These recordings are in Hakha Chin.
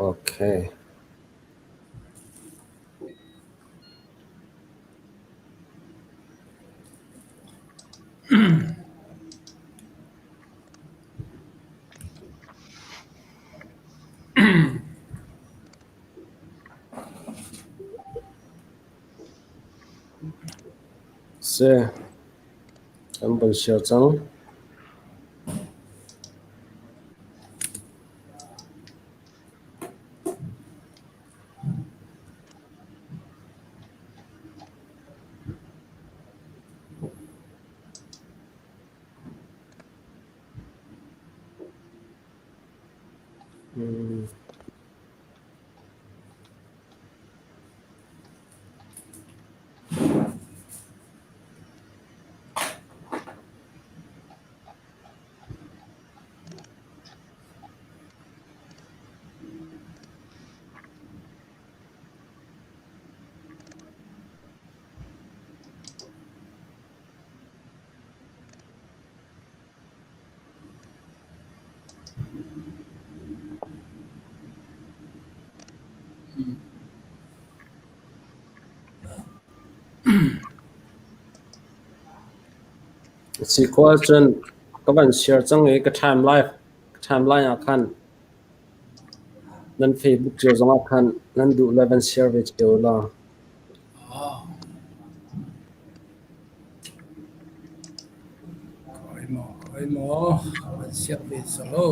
Okay. Si, kan van share cang. Si khawh ahcun ka van share cang i ka timeline ah khan nan Facebook cio zongah khan nan duh le van share ve cio law. Khawi maw, khawi maw, van share ve solo.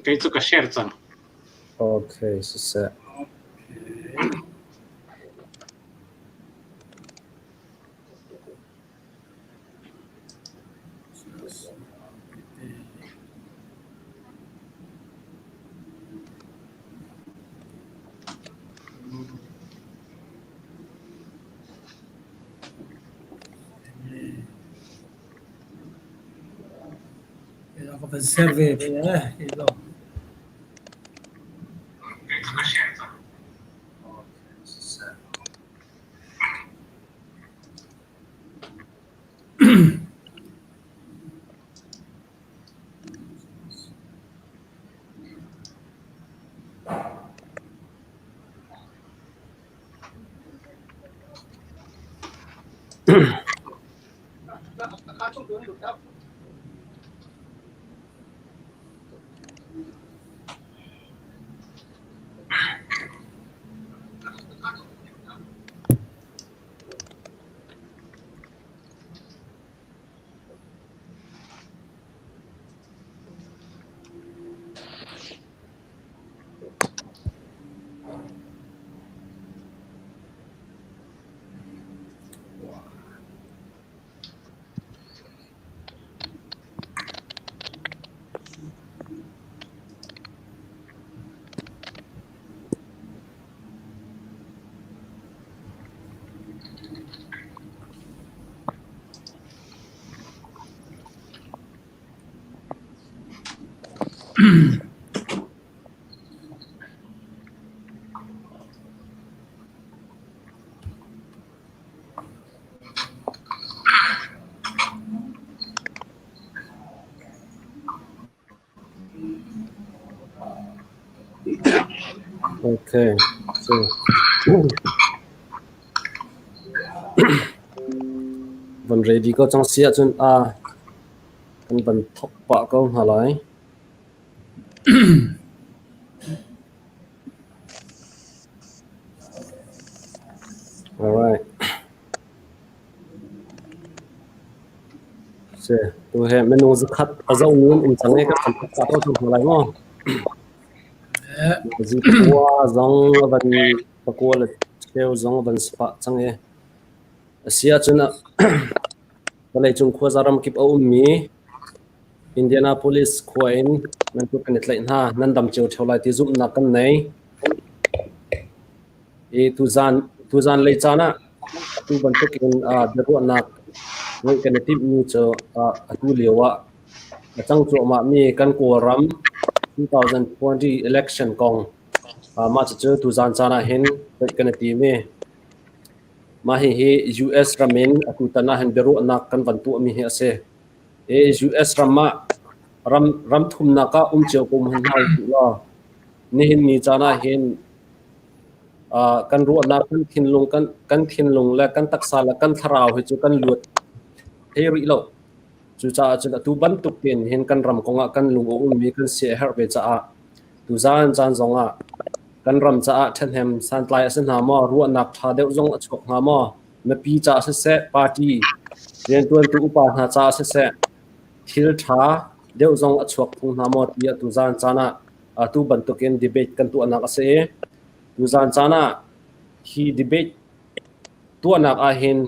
Kei cu ka share cang. Okay, siseh. Ka van ser ve ve eh. Okay, so van ready ko cang si ahcun a kan van thok pah ko hna lai. Alright. Si, tu he minung zakhat a zo mi um cang i kan thok pah ko cang hna lai maw? Zipua zong a van pakua le cheu zong a van si pah cang i a si ahcun vawleicung khuaza ramkip a ummi Indianapolis khua in nan kut kan i tlaih hna. Nan dam cio ṭheo lai ti zumhnak kan nei. I tuzan lei caan ah atu bantukin biaruahnak ngeih kan i timhmi cu atu lio ah a cang cuahmahmi kan Kawlram 2020 election kong mah cucu tuzan caan ah hin ceih kan i tim i mah hihi US ram in atutan ah hin biaruahnak kan van tuahmi hi a si. I US ram ah ram thumnak ah um cio ko hmanh hna usih law nihin ni caan ah hin kan ruahnak kan thinlung le kan taksa le kan thlarau hi cu kan luat thei rih lo. Cucaah cun atu bantuk tein hin kan ram kongah kan lung a ummi kan si a herh ve caah tuzaan caan zongah kan ram caah ṭhahnem santlai a si hna maw, ruahnak ṭha deuh zong a chuak hnga maw, mipi caah siseh, party rianṭuantu upa hna caah siseh, thil ṭha deuh zong a chuak phung hna maw tiah tuzaan caan ah atu bantukin debate kan tuahnak a si i tuzaan caan ah hi debate tuahnak ahhin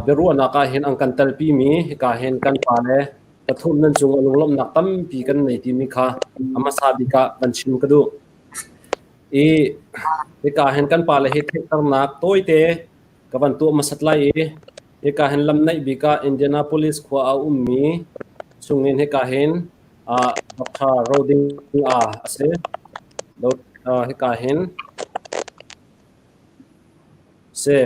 biaruahnak ahhin an kan telpimi hika hin kan pale pathum nan cungah lunglawmhnak tampi kan nei timi kha a hmasa bik ah van chim ka duh. I hika hin kan pale hi theihternak tawite ka van tuah hmasat lai i hika hin lam naih bik ah Indianapolis khua a ummi chungin hika hin Dr. Roding a a si. Hika hin si.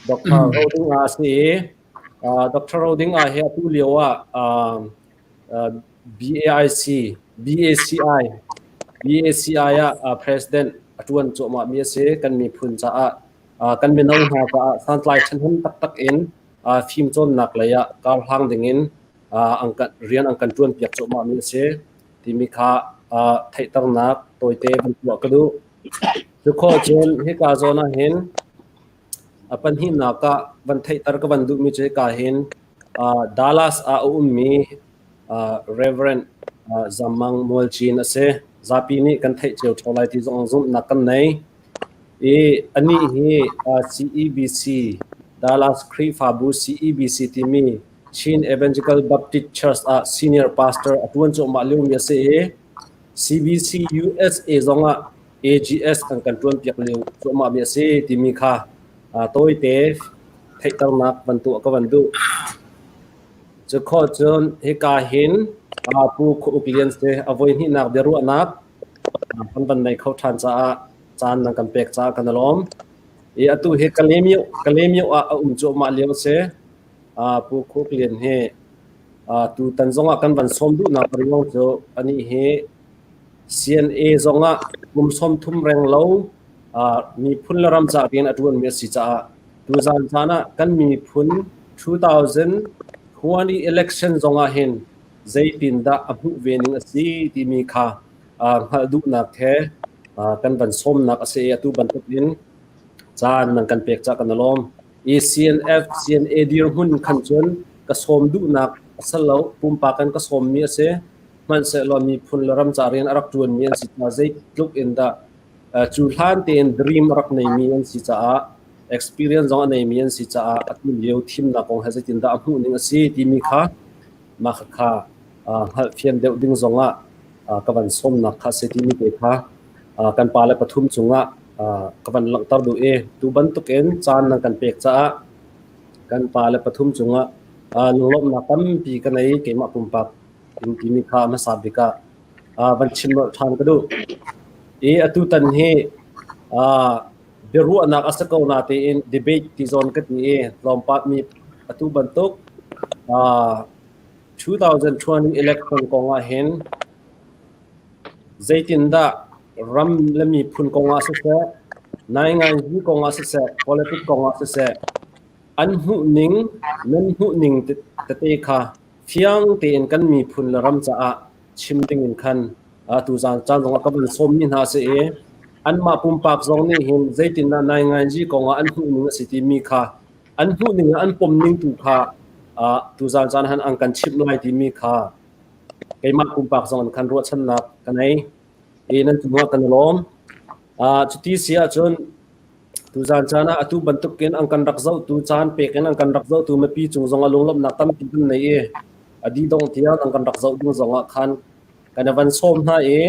Dr. Roding a si i Dr. Roding a hi atu lio ah BAIC, BACI, BACI ah president a ṭuan cuahmahmi a si. Kan miphun caah, kan mino hna caah santlai ṭhahnem taktak in fimcawnnak lei ah karhlang dingin rian an kan ṭuanpiak cuahmahmi a si timi kha theihternak tawite van tuah ka duh. Cukhawh cun hika zawn ah hin a pahnihnak ah van theihter ka van duhmi cu hika hin Dallas ah a ummi Reverend Zammang Mualcin a si. Zapi nih kan theih cio ṭheo lai ti zong zumhnak kan nei. I anih hi CEBC, Dallas Khrihfabu CEBC timi Chin Evangelical Baptist Church ah senior pastor a ṭuan cuahmah liomi a si i CBC USA zongah AGS an kan ṭuanpiak lio cuahmahmi a si timi kha tawite theihternak van tuah ka van duh. Cukhawh cun hika hin Pu Khua Uk Lian si a voihnihnak biaruahnak kan van nei kho ṭhan caah caan nan kan pek caah kan i lawm. I atu hi Kalaymyo ah a um cuahmah lio a si. Pu Khua Uk Lian hi tutan zongah kan van sawm duhnak ruang cu anih hi CNA zongah kum 30 reng lo miphun le ram ca rian a ṭuanmi a si caah tuzaan caan ah kan miphun 2020 election zongah hin zeitindah a hmuh ve ning a si timi kha hngalh duhnak he kan van sawmnak a si i atu bantuk in caan nan kan pek caah kan i lawm. I CNF, CNA dirhmun khan cun ka sawm duhnak a si lo, pumpak in ka sawmmi a si. Hmanhsehlaw miphun le ram ca rian a rak ṭuanmi an si caah zeitluk in dah cu hlan tein dream a rak neimi an si caah experience zong a neimi an si caah atu lio thimnak kong he zeitindah a hmuh ning a si timi kha mah kha hngalhfian deuh ding zongah ka van sawmnak kha a si timi te kha kan pale pathum cungah ka van langhter duh i tu bantukin caan nan kan pek caah kan pale pathum cungah lunglawmhnak tampi ka nei keimah pumpak in timi kha hmasa bik ah van chim ṭhan ka duh. I atu tan hi biaruahnak a si ko natein debate ti zawn ka ti i tlawmpal mi atu bantuk 2020 election kong ah hin zeitindah ram le miphun kong ah siseh, nainganzi kong ah siseh, politics kong ah siseh, an hmuhning, nan hmuhning tete kha fiang tein kan miphun le ram caah chim ding in khan tuzaan caan zongah ka van sawmmi hna a si i anmah pumpak zong nih hin zeitindah nainganzi kong ah an hmuhning a si timi kha an hmuhning ah an pomning tu kha tuzaan caan han an kan chimh lai timi kha keimah pumpak zong in khan ruahchannak ka nei. I nan cungah kan i lawm. Cuti si ahcun tuzan caan ah atu bantukin an kan rak zohtu caan pek in an kan rak zohtu mipi cung zong ah lunglawmhnak tampi kan nei i a dih dongh tiang an kan rak zoh ding zong ah khan kan i van sawm hna i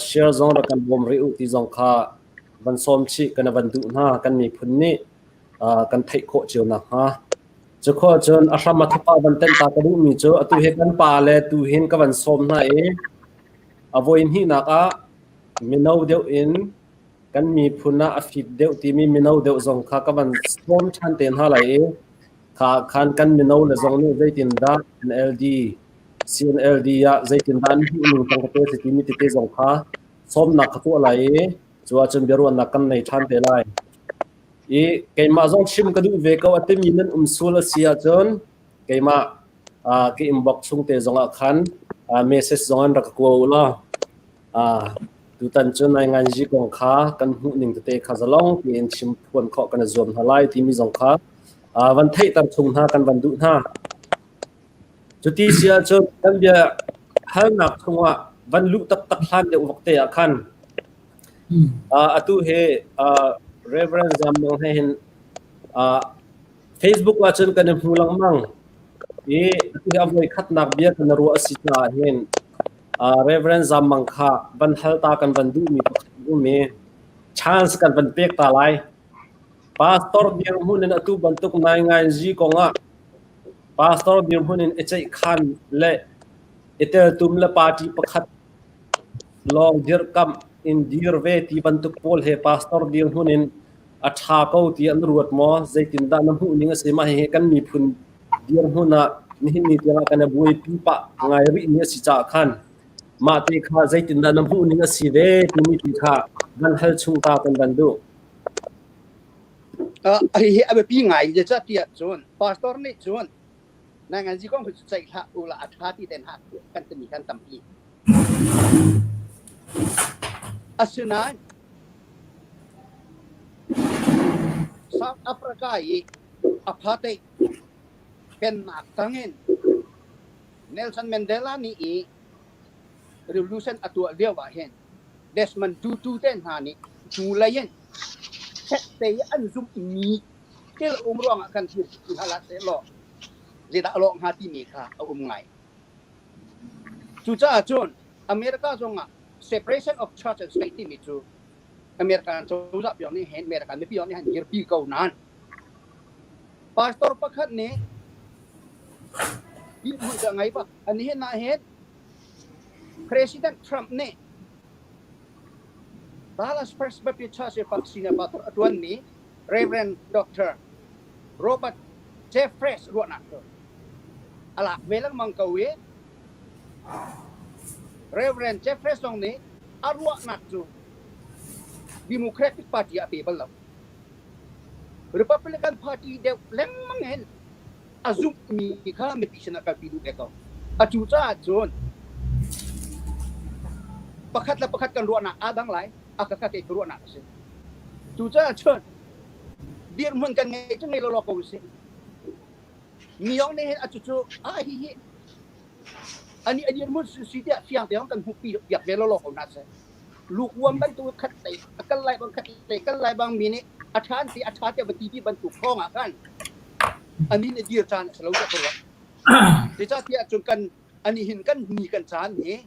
share zong rak kan bawm rih u ti zong kha van sawm chih kan i van duh hna kan miphun nih kan theih khawh cio nakhnga. Cukhua cun a hram a thawk ah van tenh ta ka duhmi cu atu hi kan pa le tu hin ka van sawm hna i a voi hnihnak ah mino deuh in kan miphun ah a fit deuh timi mino deuh zong kha ka van sawm ṭhan te hna lai i kha khan kan mino le zong nih zeitindah NLD CNLD ah zeitindah an hmuh ning cang ka te si timi tete zong kha sawmnak ka tuah lai i cu ahcun biaruahnak kan nei ṭhan te lai. I keimah zong chim ka duh ve ko a timi nan um sul a si ahcun keimah ka inbox chung te zongah khan message zong an rak ka kua u law tutan cu nainganzi kong kha kan hmuh ning tete kha zalong tein chim phuan khawh kan i zuam hna lai timi zong kha van theihter chung hna kan van duh hna. Cuti si ahcun kan bia halnak chungah van luh taktak hlan deuh vok te ah khan atu hi Reverend Zam Mang he hin Facebook ah cun kan i hmu lengmang i atu hi a voi khatnak bia kan ruah a si caah hin Reverend Zam Mang kha van hal ta kan van duhmi pakhat a um i chance kan van pek ta lai. Pastor dirhmun in atu bantuk naingainzi kongah pastor dirhmun in i ceihkhan le i teltum le party pakhat lawng dirhkamh in dir ve ti bantuk pawl he pastor dirhmun in a ṭha ko ti an ruat maw? Zeitindah na hmuh ning a si? Mah hihi kan miphun dirhmun ah nihin ni tiangah kan i buaipi pah ngai rihmi a si caah khan mah te kha zeitindah na hmuh ning a si ve timi ti kha van hal chung ta kan van duh. Hihi a biapi ngai zeicahtiah cun pastor nih cun nangan zi kong cu ceih hlah u la a ṭha ti ten ha kan timi kan tampi. Asinain South Africa i apartheid pennak tangin Nelson Mandela nih i revolution a tuah lio ah hin Desmond Tutu te hna nih hnulei in fekte i an zumhmi thil a um ruangah kan thil ti hlah sehlaw zeidah a lawh hnga timi kha a um ngai. Cucaah cun America zongah separation of church and state timi cu American cozah piak nih hin American mipi nih hin dirpi ko nain pastor pakhat nih dirhmun cu a ngei bak. Anihin ah hin President Trump nih Dallas First Baptist Church i vaccine pastor a ṭuanmi Reverend Dr. Robert Jeffress ruahnak cu a lak ve lengmang ko i Reverend Jeffress zong nih a ruahnak cu Democratic Party ah a pe bal lo. Republican Party deuh lengmang hin a zumhmi kha mipi sinah kalpi duh ve ko. Atu caah cun pakhat le pakhat kan ruahnak aa dang lai, a ka kei ka ruahnak a si. Cucaah cun dirhmun kan ngei cu ngei lawlaw ko usih. Mi yong nih hin atu cu a hi hi ani a dirhmun si tiah fiang te kan hmuhpi piak ve lawlaw ko hna seh. Lukuam bantuk khat lei a kal lai bang khat lei kal lai bang mi nih a ṭha an ti a ṭha tiah va ti ti bantuk hrawng ah khan ani nih dir caan a si lo tiah ka ruah. Zeicahtiah cun kan ani hin kan ni kan caan hi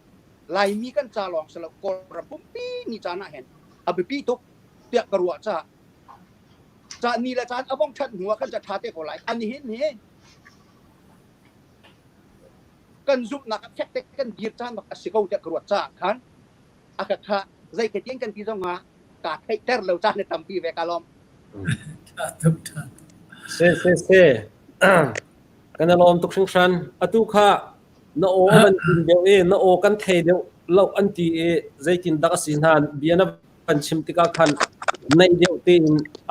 Laimi kan ca lawng si lo Kawlram pumpi ni caan ah hin a biapi tuk tiah ka ruah caah ca ni le caan a vong ṭhat hnu ah kan ca ṭha te ko lai. Ani hin hi kan zumhnak ah fek te kan dir caan bak a si ko tiah ka ruat caah khan a ka kha zei ka tiang kan ti zong ah kaa theihter lo caan na tampi ve ka lawm. Se se se kan lawm tuk hringhran atu kha na aw van tin deuh i na aw kan thei deuh lo an ti i zeitin dak a si hna bia na van chim tikah khan naih deuh tein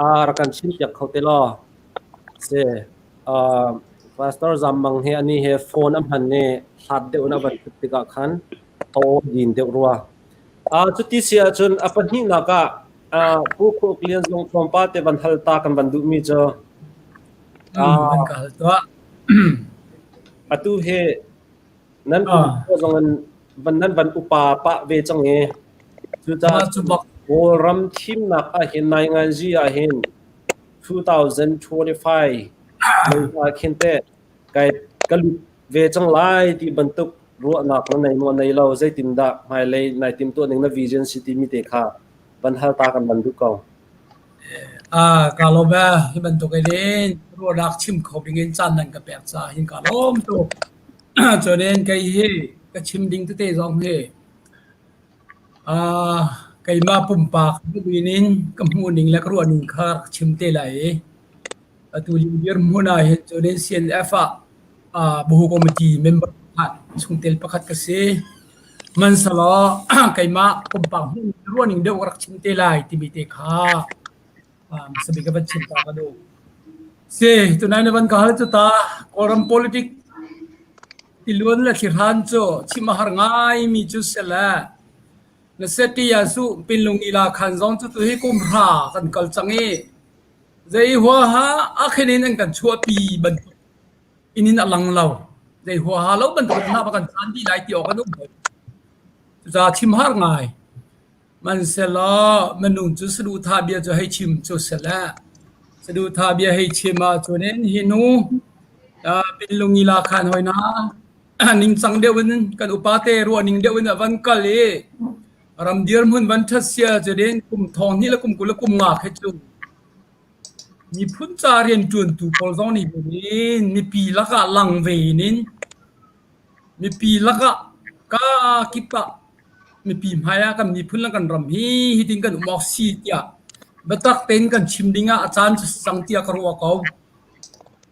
a rak kan chim piak kho te law se Pastor Zam Mang he ani he phone a hman i hlat deuh in a van tuk tikah khan a aw din deuh rua. Cuti si ahcun a pahnihnak ah Pu Khuk Lian zong tlawmpal te van hal ta kan van duhmi cu Van ka hal tuah. Atu hi nan kum zong in van nan van upa pah ve cang i. Cucaah Kawlram thimnak ahhin nainganzi ahhin 2025 mei ah khin teh kai ka lut ve cang lai ti bantuk ruahnak na nei maw nei lo, zeitindah hmailei nai timhtuah ning, na vision si timi te kha van hal ta kan van duh ko. Ka lawm ee. Hi bantuk in ruahnak chim kho ding in caan nan ka pek caah hin ka lawm tuk. Cun in kei hi ka chim ding tete zong hi keimah pumpak duhduh in ka hmuh ning le ka ruah ning kha rak chim te lai i atu lio dirhmun ah hin cun in CNF ah Buhu Committee member pakhat, chungtel pakhat ka si. Hmanhsehlaw keimah pumpak hmuh ning le ruah ning deuh ka rak chim te lai timi te kha hmasa bik ka van chim ta ka duh. Si, tunai na van ka hal cu ta Kawlram politic tiluan le thlihran cu chim a har ngaimi cu si le na seti ah su pinlung ila khan zong cu tuhi kum hra kan kal cang i zei huaha a khin in an kan chuahpi bantuk in in a lang lo. Zei huaha lo bantuk in hna kan caan dih lai ti awk an um lo. Cucaah chim har ngai. Hmanhsehlaw minung cu saduhthah bia cu hei chim cu si le saduhthah bia hei chim ahcun in hi nu pinlungila khan hoi na ningcang deuh in kan upate ruahning deuh in a van kal i ram dirhmun van ṭhat sia cun in kum thong hnih le kum 20 le kum nga khi cu miphun ca rianṭuantu pawl zong nih hin mipi lakah lang ve in Mipi lakah kakip ah mipi hmai ah kan miphun le kan ram hi hitin kan um awk si tiah biatak tein kan chim ding ah a caan cu si cang tiah ka ruah ko.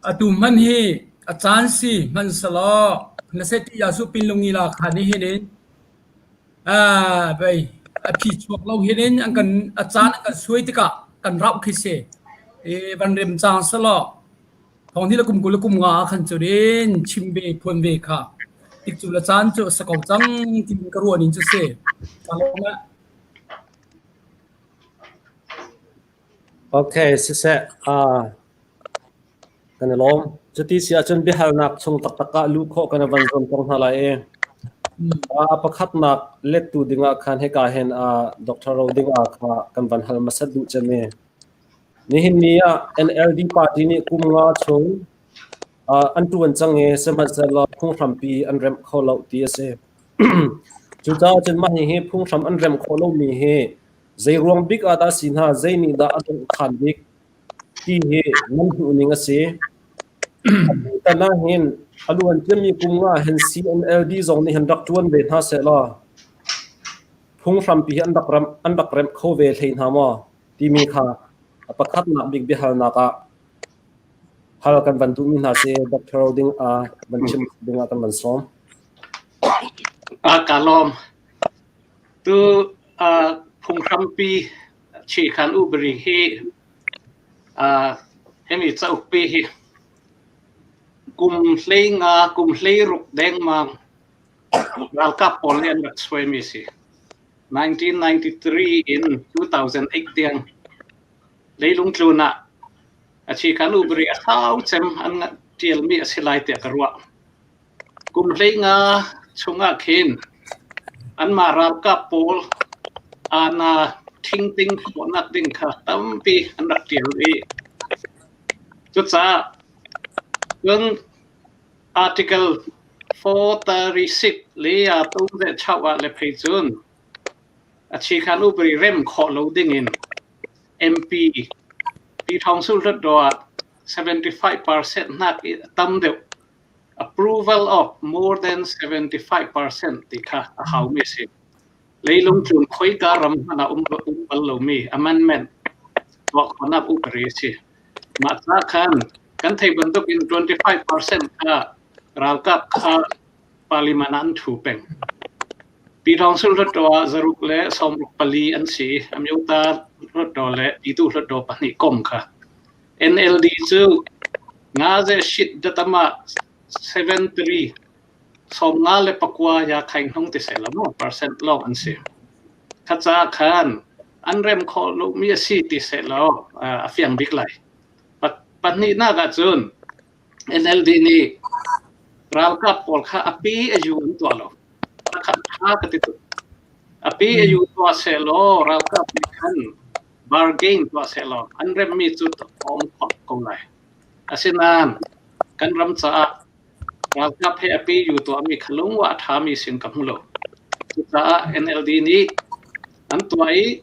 Atu hmanh hi a caan si hmanhsehlaw na seti yasu pinlungi la khan ni hin in vei a phi chuak lo hin in an kan a caan an kan suai tikah kan rauh khi si. I van rem cang selaw Thawng hi le kum 20 le kum nga ah khan cun in chim ve phuan ve kha tikcu le caan cu a si ko cang timi ka ruah ning cu si. Ka lawm eh. Okay, siseh. Kan i lawm. Cuti si ahcun biahalnak chung taktak ah luh khawh kan i van zuam cang hna lai i pakhatnak lettu dingah khan hika hin Dr. Roding ah kha kan van hal hmasat duh cem i Nihin ni ah NLD party nih kum nga chung an ṭuan cang i sihmanhsehlaw phunghrampi an remh kho lo ti a si. Cucaah cun mah hihi phunghram an remh khawh lomi hi zei ruang bik ah dah si hna, zei nih dah a donghkhan bik ti hi nan hmuhning a si. Atutan ah hin a luan ciami kum nga hin CNLD zong nih hin rak ṭuan ve hna sehlaw phunghrampi hi an rak remh kho ve hlei hna maw? Timi kha a pakhatnak bik biahalnak ah hal kan van duhmi hna si. Dr. Ding van chim ding ah kan van sawm. Ka lawm. Tu phunghrampi chikhan ubri hi hemi cauk pi hi kum hlei nga kum hlei ruk dengmang ralkap pawl nih an rak suaimi si. 1993 in 2008 tiang leilung tlun ah a chikhan ubri a sau cem an ṭialmi a si lai tiah ka ruah. Kum 15 chungah khin anmah ralkap pawl aana ṭhingting khawhnak ding kha tampi an rak ṭial i cucaah cun Article 436 le a tum le chau ah le phei cun a chikhan upari rem khawh lo ding in MP Pyithawngsu Hluttaw ah 75% hnak i tam deuh approval of more than 75% ti kha a haumi a si. Leilung tlun khoika ram hmanh ah um bal lomi amendment tuah khawhnak upari a si. Mah ca khan kan theih bantuk in 25% kha ralkap kha parliament ah an thu peng. Pyithawngsu Hluttaw ah zaruk le 64 an si. Amyota Hluttaw le Pyithu Hluttaw pahnih kom kha. NLD cu nga ze shit datama 73 59 ya khaing hnung ti seh law maw percent lawng an si. Kha ca khan an rem khawh lomi a si ti seh law a fiang bik lai. Pahnihnak ahcun NLD nih ralkap pawl kha a pi a yu an tuah lo. Kha tha ka ti tuk. A pi a yu tuah sehlaw ralkap nih khan bargain tuah sehlaw an remmi cu a um khawh ko lai. Asinain kan ram caah ralkap he a pi yu tuahmi kha lungwa a ṭhami sin ka hmu lo. Cucaah NLD nih an tuah i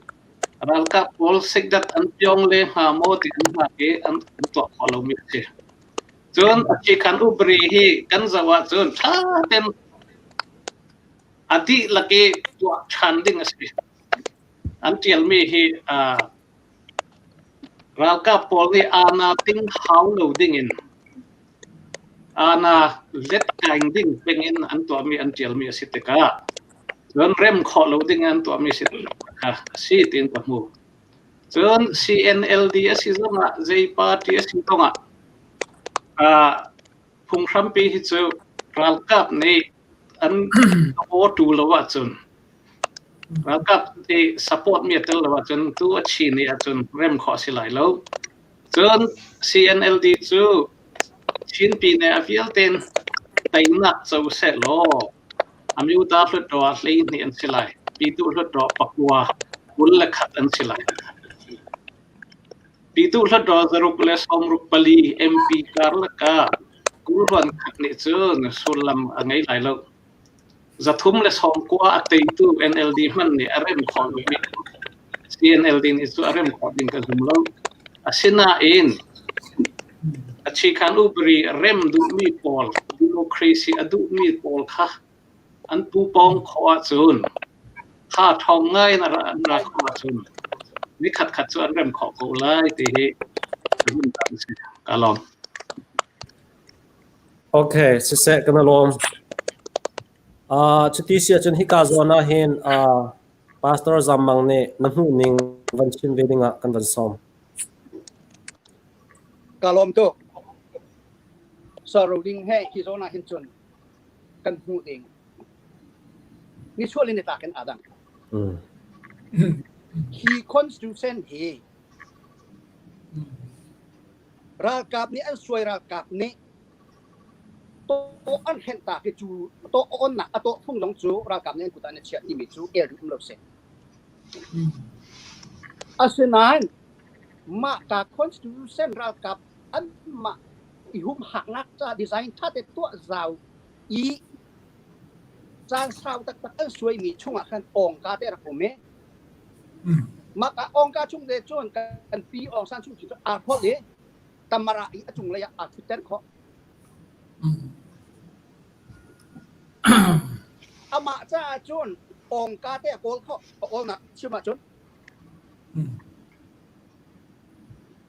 ralkap pawl sikdat an piong le hnga maw ti an hngak i an tuah khawh lomi a si. Cun a thikhan upri hi kan zoh ahcun ṭha tein a dihlak i tuah ṭhan ding a si. An ṭialmi hi ralkap pawl nih aana ting hau lo dingin aana let kaing ding pengin an tuahmi an ṭialmi a si tikah cun rem khawh lo ding an tuahmi si kha a si tiin ka hmu. Cun CNLD a si zongah zei party a si zongah phunghrampi hi cu ralkap nih an tu lo ahcun ralkap nih support mi a tel lo ahcun tu a chi nih ahcun rem khawh a si lai lo. Cun CNLD cu Chin pine a vialte in teinak co sehlaw Amyota Hluttaw ah 12 an si lai. Pitu Hluttaw pakua 21 an si lai. Pitu Hluttaw 164 MP karlak ah 21 nih cun sullam a ngei lai lo. 390 a teitu NLD hmanh nih a rem khawh lomi CNLD nih cu a rem khawh ding ka zum lo. Asinain a chikhan upri rem duhmi pawl, democracy a duhmi pawl kha an pupawng khawh ahcun kha ṭhawng ngai in an ra khawh ahcun ni khatkhat cu an rem khawh ko lai ti hi zumh a si. Ka lawm. Okay, siseh kan lawm. Cuti si ahcun hika zawn ah hin Pastor Zam Mang nih na hmuh ning van chim ve ding ah kan van sawm. Ka lawm tuk. Saro ding he hi zawn ah hin cun kan hmuh ding. Ni chuah le ni tlak in aa dang. Hi constitution hi ralkap nih an suai ralkap nih tawh an hrenh ta khi cu tawh onnak a tawh phung zong cu ralkap nih an kut ah an chiah timi cu el um lo si. Asinain mah ka constitution ralkap an mah i humhaknak ca design tha te tuah zau i caan sau taktak an suaimi chungah khan awngka te rak um i mah ka awngka chung te cun kan pi Aung San Suu Kyi cu aa hrolh i tamara i a cunglei ah aa thutter khawh. Amah caah cun awngka te a kawl khawh a awlnak chim ahcun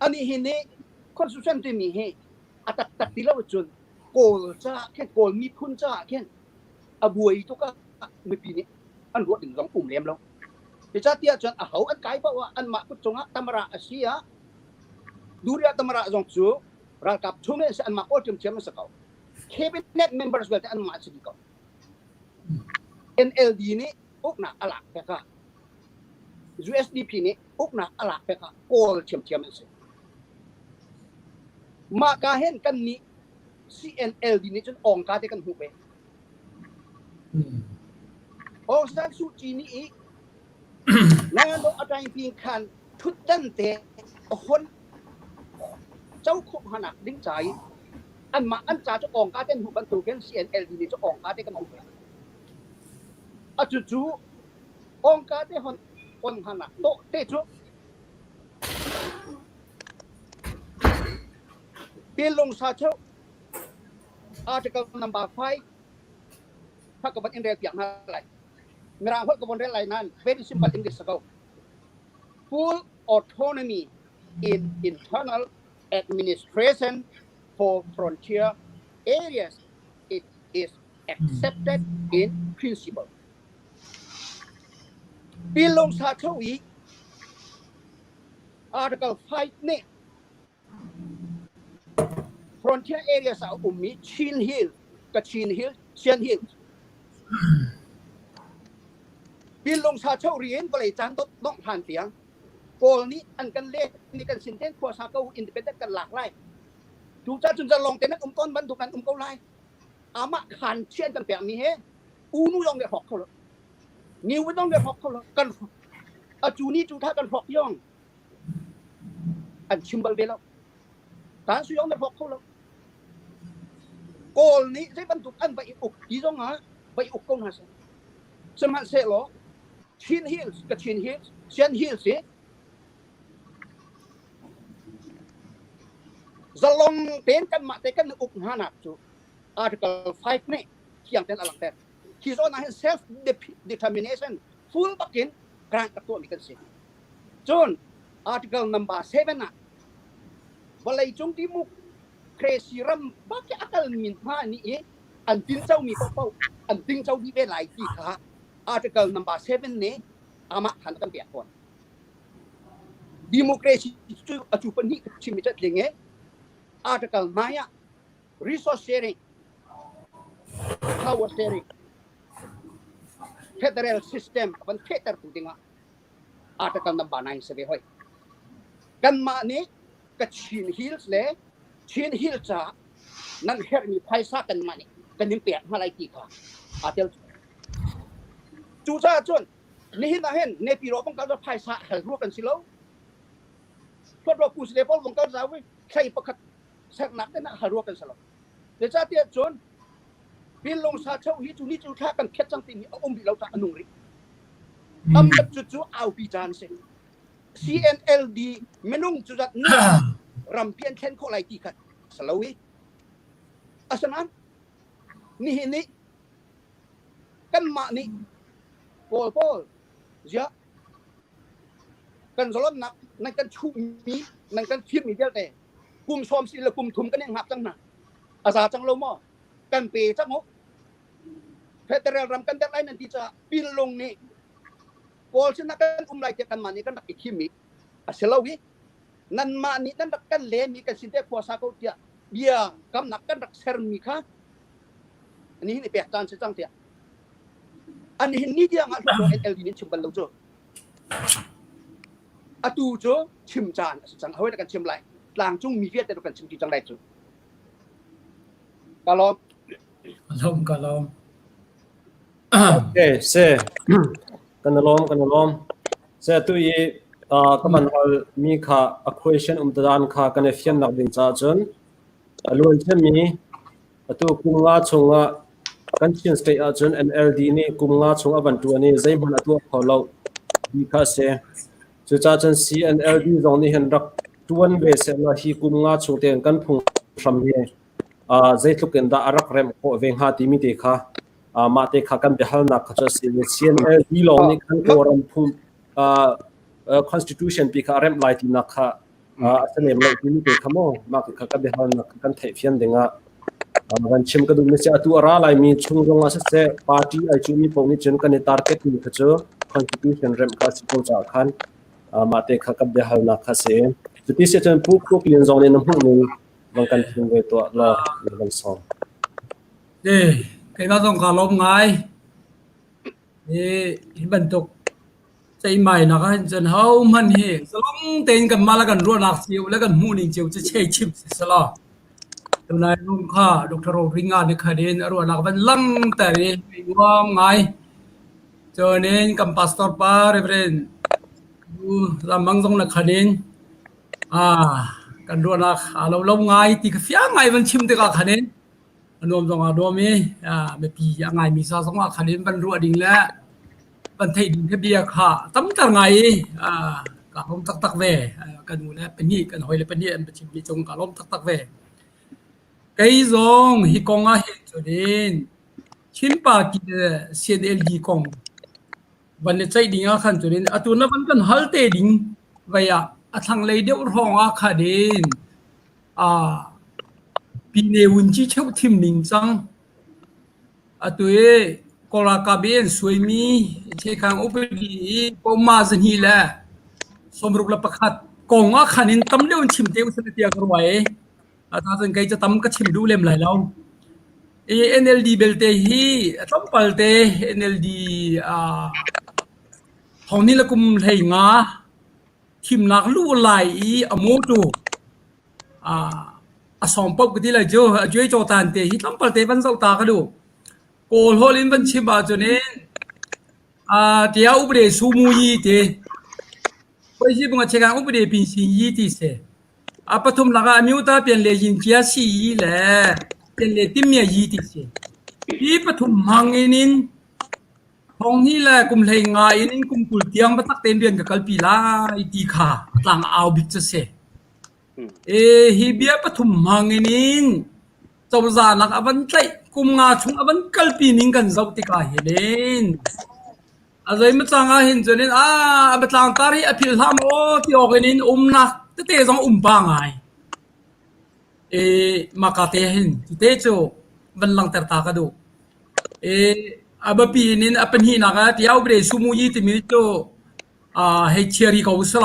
ani hi nih constitution timi hi a taktak ti lo cun Kawl caah khin Kawl miphun caah khin a buai tuk ah mipi nih an ruah ding zong um lem lo. Zeicahtiah cun aho an kai paoh ah anmah kut cungah tamara a si ah Duriya tamara zong cu ralkap chung in anmah kawl ṭhiamṭhiam an si ko. Cabinet members vialte anmah an si dih ko. NLD nih uknak a lak tikah USDP nih uknak a lak tikah kawl ṭhiamṭhiam an si. Mah ka hin kan nih CNLD nih cun awngka te kan hmuh ve. Aung San Suu Kyi nih i Nangan a ṭaingpin khan ṭhutdan te a hon co khawh hnanak ding ca i anmah an ca cu awngka te an hmuh bantukin CNLD nih cu awngka te kan hmuh ve. Atu cu awngka te hon on hnanak dawh te cu Pinlung sa cu article number 5 kha ka van in rel piak hna lai. Mirang holh ka von rel lai nain very simple English ko. Full autonomy in internal administration for frontier areas it is accepted in principle. Pinlung sa tho i Article 5 nih Frontier areas ah a ummi Chin Hill, Kachin Hill, Sian Hill. Pinlung sa cho ri in vawlei caan dot dongh hlan tiang Kawl nih an kan let ni kan sin ten khua sa ko independent kan lak lai. Tu ca cun lawng te nan um tawn bantuk nan um ko lai. Amah khan chian kan pek mi he unu yong nih hrawk kho lo. Ni win dong le hrawk kho lo. Kan a cu ni cu tha kan hrawk yong. An chim bal ve lo. Tan su yong na hrawk kho lo. Kawl nih zei bantuk an va i uk ti zong ah va i uk ko hna seh. Sihmanhsehlaw Chin Hills, Kachin Hills, Sian Hills hi zalong tein kanmah te kan uk hna nak cu Article 5 nih thiang tein a langhter. Hi zawn ah hin self determination full bakin grant a tuahmi kan si. Cun Article number 7 ah vawleicung democracy ram bak i a kalmi hna nih i an tincomi paohpaoh an tingco dih ve lai ti kha Article number 7 nih amah khan a kan pek fawn. Democracy cu atu pahnih ka chim i tling i Article 9 ah resource sharing, power sharing, federal system a van fehtertu dingah article number 9 si ve hoi. Kanmah nih Kachin Hills le Chin Hill ca nan herhmi phaisa kanmah nih kan in pek hna lai ti kha aa tel. Cucaah cun nihin ah hin Nepiro bang kal phaisa hal rua kan si lo. Hluatlaw pu le pawl bang kal zau i thlei pakhat sernak te hal rua kan si lo. Zeicahtiah cun Pinlung sa cheu hi cu ni cu thla kan phiat cang timi a um rih lo caah a nung rih. Tam cu cu aupi caan si. CNLD minung cu zat nih rampi an thlen khawh lai ti kha si lo i asinain nihin nih kanmah nih Kawl pawl ziah kan zalonnak nan kan chuhmi nan kan firmi vialte kum sawm si le kum thum kan i hngak cang hna a za cang lo maw kan pe cang u federal ram kan derh lai nan ti caah pinlung nih Kawl sinah kan um lai tiah kanmah nih kan rak i thimmi a si lo i nanmah nih nan rak kan lemi kan sin te khua sa ko tiah bia kamnak kan rak sermi kha nihin i pek caan si cang tiah an hin ni tiang ah hluttaw NLD nih chim bal lo cu atu cu chim caan a si cang hawi kan chim lai tlangcung mi vialte kan chim ti cang lai cu ka lawm lawm ka lawm Okay, se kan lawm kan lawm. Se tu i ka man hal mi kha a question um dan kha kan i fian nak ding ca cun a luan mi atu kum nga chungah kan Chin state ahcun NLD nih kum nga chung a van tuan i zeihmanh a tuah kho lo ti kha a si. Cucaah cun CNLD zong nih hin rak tuan ve sehlaw hi kum nga chung tein kan phunghram hi zeitluk in dah a rak remh khawh ve hnga timi te kha mah te kha kan biahalnak kha cu a si. CNLD lawng nih khan Kawlram phung constitution pi kha a remh lai tinak kha a si lem lo timi te kha maw mah kha ka biahalnak kan theih fian dingah kan chim ka duh mi si atu a ra laimi chung zong ah siseh party ai cuhmi paoh nih cun kan i target mi kha cu constitution remh kha a si ko caah khan mah te kha ka biahalnak kha si cuti si cun Pu Khuk Lin zong nih na hmuh ning vang kan chim ve tuah law na van sawm. Eh, keimah zong ka lawm ngai. Hi bantuk ceihmainak ahhin cun hohmanh hi zalong tein kanmah le kan ruahnak cio le kan hmuhning cio cu chei chim si selaw tunai room kha Dr. Roringa nih khan in a ruahnak van langhter i nuam ngai. Cun in kan pastor pa Reverend Lamang zong na khan in kan ruahnak aa lo lo ngai ti kha fiang ngai van chim tikah khan in A nuam zong aa nuam i mipi a ngaimi ca zong ah khan in van ruah ding le van theih ding khi bia kha tamter ngai i kaa lawm taktak ve. Kan u le pahnih kan hawi le pahnih an biachim mi cung kaa lawm taktak ve. Kei zong hi kong ah hin cun in Chin Party le CNLD kong van i ceih ding ah khan cun in atu na van kan hal te ding vei ah a thlanglei deuh hrawng ah khan in Pine vunci cheuh thim ning cang. Atu i Kawl ralkap i an suaimi Chekhang upadi i poma 261 kong ah khan in tam deuh in chim te usih tiah ka ruah i cun kei cu tam ka chim duh lem lai lo. I NLD belte hi a tlawmpal te NLD thong ni le kum 15 thimnak luh lai i a mawṭaw a sawm paoh ka ti lai cu a cuai cawtan te hi tlawmpal te van zoh ta ka duh. Kawl holh in van chim ahcun in တရားဥပဒေစိုးမိုးရေးte ဖွဲ့စည်းပုံအခြေခံဥပဒေပြင်ဆင်ရေး ti si. A pathum lakah အမျိုးသားပြန်လည်ရင်ကြားစေ့ရေးle ပြန်လည်သင့်မြတ်ရေး ti si. Hi pathum hmang in thong hnih le kum 15 in kum 20 tiang biatak tein rian ka kalpi lai ti kha a tlang a au bik cu si. Hi bia pathum hmang in cozah nak a van tlaih kum nga chung a van kalpi ning kan zoh tikah hin a zeimaw cang ah hin cun a biatlang tar hi a philh hlah maw ti awk in umnak tete zong um pa ngai. Mah ka te hin tute cu van langhter ta ka duh. A biapi in a pahnihnak ah tiah upade sumuyi timi cu hei chia rih ko usih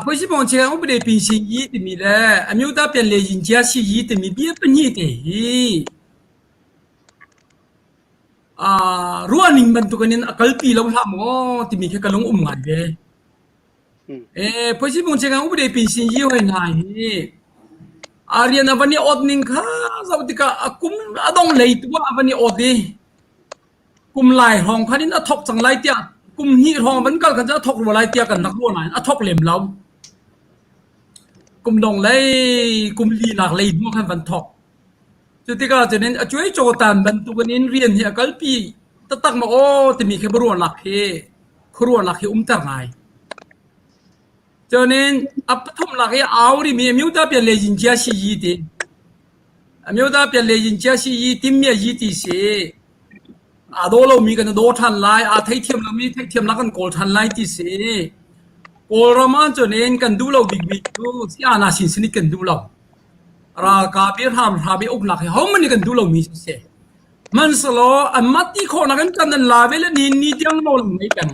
Phuisipawng chiang upade pinsin yi timi le amyota pian le yin chia si yi timi bia pahnih te hi ruahning bantukin a kalpi lo hlah maw timi khi ka lung um ngai ve. Phuisipawng chiang upade pinsin yi hoi hna hi a rian a van i awt ning kha zoh tikah a kum a dong lei tu ah a van i awt i kum lai hrawng khan in a thok cang lai tiah kum hnih hrawng van kal khan cu a thok rua lai tiah kan rak ruah nain a thok lem lo. Kum dong lei kum li nak lei hnu khan van thok. Cu tikah cun in a cuai caw tan bantukin in rian hi a kalpi taktak ma aw timi khi ruahnak hi khuaruahnak hi umter ngai. Cunin a pathumnak i au rimi amyota pian le yin chia si yi ti. Amyota pian le yin chia si yi timmi yi ti si. Aa daw lomi kan i daw ṭhan lai, aa theithiam lomi theihthiamnak kan kawl ṭhan lai ti si. Kawlram ah cunin kan duh lo bikmi cu si ana sin sinit kan duh lo. Ralkap i hramhram i uknak hi hohmanh nih kan duh lomi si. Hmanhsehlaw anmah ti khawhnak in kan an la ve le ni ni tiang nawl an ngei peng.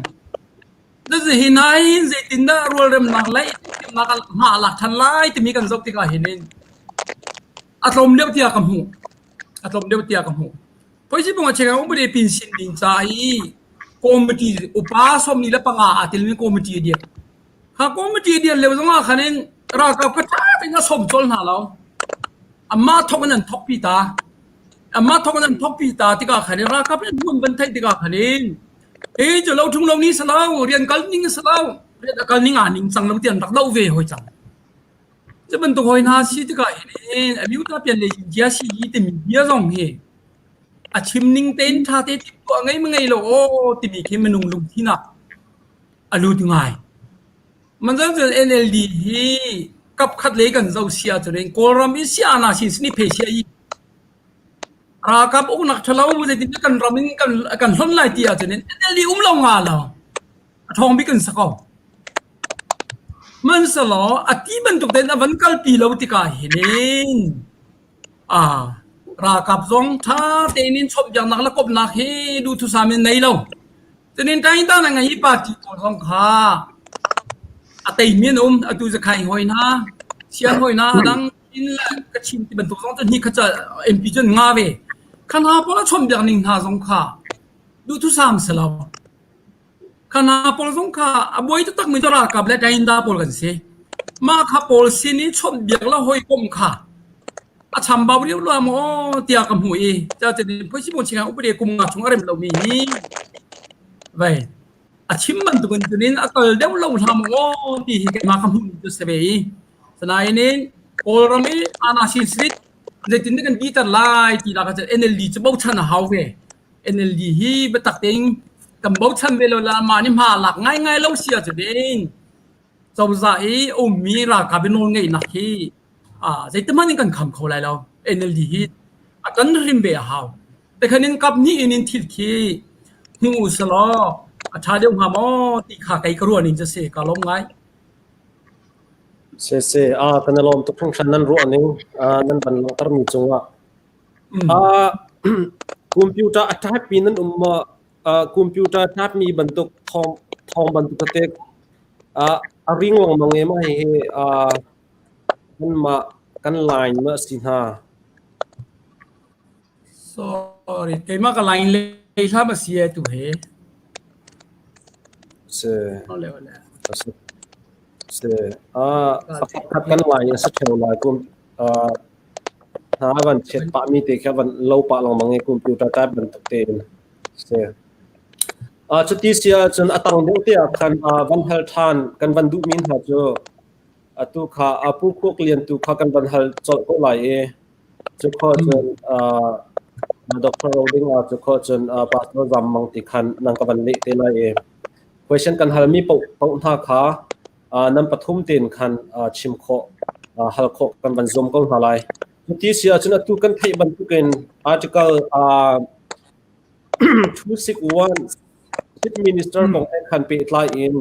Hi hna hin zeitindah rualremnak le i theihthiamnak hma a lak ṭhan lai timi kan zoh tikah hin a tlawm deuh tiah ka hmuh. A tlawm deuh tiah ka hmuh. Phoisipung a chekang upade pinsin ding ca i committee upa 45 aa telmi committee a dirh. Kha committee a dirh lio zongah khan in ralkap kha ṭha tein a sawm colh hna lo. Amah thawk in an thawkpi ta. Amah thawk in an thawkpi ta tikah khan in ralkap nih an hmun van theih tikah khan in Hi cu lo ṭhung lo ni si lo, rian kal ning si lo, rian a kal ning aa ning cang lo ti an rak doh ve hoi cang. Cu bantuk hoi hna si tikah hin amyuta pian le India si i timi bia zong hi a chim ning tein ṭha te timhtuah ngei ma ngei lo aw timi khi minung lungthin ah a lut ngai. Manzan cun NLD hi kap khat lei kan zoh si ahcun Kawlram i si ana sin sini phe sia i Ralkap uknak ṭhalo zeitindah kan ram in kan hlonh lai ti ahcun NLD um lo nga lo a ṭhawng bik an si ko. Hmanhsehlaw a ti bantuk tein a van kalpi lo tikah hin ralkap zong ṭha tein in chawnhbiaknak le komhnak hi duhthusam in nei lo. Cunin ṭaingtang na ngei i party pawl zong kha a teimi an um. Atu Zakhaing hawi hna, Sian hawi hna, a dang in le Kachin ti bantuk zong cu hnih khat MP cu an nga ve. Kha hna pawl a chawnhbiak ning hna zong kha duhthusam si lo. Kha hna pawl zong kha a buai taktakmi cu ralkap le Tainda pawl kan si. Mah kha pawl sin i chawnhbiak le hawikomh kha a chambau riau lo maw tiah ka hmuh i cutin phuisipung chingah upade kum nga chung a rem lomi hi vei a chim bantukin cunin a kal deuh lo hlah maw ti hi keimah ka hmuh cu si ve i sanain in Kawlram i Anasin Street zeitin dah kan titer lai ti la ka NLD cu bochan a hau ve NLD hi biatak tein kan bochan ve lo la mah nih hma lak ngaingai lo si ahcun cozah i ummi ralkap i nawl ngeihnak hi zeitihmanh in kan kham kho lai lo. NLD hi a kan hrim ve a hau. Tekhan in kap hnih in in thil khi hmu usalaw a ṭha deuh hnga maw ti kha kei ka ruah ning cu si ka lawm ngai. Se se a kan i lawm tuk hringhran nan ruah ning nan van langhter mi cungah. Computer a type mi nan um maw? Computer type mi bantuk thawng thawng bantuk tete a ring lengmang i mah hihi kanmah kan line ma a si hna. Sorry, keimah ka line lei hlah ma si tu he. Si. Ole ole. Si. Si. A pakhat kan line a si ṭheo lai kum hna van chet pah mi te kha van lo pah lengmang i computer type bantuk tein. Si. Cuti si ahcun a tang deuh te ah khan van hal ṭhan kan van duhmi hna cu atu kha Pu Khuak Lian tu kha kan van hal colh ko lai i cu khawh cun Dr. Roding ah cu khawh cun Pastor Zam Mang ti khan nang ka van leh te lai i question kan halmi paoh paoh hna kha nan pathum tein khan chim khawh hal khawh kan van zuam ko hna lai. Cuti si ahcun atu kan theih bantukin article 261 Chief Minister kong he khan pehtlai in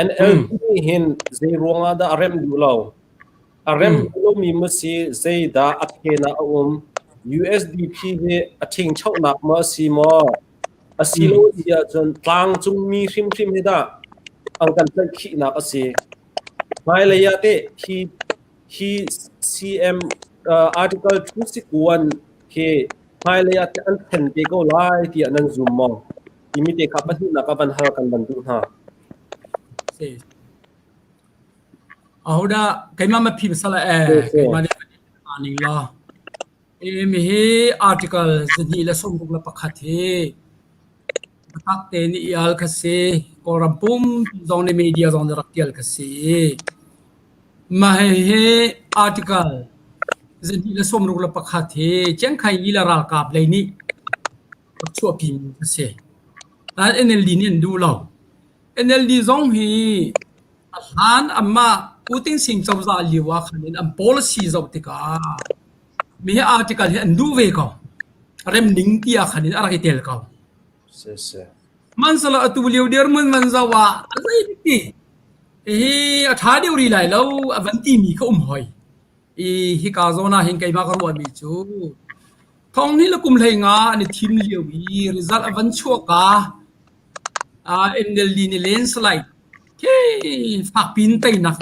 NLD nih hin zei ruangah dah a remh duh lo? A remh duh lomi maw si zeidah a phen ah a um? USDP hi a ṭhingchonak maw a si maw? A si lo si ahcun tlangcungmi hrimhrim hi dah an kan tlaihkhihnak a si. Hmailei ah teh hi hi CM Article 261 hi hmailei ah an thlen te ko lai tiah nan zum maw? Timi te kha pahnihnak ah van hal kan van duh hna. Ahodah keimah ma phi sala e keimah nih ning la e mi hi article 221 hi biatak te nih ial kha si Kawlram pum zong nih media zong nih rak tial kha si mah hihi article 261 hi Chiangkhai lila ralkap lei nih rak chuahpi mi a si. Nain NLD nih an duh lo. NLD zong hi a hlan amah U Ting Sing cozah lio ah khan in an policy zoh tikah mi hi article hi an duh ve ko. Rem ning ti ah khan in a rak i tel ko. Hmanhsehlaw atu lio dirhmun van zoh ah a zei ti hihi a ṭha deuh rih lai lo a van timi kha um hoi. I hika zawn ah hin keimah ka ruahmi cu thong hnih le kum 15 an i thim lio i result a van chuah ka NLD nih landslide khi fakpi in teinak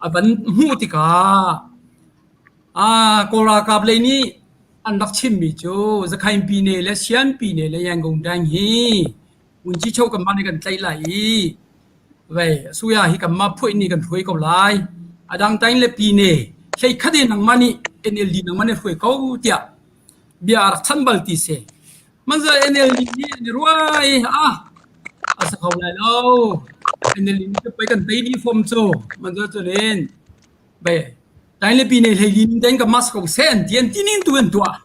a van hmuh tikah Kawl ralkap lei nih an rak chimmi cu Zakhain Pine le Sian Pine le Yangon Dang hi Vunci cho kanmah nih kan tlaih lai i vei suya hi kanmah phuaih nih kan hruai ko lai. A dang tain le pine hlei khat in nangmah nih NLD nangmah nih hruai ko tiah bia a rak chan bal ti si. Manza NLD nih an i ruai ah a sa kho lai lo. NLD nih pei kan tei dih fom cu manza cunin vei tain le pine hlei li ning tein ka mas ko seh an ti an ti ning tu an tuah.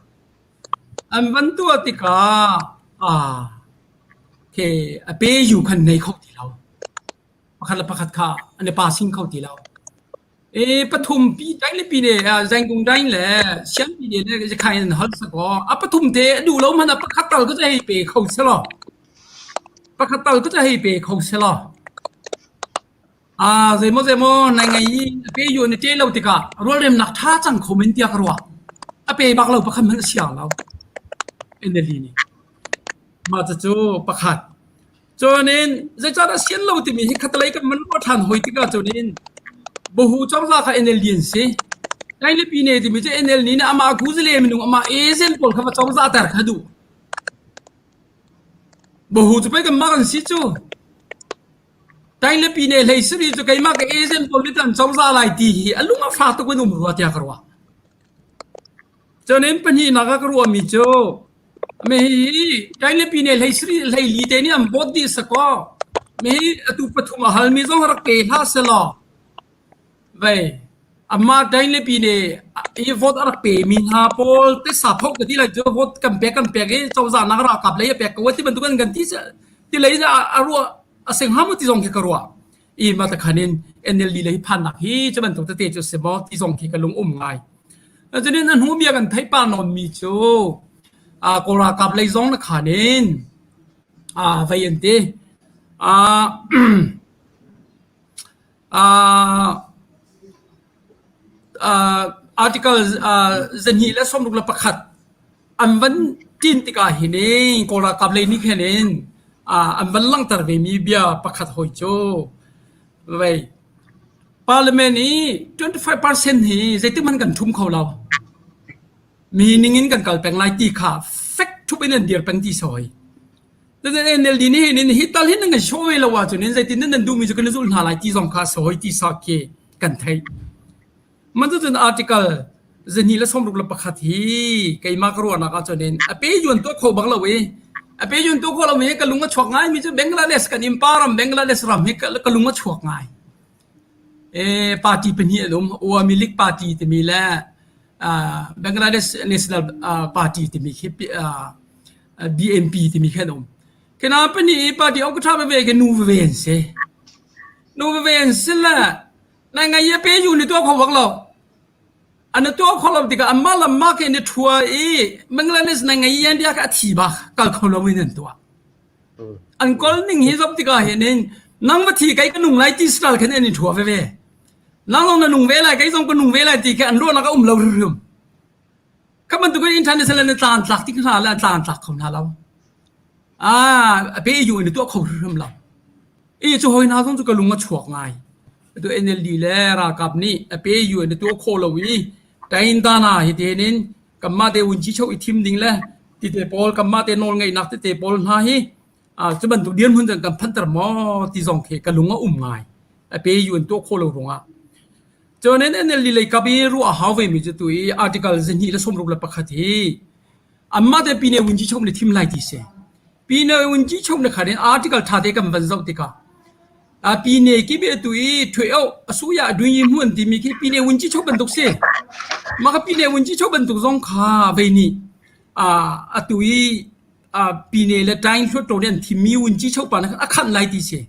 An van tuah tikah ah khi a pe yu khan nei kho ti lo. Pakhat le pakhat kha an i passing kho ti lo. E pathum pi dain le pi ne zaingkung dain le sian pi ne le zakhai an hal sakaw a pathum te a duh lo hmanh ah pakhat tal ka hei pe kho selaw pakhat tal ka hei pe kho selaw Ah zeimaw zeimaw nai ngei i a pe yu na ṭe lo tikah rualremnak ṭha cang kho men tiah ka ruah. A pe bak lo pakhat hmanh a siang lo. NLD nih. Mah cucu pakhat. Cunin zeicahdah sian lo timi hi khatalei kan man ruah ṭhan hoi tikah cunin Bahu cozah kha NLD an si. Kailipi ne timi cu NLD nih amah kuzale minung amah agent pawl kha va cozah ter kha duh. Bahu cu pei kanmah kan si cu. Tainlepi ne hlei sari cu keimah ka agent pawl nih an cozah lai ti hi a lung a fak tuk in um rua tiah ka ruah. Cunin pahnihnak ah ka ruahmi cu mi hi Tainlepi ne hlei sari hlei li te nih an bawt dih sakaw mi hi atu pathum a halmi zong rak pe hlah selaw vei amah Tainlepi ne i vote a rak pe mi hna pawl te sapho ka ti lai cu vote kan pek kan pek i cozah nak ralkap lei a pek ko ti bantuk an kan ti ti lei a ruah a sing hamu ti zong khi ka ruah i ma ta khan in NLD lei phannak hi cu bantuk tete cu si maw ti zong khi ka lung um ngai cunin a hnu bia kan theih pa nawn mi cu a kawl ralkap lei zong na khan in a vei an ti a Article 261 an van ṭin tikah hin Kawl ralkap lei nih khin in an van langhter vemi bia pakhat hawi cu vei Parliament i 25% hi zeitik hmanh kan ṭhum kho lo. Mi ning in kan kal peng lai ti kha fek ṭhup in an dir peng ti si hoi. NLD nih hin hi tal hin nan kan show ve lo ahcun in zeitin nan duhmi cu kan i zulh hna lai ti zong kha sawi ti sa khi kan theih. Man cun article 261 hi keimah ka ruahnak ahcun in a pe yuan tuah kho bak lo i. A pe yun tu kho lo mi ka lung a chuak ngai mi cu Bangladesh kan innpa ram Bangladesh ram hi ka lung a chuak ngai. E party pahnih an um Awami League party timi le Bangladesh National Party timi khi BNP timi khi an um. Kena pahnih i party ok tha veve ke nu veve an si. Nu veve an si le nai ngai pe yu ni to kho bak lo. An tuah kho lo tikah anmah le anmah ke in i ṭhua i Bangladesh na ngei yan bia kha a thi bak kal kho lo in an tuah. An kol ning hi zoh tikah hin in nang va thi kei ka nung lai ti sral khin an i ṭhua veve. Nang zong na nung ve lai kei zong ka nung ve lai ti khi an ruahnak a um lo hrimhrim. Kha bantuk in international in tlan tlak tik hna le an tlan tlak kho hna lo. Ah, a pe yu in tuah kho hrimhrim lo. I cu hoi hna zong cu ka lung a chuak ngai. Atu NLD le ralkap nih a pe yu in tuah khawh lo i Taindana hi te in kanmah te vunci cho i thim ding le tite pawl kanmah te nawl ngeihnak tete pawl hna hi cu bantuk dirhmun cun kan phanter maw ti zong khi ka lung a um ngai. A pe yu in tuah khawh lo ruangah. Cun in NLD lei kap i ruah a hau ve mi cu tu i article 261 hi anmah te pine vunci cho nih thim lai ti si. Pine vunci cho na khan in article ṭha te kan van zoh tikah a pine ki be tu i ṭhui o asuya dui yi hmuan timi khi pine vunci cho bantuk si. Mah ka pine vunci cho bantuk zong kha vei nih a atu i pine le ṭaing hluat ṭo nih an thimmi vunci cho pa na a khanh lai ti si.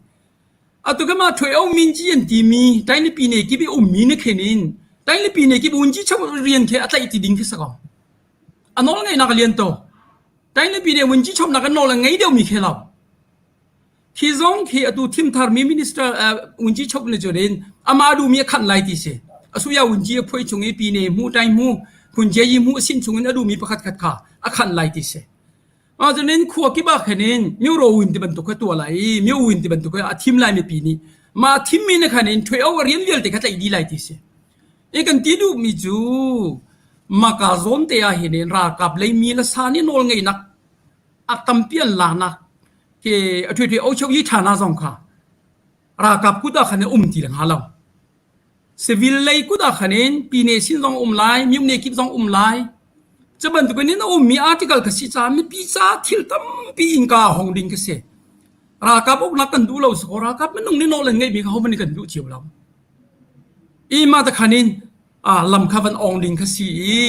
Atu ka mah ṭhui o min ci an timi ṭaing le pine ki be ummi na khen in ṭaing le pine ki vunci cho rian khi a tlaih ti ding khi sa ko. A nawl ngeihnak a lian tuk. Tainlapi nih vunci chomnak an nawl a ngei deuhmi khi lo. Khi zong khi atu thim tharmi minister vunci chop ne cun in amah duhmi a khanh lai ti si. Asuya vunci a phuai chung i pine hmu tai hmu phunje yi hmu sin chung in a duhmi pakhat khat kha a khanh lai ti si. Cun in khua kip ah khan in myo win ti bantuk kha tuah lai i myo win ti bantuk kha a thim lai mipi nih mah thimmi na khan in ṭhui o rian vialte kha tlaih dih lai ti si. I kan ti duhmi cu maka zawn te ah hin ralkap lei mi le sa nih nawl ngeihnak a tampi an laknak ke a ṭhuiṭhui ocho yi ṭha na zong kha ralkap kut ah khan um ti le hnga lo. Civil lei kut ah khan in pine sin zong um lai, myone kip zong um lai. Cu bantukin in a ummi article ka si caah mipi ca thil tampi innka a hong ding ka si. Ralkap uknak kan duh lo si kaw ralkap minung nih nawl an ngeihmi kha hohmanh nih kan duh cio lo. I mah te khan in lam kha van ong ding kha si i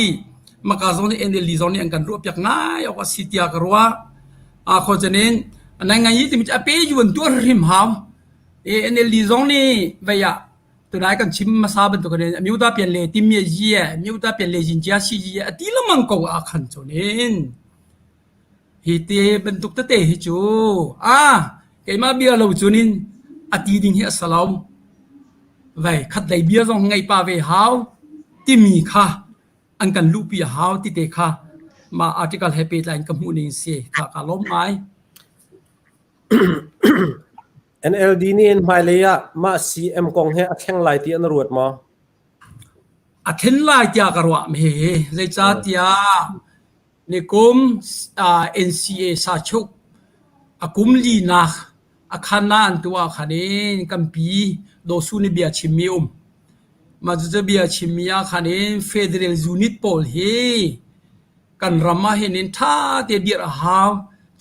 maka zong nih NLD zong nih an kan ruahpiak ngai awk a si tiah ka ruah. Kho cun in nai ngai i timi cu a pe yu an tuah hrim hau. I NLD zong nih vei ah tunai kan chim hmasa bantuk in amyuta pian le timye yi amyuta pian le jin jia si yi a ti lengmang ko ah khan cun in Hi te bantuk tete hi cu ah keimah bia lo cun in a ti ding hi a si lo. Vei khatlei bia zong ngeih pah ve hau timi kha an kan luhpi a hau ti te kha mah article he pehtlai in ka hmuh ning si kha ka lawm ngai. NLD nih in hmailei ah mah CM kong he a thleng lai ti an ruat maw? A thlen lai tiah ka ruah hihi. Zeicahtiah Nikum NCA sachuk a kum linak a khan ah an tuah ah khan in kan pi Daw Su nih bia chimmi um. Mah cucu bia chimmi ah khan in Federal Unit pawl hi kan ram ah hin in ṭha te dirh a hau.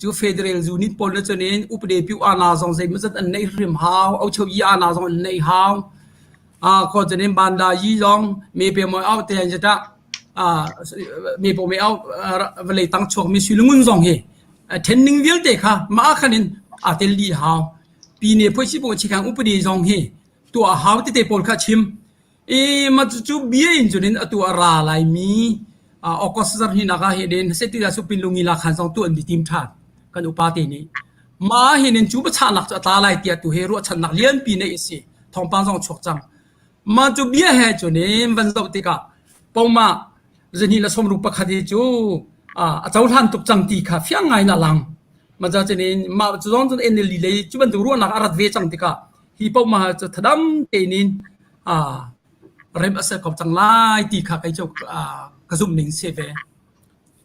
Cu Federal Unit pawl nih cun in upade piu ana zong zeimawzat an neih hrim hau, ochoyi ana zong an neih hau. Khaw cun in banda yi zong me pe mawi au te an tah me po me au vawlei tang chuak mi suilungun zong hi ṭhen ning vialte kha mah khan in aa tel dih hau. Pine phoi si bo chikhang upadi zong hi tuah hau tete pawl kha chim. I ma cu bia in cun in atu a ra lai mi August zarhnih nak ah hin setila supin lungi la khan zong tu an bi tim ṭhan kan upa te nih. Ma hin in cu bachahnak cu a tla lai tiah tu he ruahchannak lianpi nei a si. Thawngpang zong chuak cang. Mah cu bia he cun in van zoh tikah poma zahnih le sawmruk pakhat hi cu a cohlan tuk cang ti kha fiang ngai in a lang. Mah ca cun in mah cu zong cun NLD lei cu bantuk ruahnak a rat ve cang tikah hi poma cu thadam tein in rem a ser ko cang lai ti kha kei cu ka zumh ning si ve.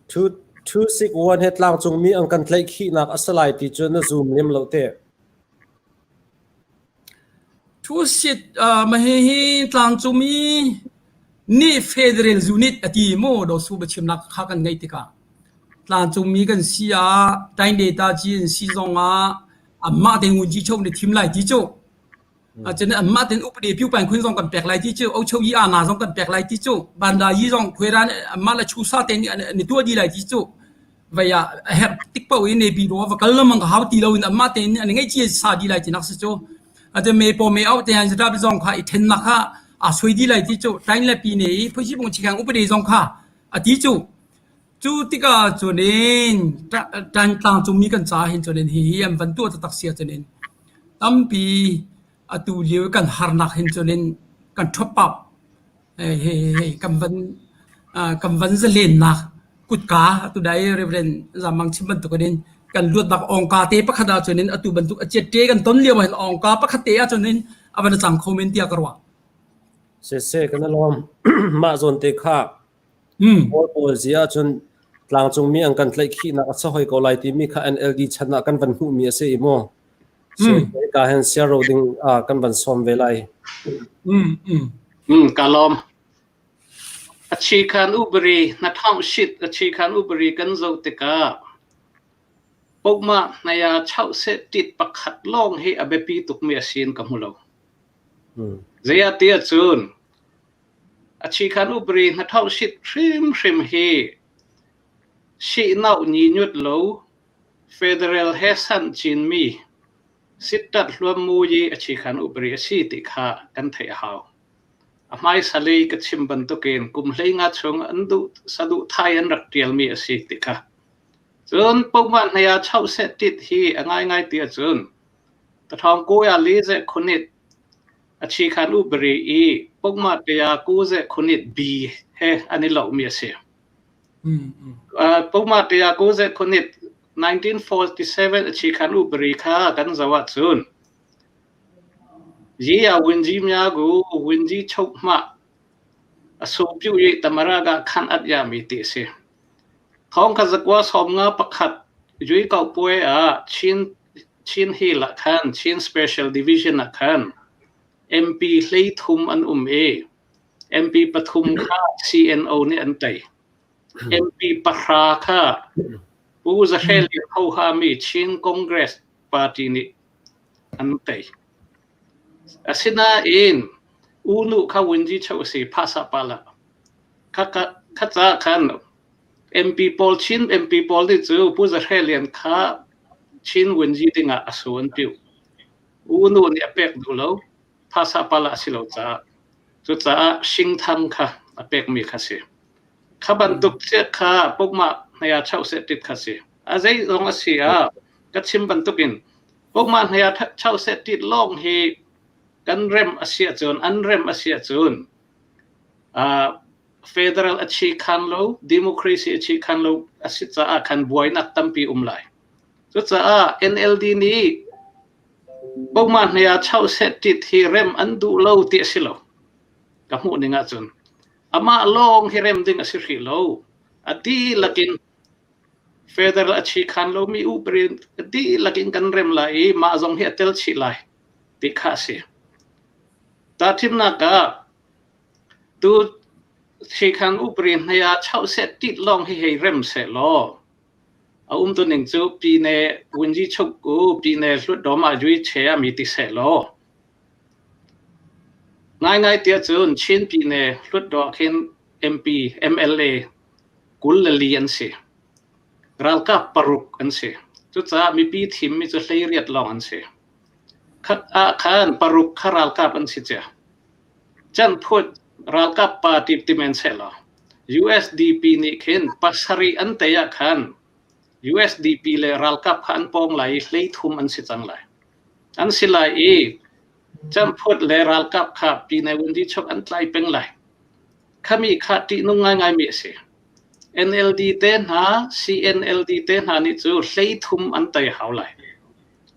261 he tlangcungmi an kan tlaihkhihnak a si lai ti cu na zum lem lo teh. Thusit mah hihi tlangcungmi nih Federal Unit a ti mu Daw Su biachimnak kha kan ngaih tikah. Tlangcungmi kan si ah Taing-data ci an si zongah anmah tein ngunci cho nih thim lai ti cu. Cun anmah tein upadi pyupain khun zong kan pek lai ti cu, ochoyi ana zong kan pek lai ti cu, bandayi zong khuairan anmah le chusa tein an i tuah dih lai ti cu. Vei ah a herh tik paoh i Nepi ro va kal lengmang ka hau ti loin anmah tein an i ngaihchia sa dih lai tinak si cu. Atu me paw me auh te han zaṭap zong kha i ṭhennak kha aa suai dih lai ti cu. Tain le pi ne i phuisi bung chikhang upadi zong kha a ti cu. Cu tikah cun in ṭan tlangcungmi kan caah hin cun in hihi an van tuah taktak si ahcun in tampi atu lio i kan harnak hin cun in kan ṭhuappap hei kan van kan van zalennak kutka atu dai Reverend Zamang chim bantuk in kan luatnak awngka te pakhat ahcun in atu bantuk a chiat kan ton lio ah hin awngka pakhat te ahcun in a van cang kho men tiah ka ruah. Siseh kan i lawm. Mah zawn te kha Kawl pawl zi ahcun tlangcungmi an kan tlaihkhihnak a si hoi ko lai timi kha NLD chan ah kan van hmuhmi a si i mu. Ka hen siaro ding kan van sawm ve lai. Ka lawm. Achikhan ubari na thong shit achikhan ubari kan zoh tikah pokma hnaya chau se tit pakhat lawng hi a biapi tukmi a sin ka hmu lo. Zeiah tiah cun Achikhan upari hnaṭhohsit hrimhrim hi sihnoh nyinyut lo federal he sanh cinmi sittat hluammu i achikhan upari a si ti kha kan theih a hau. A hmaisa lei ka chim bantukin kum 15 chung an duh saduhthai an rak ṭialmi a si ti kha. Cun pohmah hnei ah chohseh tit hi a ngaingai ti ahcun tathawng kuya li ze khunit Achikhan upari i pokma ṭaya kuze khunit B he an i lomi a si. Pokma ṭaya kuze khunit 1947 achikhan upari kha kan zoh ahcun Yi winji mya gu winji chok ma asu pyu i tamara ga khan at ya mi ti si. Thong kha zakwa som nga pakhat yui kau puai a Chin Chin Hill ah khan Chin Special Division ah khan MP 13 an um i MP pathum kha CNO nih an tei. MP pahra kha Pu Za Hre Lian Hoha mi Chin Congress Party nih an tei. Asinain U Nu kha Wunji cheu a si phasa pala. Kha kha ca khan MP pawl Chin MP pawl nih cu Pu Za Hre Lian kha Chin Wunji dingah a su an piu. U Nu nih a pek duh lo. Phasa pala a si lo caah. Cucaah Shingthang kha a pekmi kha si. Kha bantuk chiah kha pukmah hnaya chauh seh tit kha si. A zei zong a si ah ka chim bantukin pukmah hnaya chauh seh tit lawng hi kan rem a si ahcun an rem a si ahcun federal a chi khan lo, democracy a chi khan lo a si caah khan buainak tampi um lai. Cucaah NLD nih Boma hnea chau set tit hi rem an duh lo ti a si lo. Ka hmuh ning ahcun amah lawng hi rem ding a si hrih lo. A dihlak in federal a chi khan lomi upari a dihlak in kan rem lai i mah zong hi a tel chih lai ti kha a si. Tahthimnak ah Tu Shikhan upari hnei ah chauhseh tit lawng hi hei rem sehlaw a umtuning cu pyine wunji chuk u pyine hlutdawm ah yui che ah mi ti sehlaw ngaingai tiah cun Chin pyine hlutdaw ah khin MP MLA 24 an si. Ralkap paruk an si. Cucaah mipi thimmi cu 18 lawng an si. Khat ah khan paruk kha ralkap an si cia. Canphut ralkap party ti men sehlaw USDP nih khin pasarih an tei ah khan USDP le ralkap kha an pawng lai i 13 an si cang lai. An si lai i canphut le ralkap kha Pyine Wundi chok an tlai peng lai. Khami kha ṭihnung ngaingaimi a si. NLD te hna, CNLD te hna nih cu 13 an tei hau lai.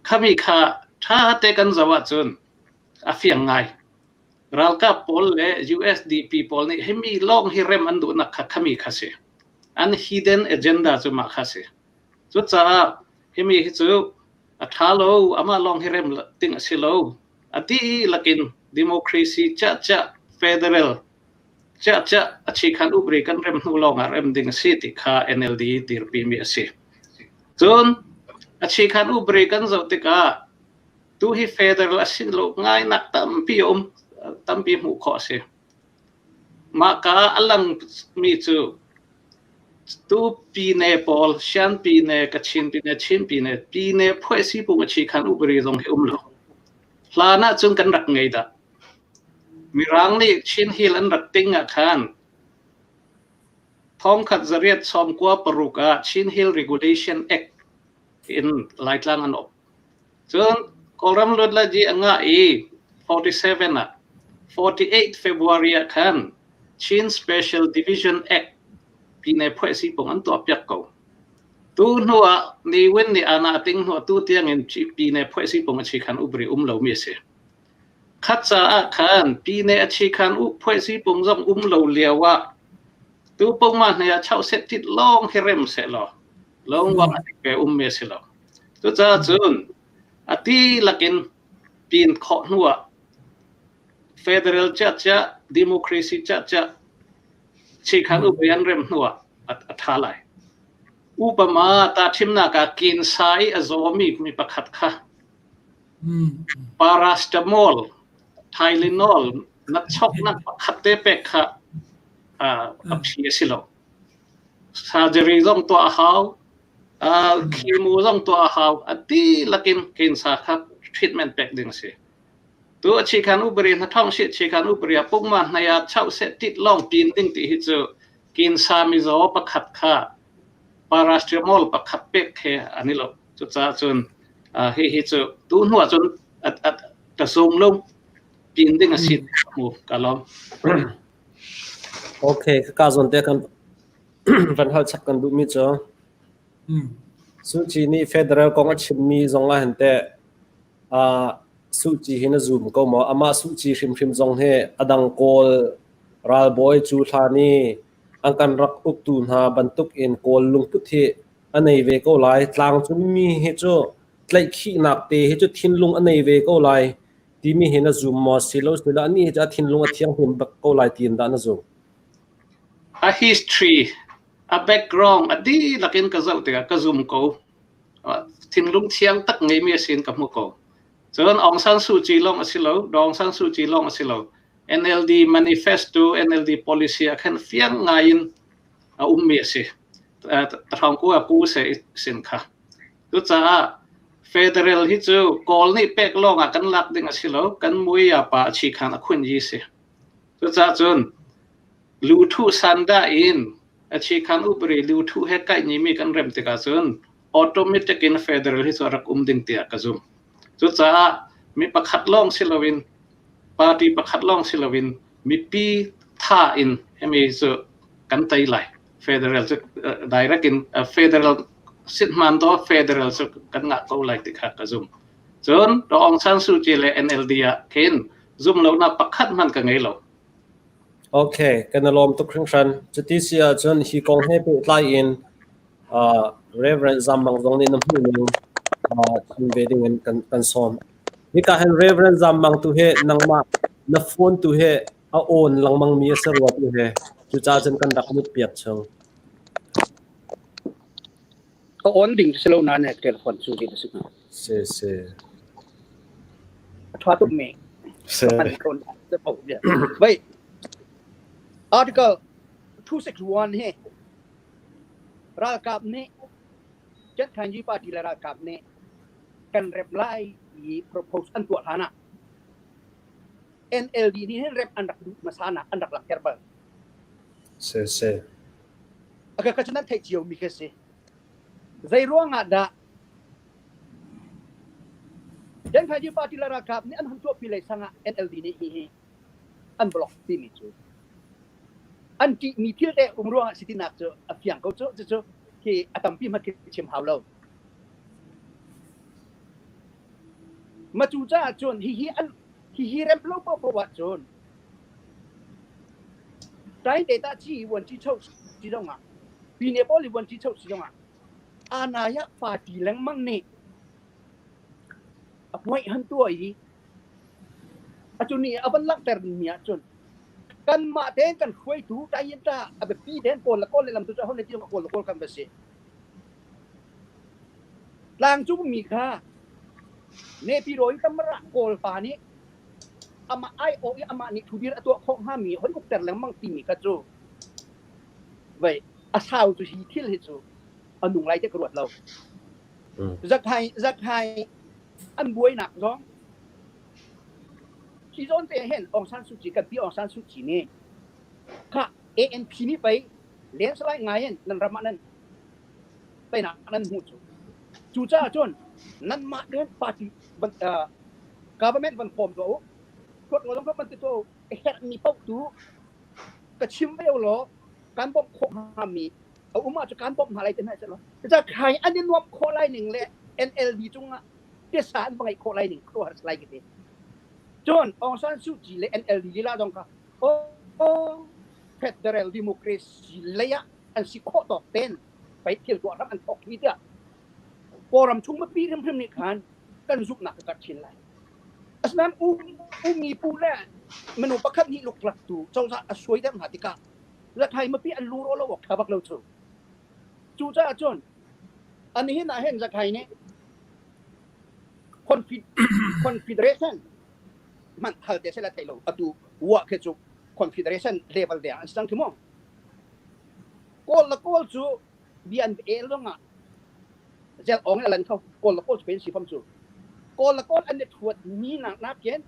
Khami kha ṭha te kan zoh ahcun a fiang ngai. Ralkap pawl le USDP pawl nih himi lawng hi rem an duhnak kha khami kha si. An hidden agenda cu mah kha si. Cucaah himi hi cu a ṭha lo, amah lawng hi rem ding a si lo. A dihlak in democracy cahcah federal. Ciah ciah achikhan upri kan rem hnu lawng ah rem ding a si ti kha NLD dirpimi a si. Cun achikhan upri kan zoh tikah tu hi federal a sin lo ngai nak tampi a um tampi hmuh khawh a si. Mah ka a lang mi cu tu pine pawl Shan pine Kachin pine Chin pine pine phuai si pung achikhan upri zong hi um lo. Hlan ah cun kan rak ngei dah. Mirang nih Chin Hill an rak ting ah khan 1996 ah Chin Hill Regulation Act in Laitlang an op. Cun Kawlram luatlaji a ngah i 47 ah 48 February ah khan Chin Special Division Act pine phuai si pung an tuah piak ko. Tu hnu ah Ni Win nih ana ting hnu tu tiang in pine phuai si pung a chi khan ubri um lo mi a si. Khat caah khan pine a chi khan phuaisi pung zong um lo lio ah tu pung ma hne ah chau set tit lawng hi rem seh law lawng wang a pe um me si lo. Cucaah cun a ti lakin pin khawh hnu ah federal chia chia democracy chia chia chi khan u an rem hnu ah a tha lai. Upama ta thimnak ah kin sai a zawmi mi pakhat kha Paracetamol, Tylenol na choknak pakhat te pek kha a phi a si lo. Surgery zong tuah a hau, chemo zong tuah a hau. A dihlak in cancer kha treatment pek ding a si. Tu a chikhan ubari na thong si chikhan ubari a pungma hnai ah chau se tit long pin ding ti hi cu kinsa mizaw pakhat kha paracetamol pakhat pek he ani lo. Cucaah cun hihi cu tu hnu ah cun ka sung lo pin ding a si mu ka lawm. Okay, ka zawn te kan van hal chap kan duhmi cu Suh Kyi nih federal kong a chimmi zong ah hin teh Suh Kyi hi na zum ko maw? Amah Suh Kyi hrimhrim zong hi a dang Kawl ralbawi cu hlan i an kan rak uktu hna bantuk in Kawl lungput hi a nei ve ko lai. Tlangcungmi hi cu tlaihkhihnak te hi cu thinlung a nei ve ko lai timi hi na zum maw? Silo silo anih hi cu a thinlung a thianghlim bak ko lai tiin dah na zum? A history, a background a dihlak in ka zoh tikah ka zum ko. Thinlung thiang tak ngeimi a si in ka hmu ko. Cun Aung San Suu Kyi lawng a si lo, Daw Aung San Suu Kyi lawng a si lo. NLD manifesto, NLD policy ah khan fiang ngai in a ummi a si. Tahrang ku a pu se sin kha. Cucaah federal hi cu Kawl nih pek lawng ah kan lak ding a si lo, kan mui a pa a chi khan a khun yi si. Cucaah cun luthu sanda in a chi khan upri luthu he kai ni mi kan rem tikah cun automatic in federal hi cu a rak um ding tiah ka zumh. Cucaah mi pakhat lawng si loin party pakhat lawng si loin mipi tha in hemi cu kan tei lai. Federal cu direct in federal sithman to federal cu kan ngah ko lai ti kha ka zum. Cun Daw Aung San Suu Kyi le NLD ah khin zum lonak pakhat hmanh ka ngei lo. Okay, kan i lawm tuk hringhran. Cuti si ahcun hi kong he pehtlai in Reverend Zam Mang zong nih na hmuh ning chim ve ding in kan kan sawm. Hika hin Reverend Zam Mang tu hi nangmah na phone tu hi a awn lengmang mi a si rua tu hi cucaah cun kan rak mut piak chung. Ka on ding si lo na ne telephone cu ti si hnga. Si si. A ṭha tuk mi. Si. Wait. Article 261 hi ralkap nih Chet party le ralkap nih kan rep lai i propose an tuah hlan ah NLD nih hin rep an rak duh hmasa nak an rak langhter bal. Si si. Ka ka cu nan theih cio mi khi si. Zei ruang ah dah Dengthaji party le ralkap nih an hun tuahpi lei sang ah NLD nih hi hi an block timi cu an ṭihmi thil te um ruangah si tinak cu a fiang ko cu cucu khi a tampi hmanh khi chim hau lo. Ma cu caah cun hihi an hihi remh lo paohpaoh ahcun tain te ta ci vuan ci cho si zongah pine pawl i vuan ci cho si zongah anaya party lengmang nih a puai han tua i atu ni a van langhter mi ahcun Kanmah tein kan hruaitu tayinta a biapi tein Kawl le Kawl lehlam tu cu aho nih ti Kawl le Kawl kan va si. Tlangcung mi kha Nepiro i Tamara Kawl pa nih amah aiawh i amah nih thudir a tuah khawh hngami hoi ukter lengmang timi kha cu vei a sau cu hi thil hi cu a nung lai te ka ruat lo. Zakhai zakhai an buainak zong Hi zawn te hin Aung San Suu Kyi kan pi Aung San Suu Kyi nih kha ANP nih pei landslide ngai in nan ram ah nan teinak nan hmuh cu. Cucaah cun nanmah tein party government van form tuah u. Thuat ngo zong van ti tuah u. A herhmi paoh tu ka chim ve law kan bawmh khawh hngami a um ahcun kan bawmh hna lai ti hna seh law. Cucaah khai an i nuamh khawh lai ning le NLD cungah tisa an va ngeih khawh lai ning khuaruahhar si lai ka ti. Cun Aung San Suu Kyi le NLD lila zong kha oh federal democracy lei ah an si khawh tawk ten pei thil tuah ram an thawk hi tiah Kawlram chung mipi hrimhrim nih khan kan zumhnak ka karh chin lai. Asinain umi pu le minung pakhat nih luklak tu cozah a suai deuh hna tikah Rakhine mipi an luro lo awk ṭha bak lo cu. Cucaah cun anihin ah hin Rakhine nih Confederation hmanh hal te seh la theih lo atu wa khi cu Confederation level deng an si cang khi mu. Kawl le Kawl cu bia an el zong ah zel ong in a lan kho. Kawl le Kawl cu pen si fam cu. Kawl le Kawl an i thuat mi nak nakin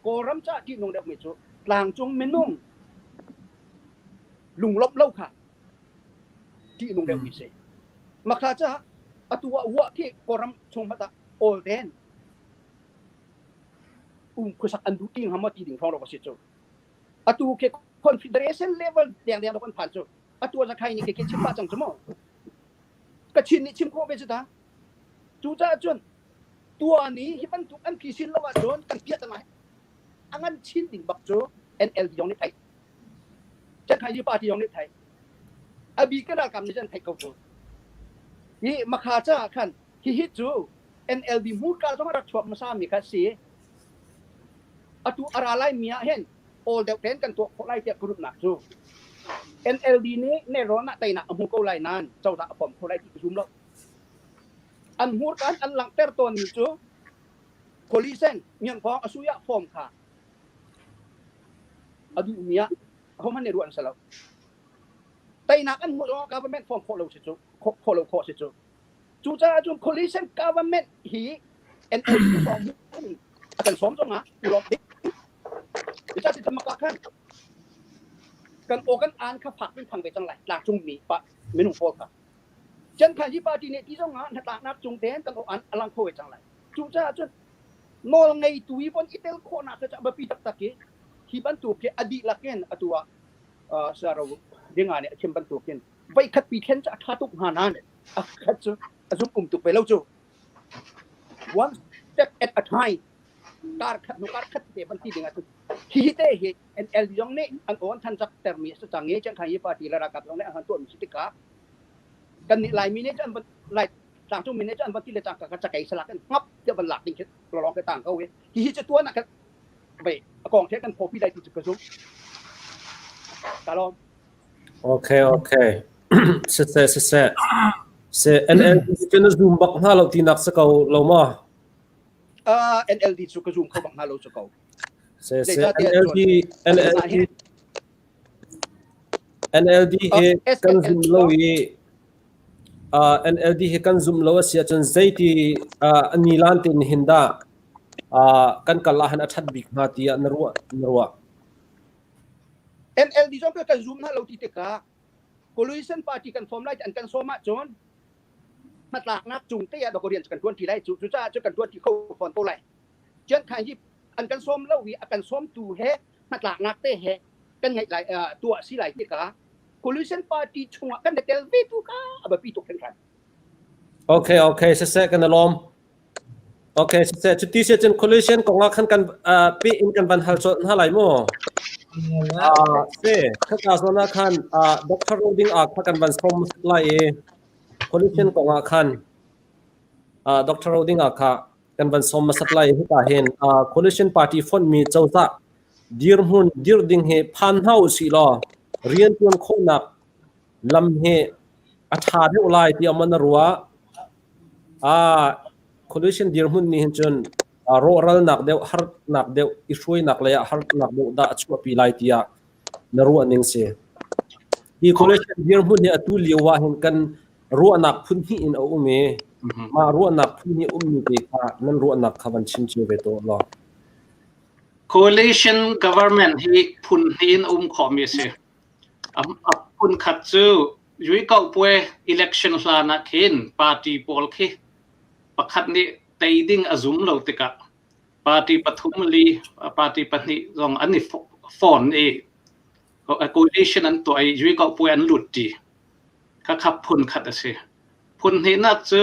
Kawlram caah ṭihnung deuhmi cu tlangcung minung lunglawmh lo kha ṭihnung deuhmi si. Makha caah atu ah wah khi Kawlram chung hmanh ah awl ten um khuasak an duh ti hnga maw ti ding hrawng rawk a si cu. Atu khi confederation level deng deng kan phan cu. Atu ah zakhai nih khi chim pah cang cu mu. Kachin nih chim khawh ve cu ta. Cucaah cun tuan i hi bantuk an phisin lo ahcun kan piah cang lai. A ngan chin ding bak cu NLD zong nih theih. Cangkhaili party zong nih theih. A bi ka ralkap nih cun theih ko cu. Hi makha caah khan hihi cu NLD hmurka zong a rak chuak hmasa mi kha si. Atu a ra lai mi ah hin awl deuh tein kan tuah khawh lai tiah ka ruahnak cu NLD nih nelrawn ah teinak a hmu ko lai nain cozah a pom kho lai ti ka zum lo. An hmurka in an langhter tawnmi cu coalition Myanmar a sui ah form kha a duhmi ah ahohmanh nih ruah an si lo. Teinak an hmuh zongah government form khawh lo si cu khawh lo khawh si cu. Cucaah cun coalition government hi NLD sawm a kan sawm zongah i lawm ding. Cucaah tamaka khan kan aw kan aan kha fak in thang ve cang lai tlangcung mi pa minung pawl kha. Chan hi party nih ti zongah hnatlaknak cung tein kan aw aan a lang kho ve cang lai. Cucaah cun nawl ngeitu i von i tel khawhnak cu a biapi taktak i hi bantuk hi a dihlak in atu ah Saro dinga nih a chim bantukin voikhat pi thlen cu a ṭha tuk hnga nain a khat cu a zum um tuk ve lo cu. One step at a time kar khat hnu kar khat te van ti ding ahcun hi te hi NLD zong nih an awn than cak termi a si cang i Chiangkhai hi party le ralkap zong nih an han tuahmi si tikah kan nih Laimi nih cun Lai tlangcung mi nih cun an van ti le cangka ka cakei salak in hngap tiah van lak ding khi lawng ke tang ko i hihi cu tuan ah khan vei a kong the kan phawpi lai ti cu ka zum ka lawm. Okay, okay. Siseh, siseh. Se NLD cu na zoom bak hna lo tinak si ko lo ma? NLD cu ka zoom kho bak hna lo cu ko. Se se NLD NLD NLD hi kan zum lo i NLD hi kan zum lo a si ahcun zeiti ni lan tin hin dah kan kal ah hin a ṭhat bik hnga tiah na ruah na ruah? NLD zong kan zum hna lo ti tikah coalition party kan form lai ti an kan sawm ahcun hnatlaknak cung te ah dawkaw rian cu kan ṭuan ṭi lai cu cucaah cu kan ṭuan ṭi kho fawn ko lai. Cian khan hi an kan sawm lo i a kan sawmtu he hnatlaknak te he kan ngeih lai tuah si lai tikah coalition party chungah kan i tel ve tu kha a biapi tuk hringhran. Okay, okay, siseh kan i lawm. Okay, siseh cuti si cun coalition kong ah khan kan pe in kan van hal colh hna lai mu. Se khaka zawn ah khan Dr. Roding ah kha kan van sawm lai i coalition kong ah khan Dr. Roding ah kha kan van sawm hmasat lai. Hika hin coalition party fonhmi cozah Dirhmun dirh ding hi phan hna usih law rianṭuan khawhnak lam hi a ṭha deuh lai tiah maw na ruah? Coalition dirhmun nih hin cun rawhralnak deuh, harnak deuh, i hruainak lei ah harnak deuh dah a chuahpi lai tiah na ruah ning si. Hi coalition dirhmun hi atu lio ah hin kan ruahnak phun hnih in a um i mah ruahnak phun hnih ummi te kha nan ruahnak kha van chim cio ve tuah law. Coalition government hi phun hnih in a um khawhmi a si. A phun khat cu Yuikauhpuai election hlan ah khin party pawl khi pakhat nih tei ding a zum lo tikah party pathum li party pahnih zong an i fon i coalition an tuah i Yuikauhpuai an lut ṭi. Khakha phun khat a si. Phun hnihnak cu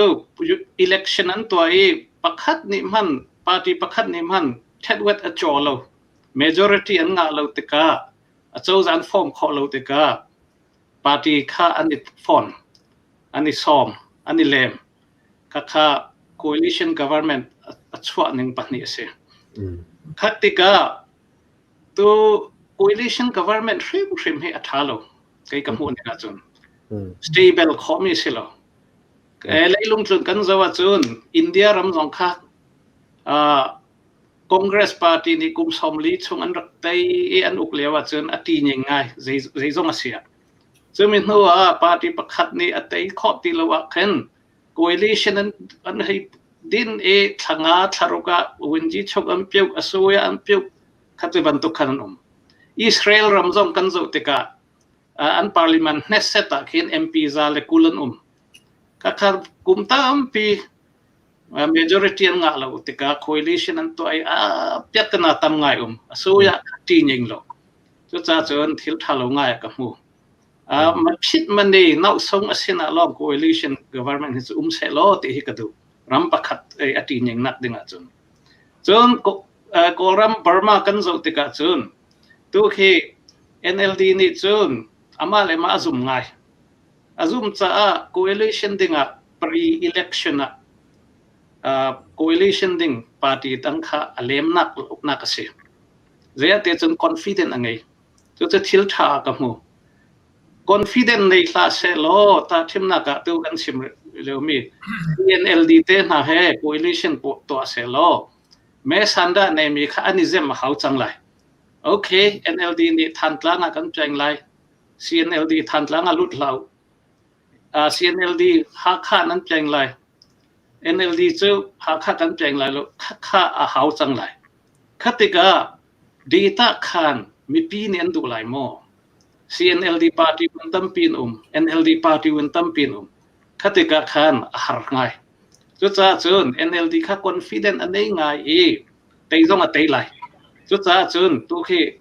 election an tuah i pakhat nih hman party pakhat nih hman ṭhetwet a caw lo. Majority an ngah lo tikah acozah an form khawh lo tikah party kha an i fon, an i sawm, an i lem. Khakha coalition government a chuah ning pahnih a si. Khat tikah tu coalition government hrimhrim hi a ṭha lo. Kei ka hmuh ning ahcun stable khawhmi si lo. Leilung tlun kan zoh ahcun India ram zong kha Congress party nih kum 40 chung an rak tei i an uk lio ahcun a ṭining ngai zeizong a si ah. Cumi hnu ah party pakhat nih a tei khawh ti lo ah khin coalition an hei din i thla nga thla ruk ah Winji chuk an piuk a sui an piuk kha cu bantuk khan an um. Israel ram zong kan zoh tikah an parliament Knesset ah khin MP za le 20 an um. Khakha kum tampi majority an ngah lo tikah coalition an tuah i a piattana tam ngai um. A suya ṭi ning lo. Cucaah cun thil ṭha lo ngai ka hmu. Ma phit mani nau song a sin ah lawng coalition government hi cu um seh law ti hi ka duh. Ram pakhat a ṭi ning nak ding ahcun. Cun Kawlram Burma kan zoh tikah cun tu khi NLD nih cun amah le mah a zum ngai. A zum caah coalition dingah pre-election ah coalition ding party dang kha a lemnak uknak a si. Zeiah cun confident a ngei. Cucu thil ṭha ah ka hmu. Confident nei hlah sehlaw tahthimnak ah tu kan chim liomi CNLD te hna he coalition tuah sehlaw me sandah neimi kha an i zem a hau cang lai. Okay, NLD nih Thantlang ah kan peng lai. CNLD Thantlang ah lut hlah u. CNLD Hakha nan peng lai. NLD cu Hakha kan peng lai lo. Khakha a hau cang lai. Kha tikah data khan mipi nih an duh lai maw? CNLD party un tampi an um, NLD party un tampi an um. Kha tikah khan a har ngai. Cucaah cun NLD kha confident a nei ngai i tei zong a tei lai. Cucaah cun tu khi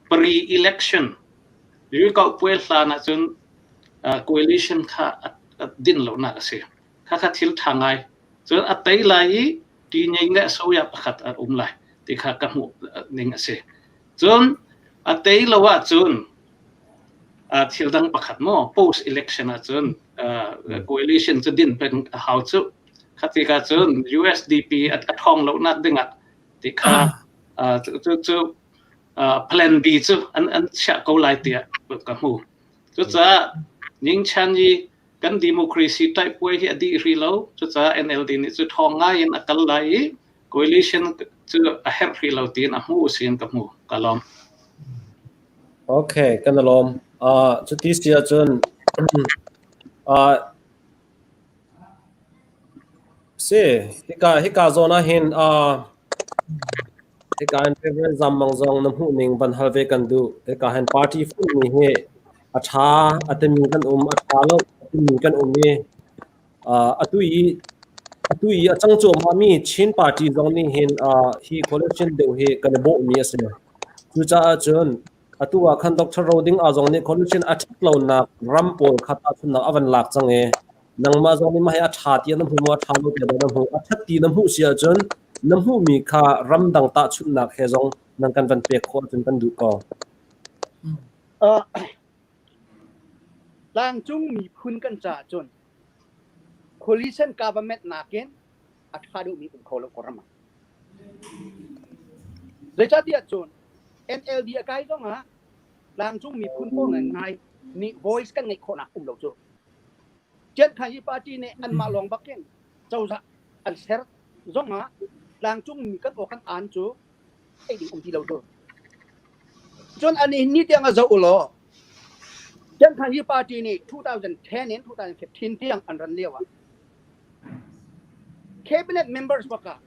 pre-election Rikauhpuai hlan ahcun coalition kha a din lonak a si. Khakha thil ṭha ngai. Cun a tei lai i ṭining le soya pakhat a um lai ti kha ka hmuh ning a si. Cun a tei lo ahcun thil dang pakhat maw post election ahcun coalition cu din peng a hau cu. Kha tikah cun USDP a ṭhawng lonak dingah ti kha cu cu plan B cu an chiah ko lai tiah ka hmu. Cucaah Ningchan i kan democracy ṭaihpuai hi a dih rih lo. Cucaah NLD nih cu ṭhawng ngai in a kal lai i coalition cu a herh rih lo tiin a hmu sin ka hmu. Ka lawm. Okay, kan lawm. Cuti si ahcun si hika zawn ah hin hika hin Reverend Zam Mang zong na hmuh ning van hal ve kan duh. Hika hin party fonh mi hi a ṭha a timi kan um, a ṭha lo a timi kan um i atu i atu i a cang cuahmah mi Chin party zong nih hin hi coalition deuh hi kan i bawhmi a si. Cucaah cun atu ah khan Dr. Roding A zong nih coalition a ṭhat lonak ram pawl kha tahchunhnak a van lak cang i nangmah zong nih mah hi a ṭha ti na hmu maw a ṭha lo ti na hmu a ṭhat ti na hmuh si ahcun na hmuhmi kha ramdang tahchunhnak he zong nan kan van pek khawh ahcun kan duh ko. Tlangcung miphun kan caah cun coalition government nakin a ṭha deuhmi um kho lo ko ram ah. Zeicahtiah cun. NLD a kai zong ah tlangcung miphun pawl ngai nih voice kan ngeih khawhnak um lo cu. Ciankhanyi party nih anmah lawng bakin cozah an ser zong ah tlangcung mi kan aw kan aan cu theih ding um ti lo cu. Cun ani ni tiang a zoh u law Ciankhanyi party nih 2010 in 2015 tiang an ran lio ah cabinet members baka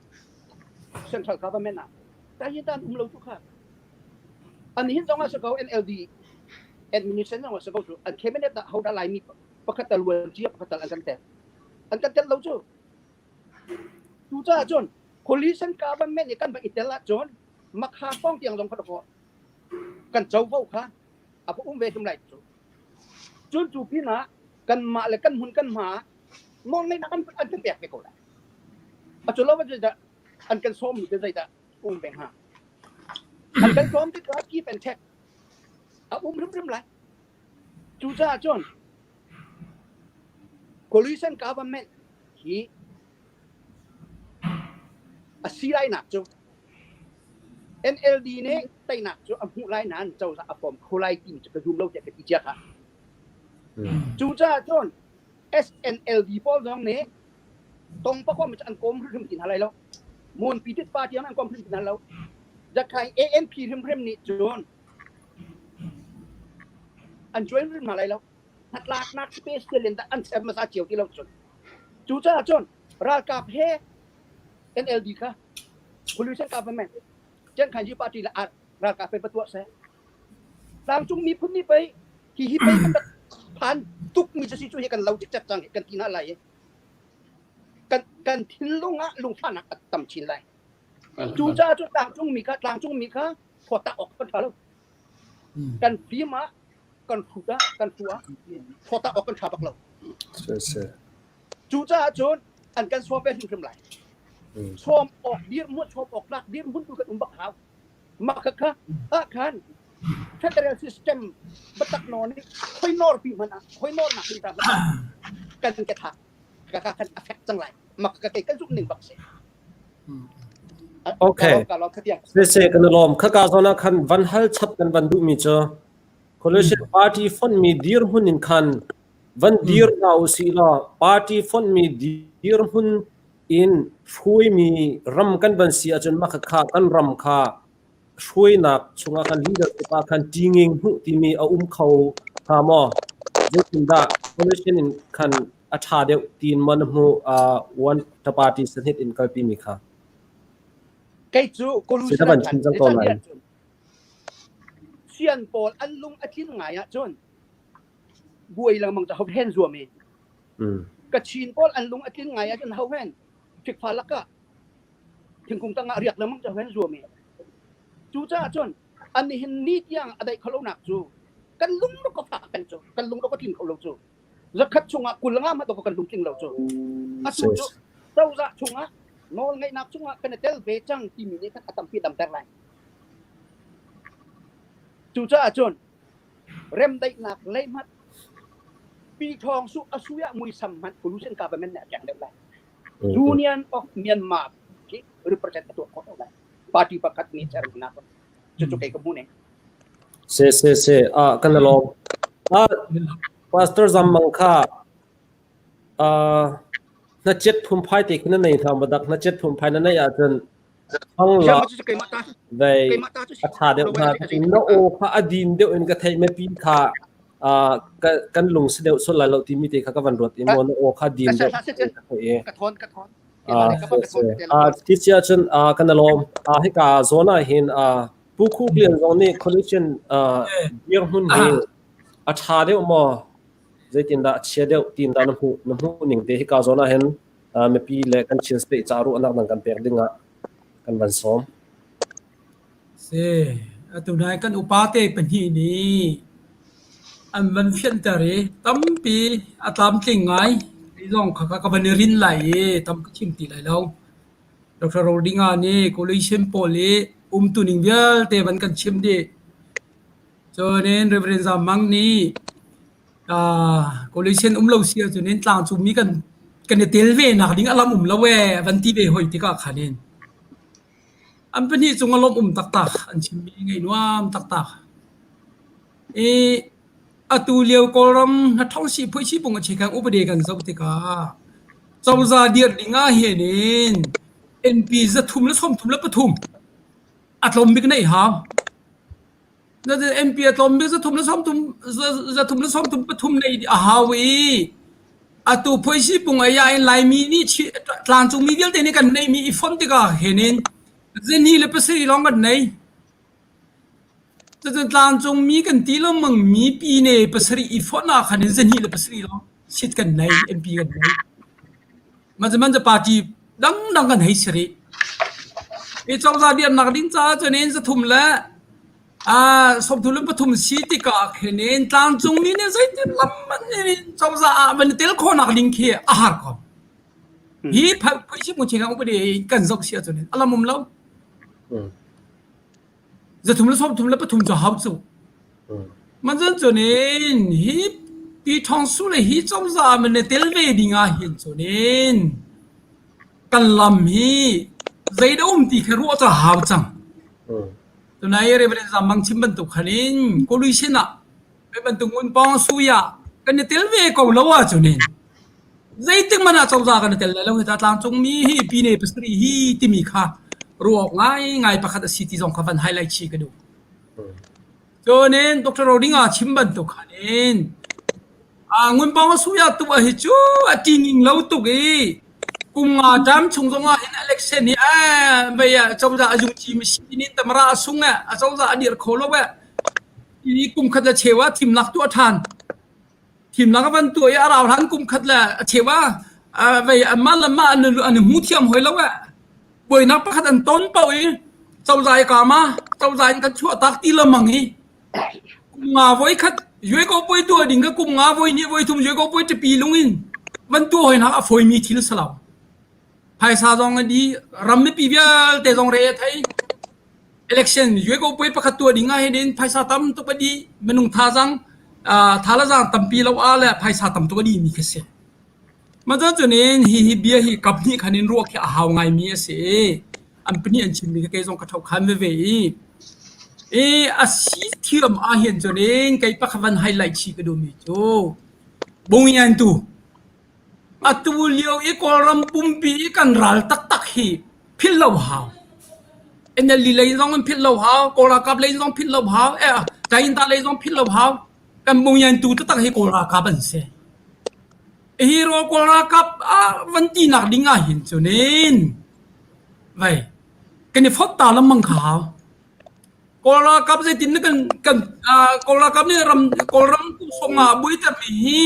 central government ah tahin um lo tu kha an hin zong ah si ko NLD administration zong ah si ko cu an cabinet ah hodah Laimi pakhat tal luan cia pakhat tal an kan tel an kan tel lo cu cucaah cun coalition government nih kan va i tel ahcun makha kong tiang zong kha kan covo kha a va um ve hrim lai cu cun cu pinah kanmah le kan hmun kan hma nawlngeihnak an an kan pek ve ko lai a cu lo zeidah an kan sawm mi te zeidah um ve hnga an kan sawm tikah keep and check a um hrimhrim lai cucaah cun coalition government hi a si lainak cu NLD nih teinak cu a hmuh lai nain cozah a form kho lai ti cu ka zum lo tiah ka ti cia kha. Cucaah cun SNLD pawl zong nih tong pakom cu an kawm hrimhrim ti hna lai lo. Mon Pitit Party an kawm hrimhrim ti hna lo. Zakai ANP hrimhrim nih cun an join hrim hna lai lo. Hnatlaknak special in an ser hmasa cio ti lo cun. Cucaah cun ralkap he NLD kha coalition government Ciankhanji party le ralkap he patuah seh. Tlangcung miphun nih pei hi hi pei kan rak phan tuk mi cu si cu hi kan lo cikcek cang kan ti hna lai i kan kan thinlung ah lungfahnak a tam chin lai. Cucaah cu tlangcung mi kha tlangcung mi kha phawtak awk kan ṭha lo. Kan fim ah kan hrut ah kan hru ah phawtak awk kan ṭha bak lo. Cucaah cun an kan sawm ve hrimhrim lai. Sawm awk dirhmun sawm awk tlak dirhmun tu kan um bak hau. Mah kha kha ah khan federal system biatak nawn i khoi nawr pi hmanh ah khoi nawr nak ding ta hmanh ah kan ke thak ka ka kan affect cang lai. Mah ka kei kan zumh ning bak si. Okay. Sese kan lawm. Khaka zawn ah khan van hal chap kan van duh mi cu Coalition Party fonh mi dirhmun in khan van dir hna usih law party fonh mi dirhmun in hruaimi ram kan van si ahcun mah kha kan ram kha hruainak chungah khan leadership ah khan ṭinging hmuh timi a um kho hnga maw? Zeitindah coalition in khan a ṭha deuh tiin maw na hmuh uh, one the party sanhit in kalpi mi kha? Kei cu Sita van chim cang ko lai. Sian pawl an lung a tlin ngai ahcun buai lengmang cu ho hen zuam i Kachin pawl an lung a tlin ngai ahcun ho hen fikfa lakah thingkung tangah riak lengmang cu ho hen zuam i cucaah cun an nihin ni tiang a daih kholonak cu kan lung rak ka fak peng cu kan lung rak ka tling kho lo cu zakhat chungah 20 nga hmanh kan lung tling lo cu atu cu cozah chungah nawl ngeihnak chungah kan i tel ve cang timi nih khan a tampi damter lai cucaah cun remdaihnak lei hmanh Pi Thawng Su a sui ah muisam hmanh pollution government nih a keng deuh lai. Union of Myanmar khi represent a tuah khawh deuh lai. Party pakhat nih chairman cucu kei ka hmu ning. Se se se ah kan lawm. Ah Pastor Zam Mang kha ah hnachet phumphai te khi na nei hna ma dak hnachet phumphai na nei ahcun Thangla vei a ṭha deuh hnga. Na aw kha a din deuh in ka theih mipi kha kan lung si deuh sual lai lo timi te kha ka van ruat i maw na aw kha din deuh ka theih i. Ti si ahcun kan i lawm. Hika zawn ah hin Pu Khuk Lian zong nih coalition dirhmun hi a ṭha deuh maw zeitindah a chia deuh tiin dah na hmuh na hmuh ning te hika zawn ah hin mipi le kan Chin State ca ruahnak dang kan pek ding ah kan van sawm. Si, atu nai kan upa te pahnih nih an van fianter i tampi a tlamtling ngai. Kei zong kha ka van i rin lai i tam ka chim ti lai lo. Dr. Rodinga nih coalition pawl i umtuning vialte van kan chim dih. Cun Reverend Zam Mang nih Coalition um lo si ahcun in tlangcungmi kan kan i tel ve nak ding a lam um lo ee van ti ve hoi tikah khan in. An pahnih cung a lawmh um taktak. An chimmi ngaih nuam taktak. I atu lio Kawlram hnathawng phuihsi pung a chekang upade kan zoh tikah cozah dirh ding ah hin in MP 333 a tlawm bik neih hau. MP a tlawm bik 333 neih a hau i atu phuihsi pung ai ah in Laimi nih tlangcungmi vialte nih kan neihmi i fonh tikah hin in 207 lawng kan nei. Cucun tlangcungmi kan ti lengmang mi pine pasarih i fonh ah khan in 27 lawng seat kan nei, MP kan nei. Mah cu party dangdang kan hei si rih. Hi cozah dirnak ding caah cun in zathum le 33 si tikah khin in tlangcungmi nih zeitin lam man in cozah ah van i tel khawhnak ding khi a har ko. Hi phuichim ching upadi kan zoh si ahcun a lam um lo. 333 cu hau cu. Manzan cun in hi Pi Thawng Su le hi cozah man i tel ve ding ah hin cun in kan lam hi zeidah um ti kha ruah cu a hau cang. Tunai Reverend Zam Mang chim bantuk khan in coalition ah ve bantuk ngun pawng sui ah kan i tel ve ko lo ahcun in zeitik hmanh ah cozah kan i tel lai lo hi ta tlangcung mi hi pine pasarih hi timi kha ruah awk ngaingai pakhat a si ti zong kha van highlight chih ka duh. Cun in Dr. Rodinga chim bantuk khan in ngun pawng a suya tu hi cu a ṭining lo tuk i kum nga ṭam chung zong ah hin election hi vei ah cozah a zungci mi si in tamara a sung eh a cozah a dir kho lo eh i kum khat le cheu ah thimnak tuah ṭhan thimnak a van tuah i a rau hlan kum khat le a cheu ah vei anmah le mah an i hmu thiam hoi lo eh buainak pakhat an ton paoh i cozah i kama cozah in kan chuah tak ti lemang i kum nga voi khat yue ko poi tuah ding ka kum nga voi ni voi thum yue ko poi ṭapi lung in van tuah hoi hna a foimi thil salau phaisa zong an di ram mipi vialte zong re a thei election yue ko poi pakhat tuah ding ah hin phaisa tam tuk a di minung thazang tha la zang tampi lo a le phaisa tam tuk a di mi kha si Mah cun in hihi bia hi kaphnih khan in ruah khi a hau ngaimi a si i an pahnih an chimmi kha kei zong ka ṭhokhan veve i i a si thiam ahhin cun in kei pakhat van highlight chih ka duhmi cu Bungiantu atu lio i Kawlram pumpi i kan ral taktak hi philh lo hau. NLD lei zong in philh lo hau, Kawl ralkap lei zong philh lo hau, eh Tainta lei zong philh lo hau. Kan Bungiantu taktak hi Kawl ralkap an si. Hi rawl Kawl ralkap ah van tinak ding ah hin cun in vei kan i fot ta lengmang kha hau. Kawl ralkap zeitin na kan kan Kawl ralkap nih ram Kawlram kum ah buaiter mi hi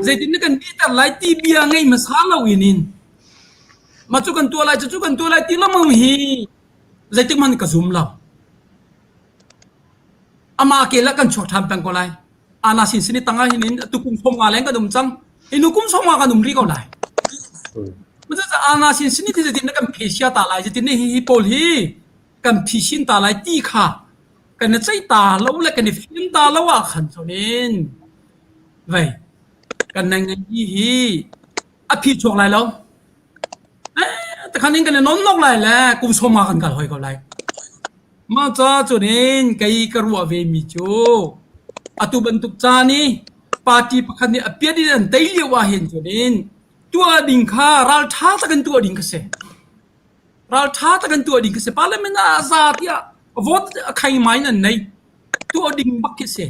zeitin na kan dihter lai ti bia ngei hmasa lo in in mah cu kan tuah lai cucu kan tuah lai ti lengmang hi zeitik hmanh ka zum lo. Amah ke le kan chuak ṭhan peng ko lai. Ana sin sin i tangah hin in atu kum 50 leng kan um cang. Hi nu kum 50 kan um rih ko lai. Cucaah ana sin sin i zeitin kan phesia ta lai zeitin hi hi pawl hi kan phisin ta lai ti kha kan i ceih ta lo le kan i fim ta lo ah khan cun in vei kan neng hi hi a phi chuak lai lo. Eh, takhan in kan i non nok lai le kum 50 kan kal hoi ko lai. Mah ca cun in kei ka ruah ve mi cu atu bantuk caan i party pakhat nih a piat in an tei lio ah hin cun in tuah ding kha ralṭha tak in tuah ding kha si. Ralṭha tak in tuah ding kha si. Parliament ah a za tiah vote a khai mai in an nei. Tuah ding bak khi si.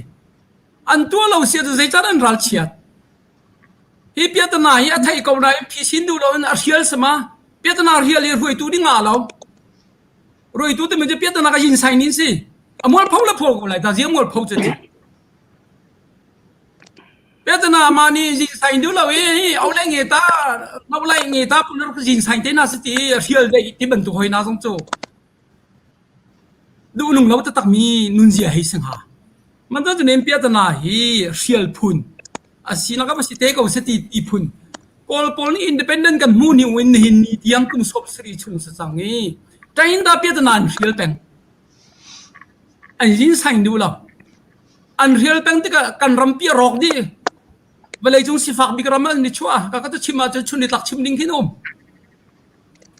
An tuah lo si ahcun zeicah an ralchiat? Hi piatana hi a theih ko nain phisin duh loin a hrial sama. Piatana hrial hi hruaitu ding ah lo. Ruaitu timi cu piatana ka yin sain in si. A mualpho le pho ko lai ta zia mualpho cu ti. Piatana ma ni yin sain du lo i au lai nge ta lo lai nge ta pun rak yin sain te na si ti hrial dei ti bantuk hoi na zong cu. Duh nung lo taktak mi nunzia hei si hnga. Man cu nem piatana hi hrial phun a sinak a va si te ko se ti ti phun. Kawl pawl nih independent kan hmu ni in nihin ni tiang kum sawm sarih chung si cang i ṭain da piatana an hrial peng. An yin sain duh lo. An hrial peng tikah kan rampi a rawk dih. Vawleicung sifak bik ram an ni chuah. Ka ka tu chim ahcun chun ni tlak chim ding khin um.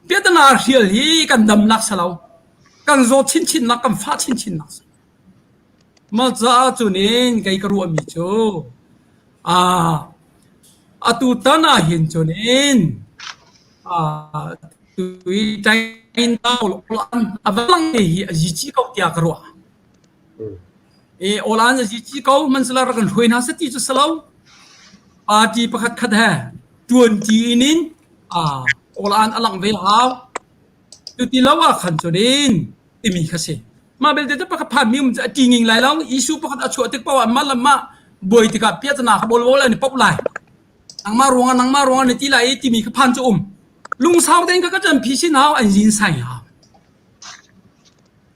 Piatana hrial hi kan damnak si lo. Kan zawt chinchinnak, kan fah chinchinnak si. Mah caah cun in kei ka ruahmi cu aa atu tan ah hin cun in aa tu i a va lang te hi a zici ko tiah ka ruah. I awlan a zici ko hmanhsehla rak kan hruai hna seh ti cu si lo. Party pakhat khat he ṭuanṭi in in aa awlan a langh ve hau. Cuti lo ah khan cun in timi kha si. Mah belte cu pakhat phanmi um cu a ṭinging lai lo. Issue pakhat a chuah tik paoh ah mah le mah buai tikah piahtana kha bawlbawl an i pop lai. Nangmah ruangah nangmah ruangah na ti lai i timi kha phan cu um. Lungsau tein kha ka ṭan phi sin hau an zin sai hau.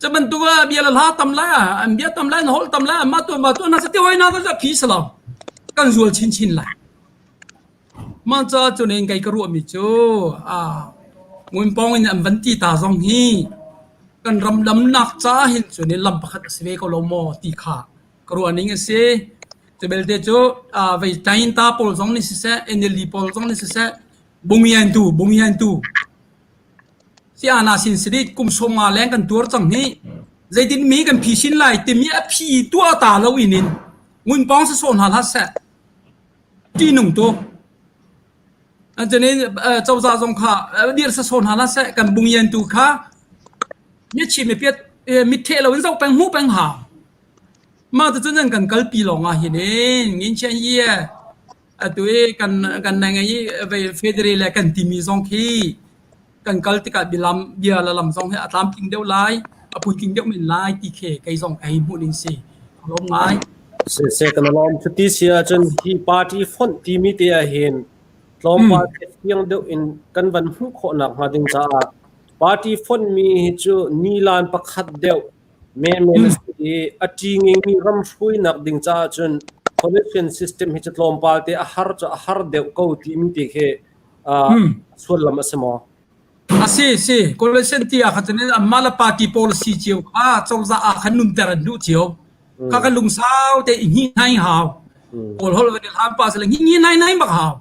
Cu bantuk ah bia le hla tam lai ah an bia tam lai an holh tam lai anmah tuan mah tuan hna seh ti hoi na ka phi si lo. Kan zual chinchin lai. Mah caah cun in kei ka ruahmi cu aa ngunpawng in an van ti ta zong hi kan ram damnak caah hin cun in lam pakhat a si ve ko lo maw ti kha ka ruah ning a si. Cu belte cu aa vei Tainta pawl zong nih siseh, NLD pawl zong nih siseh, bungyantu bungyantu si ana sin sidit kum 50 leng kan tuar cang hi zeitin mi kan phi sin lai timi a phi tuah ta lo in in ngunpawng si sawh hna hlah seh. Ṭihnung tuk. Cunin cozah zong kha dir sasaw hna hlah seh kan bungyen tu kha michi mipiat mittheh loin zoh peng hmuh peng hau. Mah cucun an kan kalpi lawng ah hin in nginchian yi atu i kan kan neng i federal le kan timi zong khi kan kal tikah bialam bia le lam zong hi a tlamtling deuh lai, a puitling deuh men lai ti khi kei zong ka hei hmuh ning si. Ka lawm ngai. Siseh kan lawm. Cuti si ahcun hi party fonh timi te ah hin tlawmpal te fiang deuh in kan van hmuh khawh nak hnga ding caah party fonh mi hi cu nilan pakhat deuh menmen a si i a ṭingingmi ram hruainak ding caah cun coalition system hi cu tlawmpal te a har cu a har deuh ko timi te khi sullam a si maw? A si si coalition ti ah khan cun anmah le party policy cio kha cozah ah khan nunter an duh cio. Kha kan lungsau te i hngih nai hau. Kawl holh van i hlan pa sile hngih nai nai bak hau.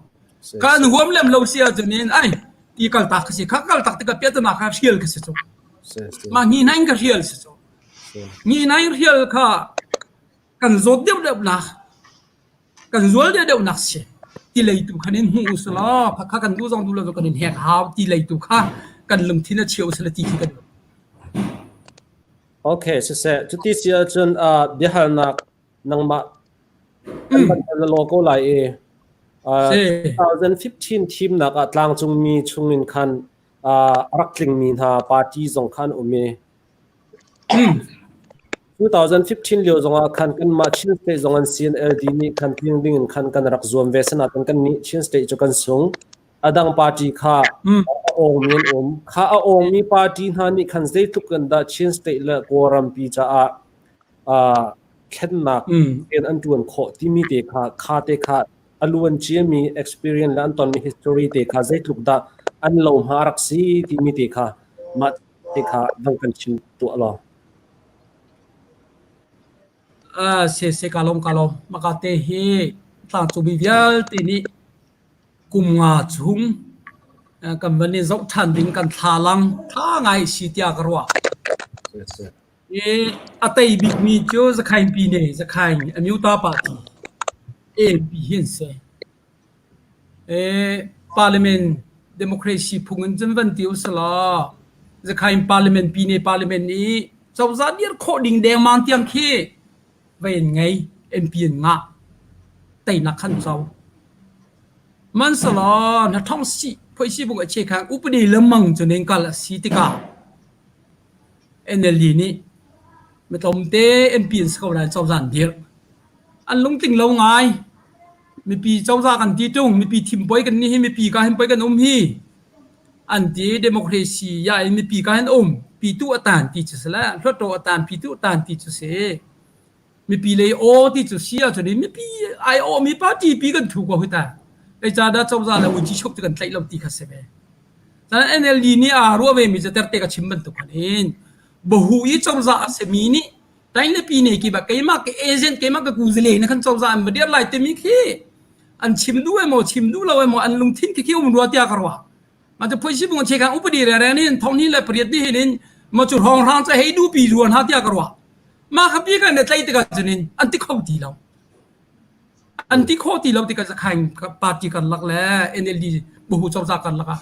Ka an huam lem lo si ahcun in ai ti kal tak ka si kha kal tak tikah piahtana kha hrial ka si cu. Mah hngih nai ka hrial si cu. Hngih nai hrial kha kan zawt deuh deuh nak kan zual deuh deuh nak si ti lei tu khan in hmu usih law kha kan duh zong duh lo kan in hek hau ti lei tu kha kan lungthin a chia usih ti khi kan Okay siseh cuti si ahcun uh, biahalnak nangmah kan van hal law ko lai i uh, 2015 thimnak ah tlangcungmi chungin khan uh, a rak tlingmi hna party zong khan um i 2015 lio zongah khan kanmah Chin State zong an CNLD nih khan tling ding in khan kan rak zuam ve. Sinain kannih Chin State cu kan sung. A dang party kha a awngmi an um. Kha a awngmi party hna nih khan zeitluk in dah Chin State le Kawlrampi caah uh, thlennak rian an ṭuan khawh timi te kha kha te kha a luan ciami experience le an tonmi history te kha zeitluk dah an lo hma a rak si timi te kha mah te kha dang kan chim tuah law. Uh, se se ka lawm ka lawm maka te hi tlangcungmi vialte nih kum nga chung kan van i zoh ṭhan ding kan thlalang ṭha ngai si tiah ka ruah. I a tei bikmi cu Zakhain Pine Zakhain Amyota Party ANP hi an si. Parliament democracy phung in cun van ti usilaw Zakhain parliament pine parliament i cozah dir khawh ding dengmang tiang khi vei an ngei MP an ngah teinak khan co. Hmanhsehlaw na thong si phoi si bung a che khang upadi lengmang cun in kal a si tikah NLD nih mitlawmte MP an si ko lai cozah an dirh. An lungtling lo ngai. Mipi cozah kan ti ṭung, mipi thim poi kan nih hi mipi ka hin poi kan um hi. An ti democracy ya in mipi ka hin um. Pitu a tan ti cu si le hluttaw a tan pitu a tan ti cu si. Mipi lei aw ti cu si ahcun in mipi ai aw mi party pi kan thu ko hi ta. Zeicahdah cozah le uici chuk ti kan tlaih lo ti kha si ve. Cun NLD nih aa ruah ve mi cu terte ka chim bantuk khan in bahu i cozah a simi nih Tainlepi ne ki ba keimah ka agent keimah ka kuzale na kan cozah an va dir lai timi khi an chim duh emaw chim duh lo emaw an lungthin khi khi um rua tiah ka ruah. Ma cu phoisi bung che kang upadi re re ni thong ni le pariat ni hin in Ma cu hrawnghrang cu hei duhpi rua hna tiah ka ruah. Mah kha pi kan i tlaih tikah cun in an ti kho ti lo. An ti khawh ti lo tikah Zakhaing party karlak le NLD buhu cozah karlak ah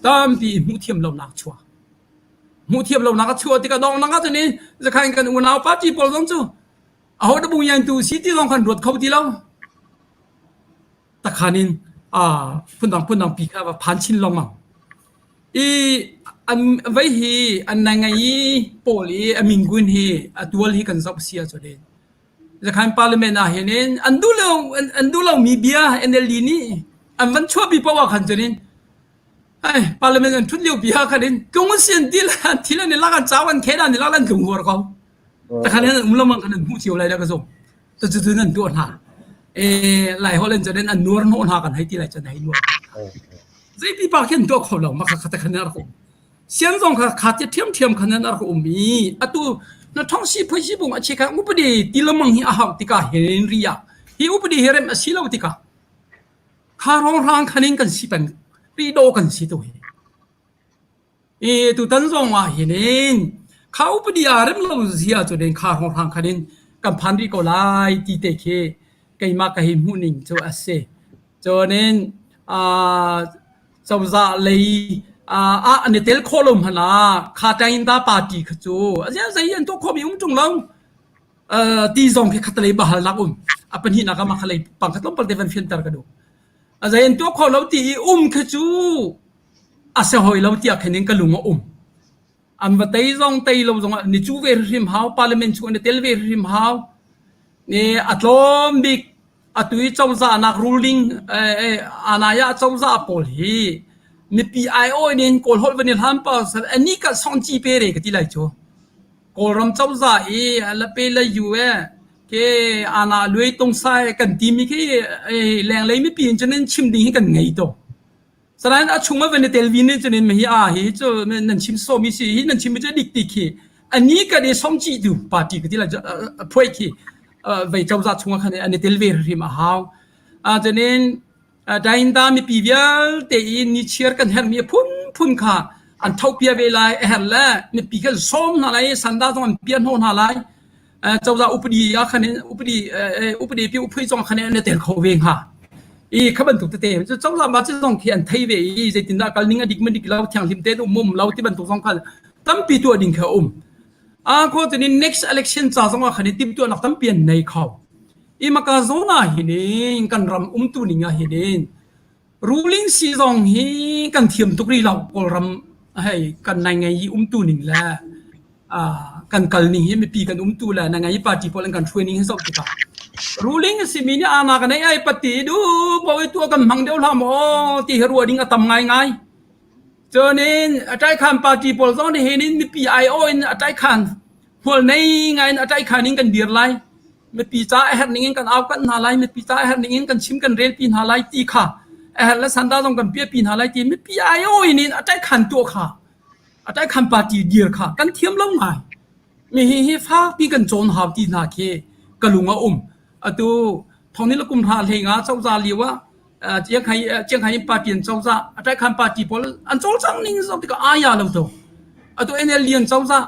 tampi hmuh thiam lonak chuak. Hmuh thiam lonak a chuah tikah dongnak ah cun in Zakhaing kan unau party pawl zong cu aho dah bung tu si ti zong khan ruat kho ti lo. Takhan in phundang phundang pi kha va phan chin lengmang. I an vei hi an nai ngai i pawl i a mingun hi a tual hi kan zoh si ahcun in Zakhan parliament ah hin in an duh lo an duh lomi bia NLD nih an van chuahpi paoh ah khan cun in ai parliament an ṭhut lio pi ah khan in tlung an si an ti an thil an i lak an cau an khen an i lak an tlung huar ko. Takhan in an um lengmang khan an hmuh cio lai dah ka zumh. Cucu nan tuah hna. Lai holh in cun an nuar hnawh hna kan hei ti lai cun hei nuar. Zei pipa khi an tuah kho lo ma kha kha khan an rak um. Sian zong kha kha tia ṭhiamṭhiam khan an rak um i atu na thong si phoi si bung a che kha upadi ti lamang hi a hau tikah hin ri ah hi upadi hi rem a si lo tikah kha rong rang khan in kan si peng ri do kan si tu hi. I tutan zong ah hin in kha upadi aa rem lo zia cu den kha hrawnghrang khan in kan phan rih ko lai ti te khi keimah ka hi hmuh ning cu a si. Cun in cozah lei ah an i tel khawh lo hmanh ah kha Tainda party kha cu a zei an tuah khawhmi um ṭung lo. Ti zong khi khatalei bahalnak um. A pahnihnak ah mah kha lei pangkhat tlawmpal te van fianter ka duh. A zei an tuah khawh lo ti i um khi cu a si hoi lo tiah khin in ka lung a um. An va tei zong tei lo zongah ni cu ve hrim hau, parliament chung an i tel ve hrim hau. Ni a tlawm bik atu i cozahnak ruling anaya cozah pawl hi mipi aiawh in Kawl holh van i hlan pa ani ka song ci pe re ka ti lai cu. Kawlram cozah i lape la yu e ke ana luai tung sai kan timi khi lenglei mipi in cun chim ding hi kan ngei to. Sanain a chung ah van i tel vi nih cun in hi a hi cu nan chim sawmi si hi nan chim mi cu dik ti khi ani kan i song ci tu party ka ti la phuai khi vei cozah chung ah khan an i tel ve hrim a hau. Cunin Dainda mipi vialte i nichiar kan herhmi a phunphun kha an thopia ve lai a herh le mipi khan sawm hna lai sanda zong an piah hnawh hna lai. Cozah upadi ah khan in upadi upadi pi uphui zong khan in an tel kho ve hnga. I kha bantuk tete cu cozah ma zong khi an thei ve i zeitindah kal ning a dik ma dik lo thianghlim te um um lo ti bantuk zong khan tampi tuah ding kha um. A kho cunin next election ca zong ah khan in timhtuahnak tampi an nei kho. I maka zawn ah hin in kan ram umtu ning ah hin in ruling si zong hi kan thiam tuk rih lo Kawlram hei kan nai ngei i umtu ning le kan kal ning hi mipi kan umtu le na ngei party pawl an kan hruai ning hi zoh tikah ruling a simi nih ana kan ei ai pati du bo i tua kan hmang deuh hlah maw ti hi ruah ding a tam ngaingai. Cunin a ṭaikhan party pawl zong nih hin in mipi aiawh in a ṭaikhan hmual nei ngai in a ṭaikhan in kan dir lai. Mipi ca a herh ning in kan aukanh hna lai, mipi ca a herh ning in kan chim kan relpi hna lai ti kha a herh le sanda zong kan piahpi hna lai ti mipi aiawh in in a ṭaikhan tuah kha a ṭaikhan party dir kha kan thiam lo ngai. Mi hi hi fakpi kan cawn hau ti hna khi ka lung a um. Atu thong ni le kum hra hlei nga cozah lio ah Chiangkhai party an cozah a ṭaikhan party pawl an cawlcangh ning zoh tikah aa lo to. Atu NLD an cozah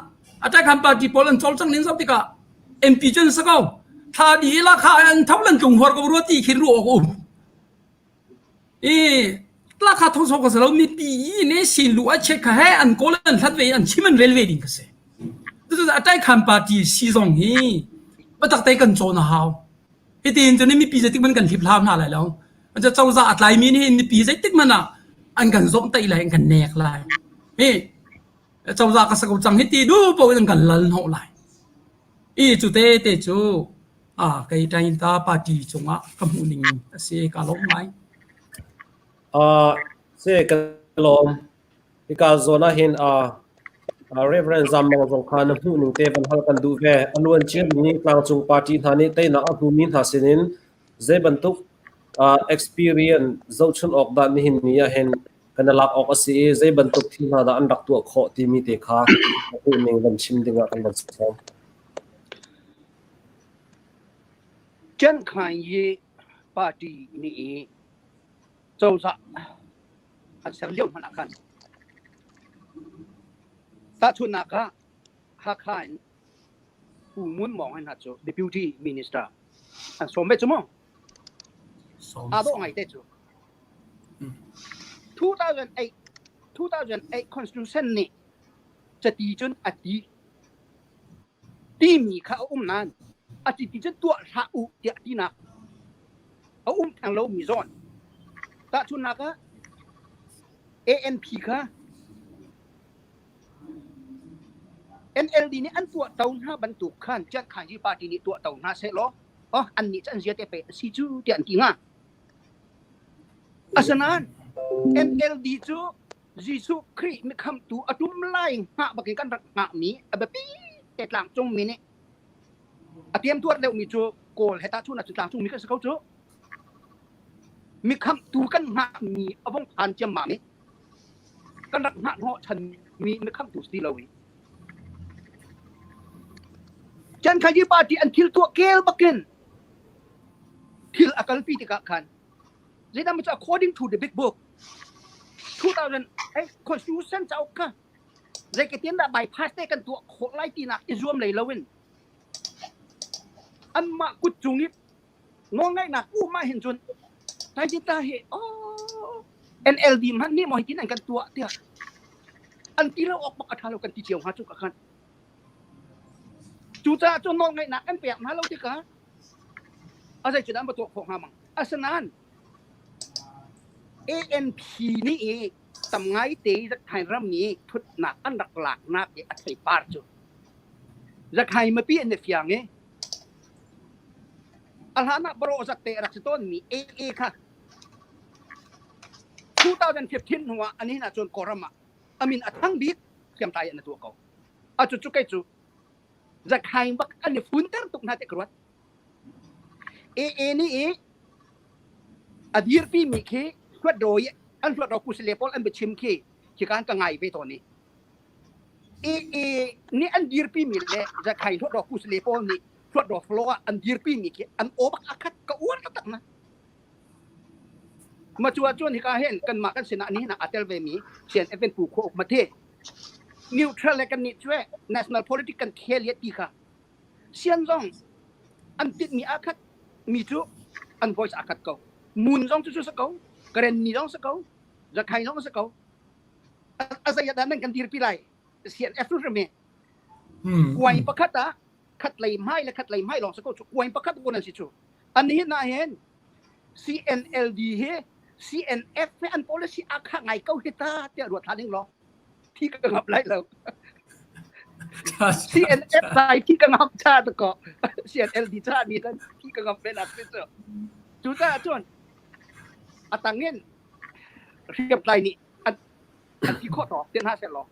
a ṭaikhan party pawl an cawlcangh ning zoh tikah MP cu an si ko. Thla dih la kha an tho lan tlung huar ko rua ti khi ruah awk a um. I tlakha tho so ka si lo mipi i ne sin lu a chet kha he an kawl an hlat ve i an chim an rel ve ding ka si. Cucu a ṭaikhan party si zong hi biatak te kan cawn a hau. Hitin cun mipi zeitik hmanh kan hlip hlau hna lai lo. Cozah a tlaimi nih hin mipi zeitik hmanh ah an kan zawmhtaih lai, an kan nek lai. Hi cozah ka sa ko cang hi ti duh paoh in an kan lal hnawh lai. I cu te te cu kei Tainta party cungah ka hmuh ning a si ka lawm ngai. Se ka lawm. Hika zawn ah hin Reverend Zam Mang zong kha na hmuh ning te van hal kan duh ve. A luan ciami tlangcung party hna nih teinak a hmumi hna sinin zei bantuk experience zohchun awk dah nihin ni ah hin kan i lak awk a si i zei bantuk thil hna dah an rak tuah khawh timi te kha na hmuh ning van chim ding ah kan van sawm. Ṭiankhai hi party nih cozah an ser lio hmanh ah khan tahchunhnak ah. Hakha in Pu Ngun Mawng hna cu Deputy Minister an sawm ve cu mu. Aa dawh ngai te cu. 2008 2008 Constitution nih cati cun a ti timi kha a um nain a ti ti cun tuah hlah u tiah tinak a um theng lomi zawn. Tahchunhnak ah ANP kha NLD nih an tuahto hna bantuk khan Ciankhanzi party nih tuahto hna sehlaw oh annih cu an zia te pei a si cu tiah an ti hnga. Asinain NLD cu Jesuh Khrih mikhamtu a ṭum lai hngah bakin kan rak hngahmi a biapi te tlangcungmi nih a tiamtuar deuhmi cu Kawl he tahchun ahcun tlangcungmi kan si ko cu. Mikhamhtu kan hngahmi a vung phan ciammam i kan rak hngah hnawhchanmi mikhamhtu si lo i Ciankhaji party an thil tuah kel bakin thil a kalpi tikah khan zeidah maw according to the big book 2008 constitution cauk kha zeiketin dah bypass te kan tuah khawh lai tinak i zuam lei loin anmah kut cung i nawlngaihnak um ah hin cun Taijita hi oh NLD hmanh nih maw hitin an kan tuah tiah an ti lo awk bak a ṭha lo kan ti cio hnga cu ka khan. Cucaah cun nawlngaihnak an pek hna lo tikah a zei cu dah an va tuah khawh hnga mang. Asinain ANP nih i tam ngai te Zakthai ram i thutnak an rak laknak i a theipar cu Zakthai mipi an i fiang i A hlan ah baraw zat te a rak si tawnmi AA kha 2015 hnu ah anihin ahcun Kawlram ah a min a thang bik hriamtlai an tuah ko. A cucu kei cu zakhaing bak an i funter tuk hna ti ka ruat. AA nih i a dirpi mi khi hluatdaw i an hluatdaw kusile pawl an biachim khi khi kan ka ngai ve tawn i AA nih an dirpi mi le zakhai hluatdaw kusile pawl nih hluatdaw flow ah an dirpi mi khi an aw bak a khat ka uar taktak na. Ma cu ahcun hika hin kanmah kan sinah nihin ah aa tel ve mi CNF in Pu Khua Uk Mathe neutral le kan nih cu national politics kan khel hi ti kha sian zong an tinh mi aa khat mi cu an voice aa khat ko mun zong cu cu si ko karen ni zong si ko zakhai zong si ko a zei ah dah nan kan dirpi lai CNF hrim hi kuai pakhat ah khat lei hmai le khat lei hmai lawng si ko cu kuai pakhat kun an si cu an hin na hin CNLD hi CNF he an policy a kha ngai ko hi ta tiah ruat hlah ning law thi ka ngap lai lo CNF lai thi ka ngap cha to ko CNLD cha ni tan thi ka ngap ve nak si cu cu caah cun a tangin hriamtlai nih an an ti khawh tawk tian ha seh law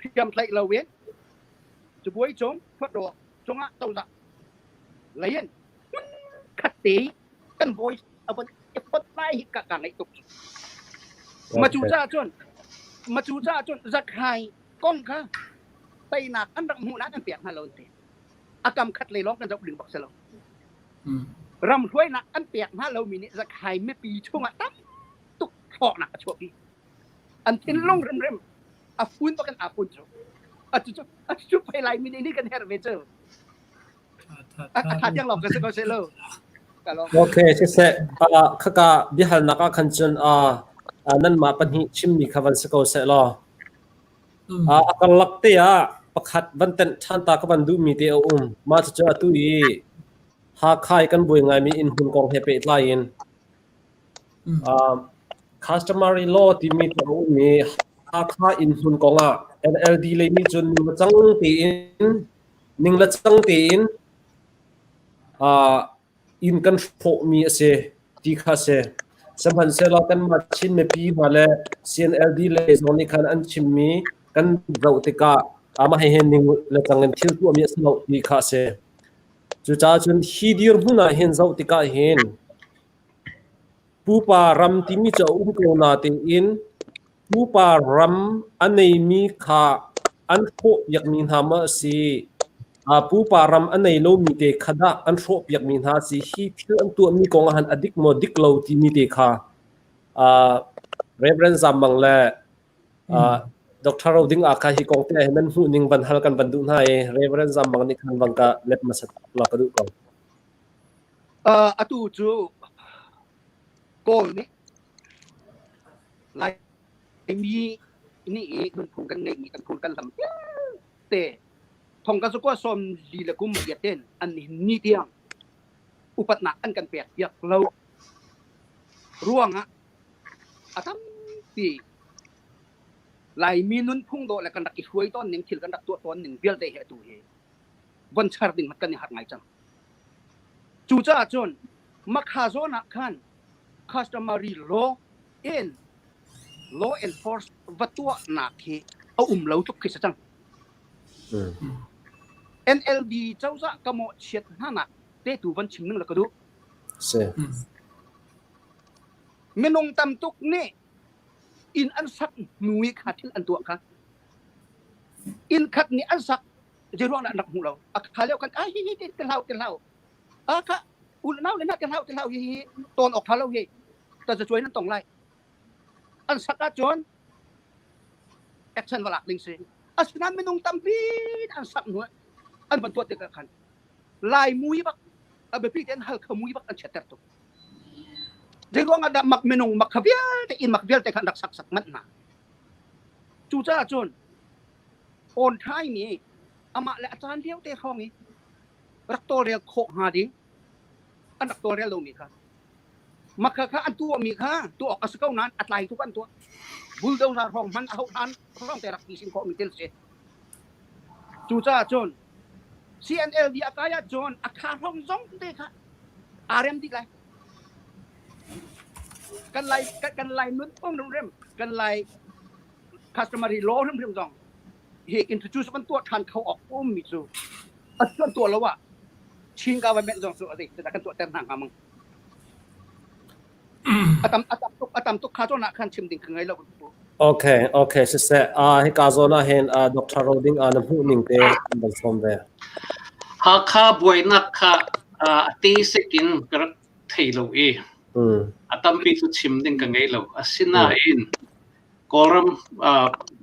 hriamtlaih lo in cabuai cung hluatdaw cungah cozah lei in khat te kan voice a von i fonh lai hi ka ka ngaih tuk ma cu caah cun ma cu caah cun zakhai kong kha teinak an rak hmuhnak an pek hna lo te a kam khat lei lawng kan zoh ding bak si lo ram hruainak an pek hna lomi nih zakhai mipi chungah tam tuk thlawknak a chuahpi an thinlung hrimhrim a fun bak in aa fun cu atu cu atu cu phei lai mi nih kan herh ve cu a tha tiang lawng ka si ko se lo. Okay, siseh khaka biahalnak ah khan cun nanmah pahnih chimmi kha van si ko seh law. A karlak te ah pakhat van tenh ṭhan ta ka van duhmi te a um. Mah cucu atu i Hakha i kan buai ngaimi innhmun kong he pehtlai in Customary law timi cu a um i Hakha innhmun kong ah NLD lei nih cun ning le cang tein inn kan hrawhmi a si ti kha a si. Sihmanhsehlaw kanmah Chin mipi hna le CNLD lei zong nih khan an chimmi kan zoh tikah amah he ning le cang in thil tuahmi a si lo ti kha a si. Cucaah cun hi dirhmun ah hin zoh tikah hin Pupa ram timi cu a um ko natein pupa ram a neimi kha an hrawhpiakmi hna maw a si? Pupa ram a nei lomi te kha dah an hrawhpiakmi hna a si? Hi thil an tuahmi kong ah han a dik maw dik lo timi te kha Reverend Zam Mang le. Dr. Ro Ding ah kha hi kong te ah hin nan hmuh ning van hal kan van duh hna i Reverend Zam Mang nih khan van ka let hmasat la ka duh ko. Atu cu Kawl nih Laimi nih i nunphung kan ngeihmi kan phung kan lam vialte thong kan sukua sawm li le kum riat ten an ni tiang upatnak an kan pek piak lo ruangah a tampi Laimi nunphung dawh le kan rak i hruai tawn ning thil kan rak tuah tawn ning vialte hi atu hi von char ding kan i harh ngai cang. Cucaah cun makha zawn ah khan customary law in law enforce va tuahnak hi a um lo tluk khi si cang. NLD cozah ka mawhchiat hna nak te tu van chim ning la ka duh. Si. Minung tam tuk nih inn an sak hnu i kha thil an tuah kha inn khat nih an sak zei ruang dah an rak hmuh lo a kha lio kan ai hi hi te hlau te hlau a kha u nau le na te hlau te hlau hi hi ton awk tha lo hi ta za chuai nan tong lai an sak ahcun action va lak ding si asinain minung tampi an sak hnu an van tuah tikah khan lai mui bak a biapi ten halkha mui bak an chiatter tuk Zeiruang ah dah mak minung mak kha vialte inn mak vialte kha an rak saksak manh hna. Cucaah cun awn ṭhai nih amah le a caan lio te hrawng i rak tawlrel khawh hnga ding an rak tawlrel lomi kha makha kha an tuahmi kha tuah awk a si ko nain a tlai tuk an tuah. Bulldozer hrawng hman a hauh hlan hrawng te rak ti sin khawhmi thil si. Cucaah cun CNLD a kai ahcun a kha hrawng zong te kha aa rem dih lai. Kan lai kan lai nun phung hrimhrim kan lai customary law hrimhrim zong hi introduce kan tuah ṭhan kho awk ummi cu a tuan tuah lo ah Chin government zong cu a zei kan tuah ter hna hnga mang. A tam a tam tuk a tam tuk kha zawn ah khan chim ding ka ngei lo. Okay, okay, siseh. Hika zawn ah hin Dr. Roding na hmuh ning te an van sawm ve. Hakha buainak kha a te sek in ka rak thei lo i a tampi cu chim ding ka ngei lo. Asinain Kawlram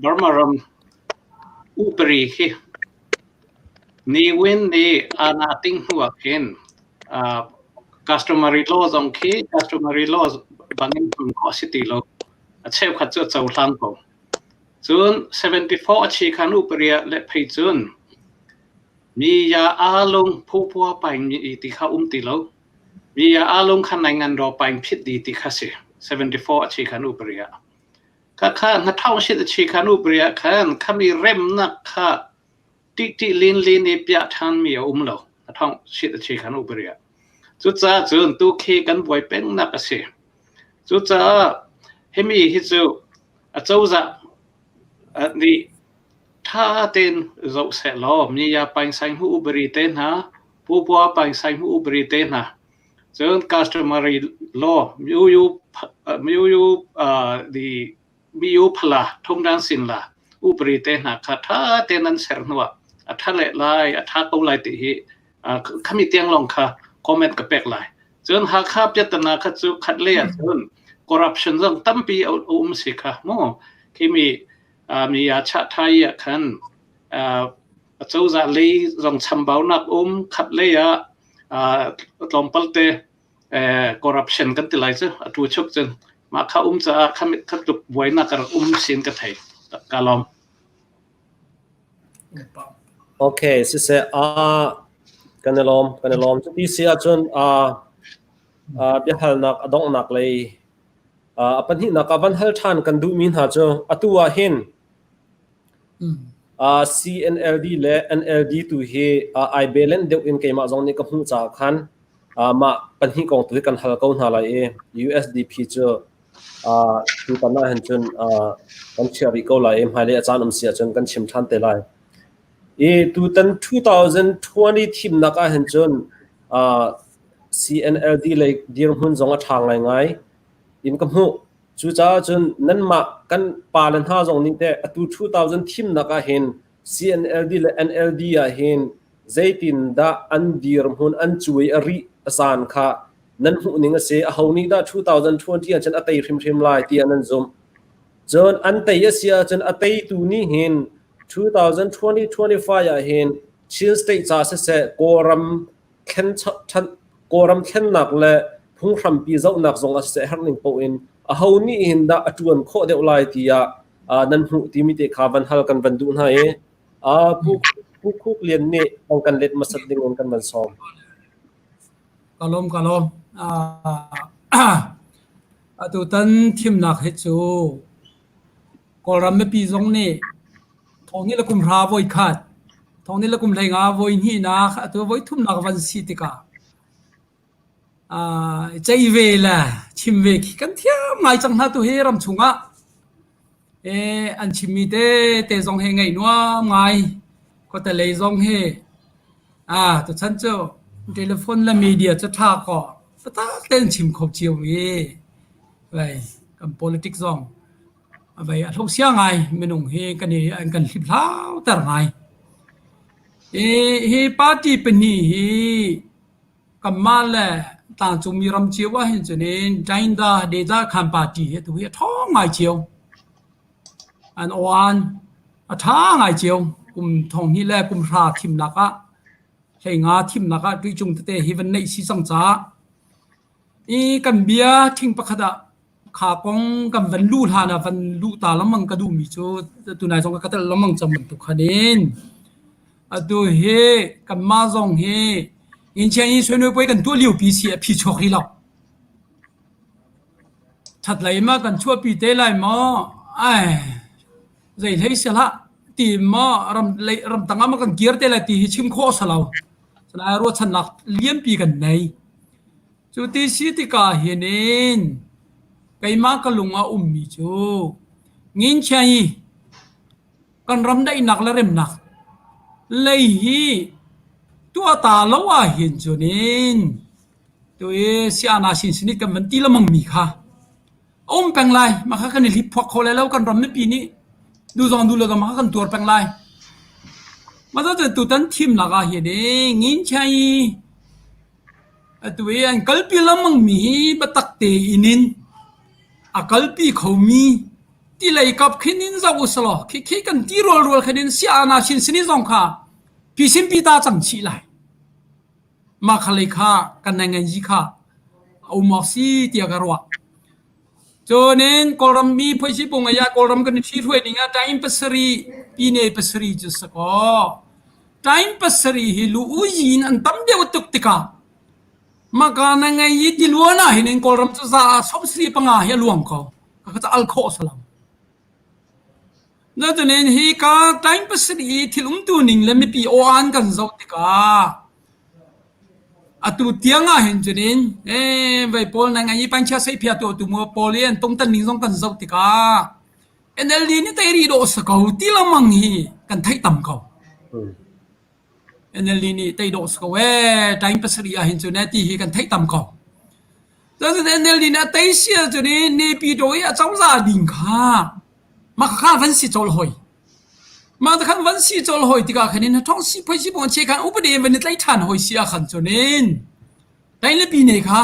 Burma ram upari hi Ni Win nih ana ting hnu ah khin customary law zong khi customary law bangin hman khawh a si ti lo. A cheukhat cu a cohlang ko. Cun 74 a chi khan upari ah le phei cun mi ya aa lung phupua paing mi ti kha um ti lo. Mi ya aa lung kha nai ngan ro paing phit di ti kha si. 74 a chi khan upari ah. Khakha 2008 a chi khan upari ah khan khami remnak kha ṭihṭih linlin i piah ṭhanmi a um lo. A thong shit a chi khan upari ah. Cucaah cun tu khi kan buai pengnak a si. Cucaah himi hi cu a cozah nih ṭha tein zoh seh law mi ya paing sai hmu ubari te hna, pupua paing sai hmu ubari te hna, cun customary law miu miu di miu phala thongdan sin la upari te hna kha ṭha tein an ser hnuah a ṭha leh lai a ṭha ko lai ti hi khami tiang lawng kha comment ka pek lai. Cun Hakha piatana kha cu khat lei ah cun corruption zong tampi a um si kha mu khimi mi ya chah thai ah khan acozah lei zong chambaunak um khat lei ah tlawmpal te corruption kan ti lai cu atu chuk cun mah kha um caah kha tluk buainak ka rak um sin ka thei ka lawm. Okay, siseh kan i lawm, kan i lawm. Cuti si ahcun biahalnak a donghnak lei a pahnihnak ah van hal ṭhan kan duhmi hna cu atu ah hin CNLD le NLD tu hi ai belen deuh in keimah zong nih ka hmuh caah khan mah pahnih kong tu hi kan hal ko hna lai i USDP cu tutan ah hin cun kan chiah rih ko lai i hmailei a caan um si ahcun kan chim ṭhan te lai. I tutan 2020 thimnak ah hin cun CNLD lei dirhmun zong a ṭha ngaingai in ka hmuh. Cucaah cun nanmah kan pale hna zong nih teh atu 2000 thimnak ah hin CNLD le NLD ah hin zeitindah an dirhmun an cuai a rih a zan kha nan hmuh ning a si. Aho nih dah 2020 ah cun a tei hrimhrim lai tiah nan zumh? Cun an tei a si ahcun a teitu nih hin 2020-25 ah hin Chin State ca siseh Kawlram thlen Kawlram thlennak le phunghrampi zohnak zong ah siseh herh ning paoh in aho nih hin dah a ṭuan khawh deuh lai tiah nan hmuh timi te kha van hal kan van duh hna i Pu Pu Khuk Lian nih an kan let hmasat ding in kan van sawm. Ka lawm ka lawm. Atutan thimnak hi cu Kawlram mipi zong nih thawngni le kum hra voi khat, thawngni le kum 15 voi hnihnak, atu voi thumnak van si tikah ceih ve le chim ve khi kan thiam ngai cang hna tu hi ram chungah. An chimmi tete zong hi ngaih nuam ngai. Khuate lei zong hi tuchan cu telephone le media cu ṭha kaw biatak tein chim kho cio i vei kan politics zong vei a hlosia ngai minung hi kan i an kan hliphlau ter ngai. Hi party pahnih hi Kanmah le tlangcungmi ram cio ahhin cun in Dainda Deda Khan Party hi atu hi a ṭhawng ngai cio. An aw-an a ṭha ngai cio. Kum 2000 le kum hra thimnak ah 15 thimnak ah tuicung tete hi van neih si cang caah i kan bia thing pakhat ah Kha kong kan van luh hlan ah van luh ta lengmang ka duhmi cu tunai zong ka telh lengmang cang bantuk khan in atu hi kanmah zong hi Inchian in suinui puai kan tuah liopi si a phi chuak rih lo. That lei ma kan chuahpi te lai maw? Ai zei hlei si hlah ti maw ram lei ram tang ah ma kan kir te lai ti hi chim khawh a si lo. Sanai ruahchannak lianpi kan nei. Cu ti si tikah hin in keimah ka lung ah ummi cu nginkhia hi kan ram daihnak le remnak lei hi tuah ta lo ahhin cun in tu i siana sinsinit kan van ti lengmang mi kha a um peng lai. Mah kha kan i hliphuak kho lai lo. Kan ram mipi nih duh zong duh lo zong mah kha kan tuar peng lai. Mah cu tutan thimnak ah hin nginkhia hi Atu i an kalpi lengmangmi hi biatak tein in a kalpi khomi tilei kap khin in zoh usalaw khikhi kan ti rualrual khin in sia-ana sinsin in zong kha pisinpi ta cang chih lai. Mah kha lei kha kan ngai kha a um awk si tiah ka ruah. Cun in Kawlram mi phoisi pung ah Kawlram kan i ṭhihruai ning ah time pasarih pine pasarih cu si kaw time pasarih hi lu uyi in an tam deuh tuk tikah maka na ngei i tiluan ah hin in Kawlram cu za ah 75 hi a luang ko. Ka ca al khawh salam. Nain hi ka time pasarih i thil umtu ning le mipi aw-an kan zoh tikah atu tiang ah hin cun in eh vei pawl na ngai i panchia seihphia tuahtu mu pawl i an tungtan ning zong kan zoh tikah NLD nih tei rih dawh si ko ti lengmang hi kan theih tam ko. NLD nih tei dawh si ko ee time pasarih ah hin cun eh ti hi kan theih tam ko. Cun NLD nih a tei sia cun i Naypyidaw i a cozah ding kha mah kha van si colh hoi. Mah khan van si colh hoi tikah khan in thong si phoi si bong che khan upade van i tlai ṭhan hoi si ah khan cun in tai le pi ne kha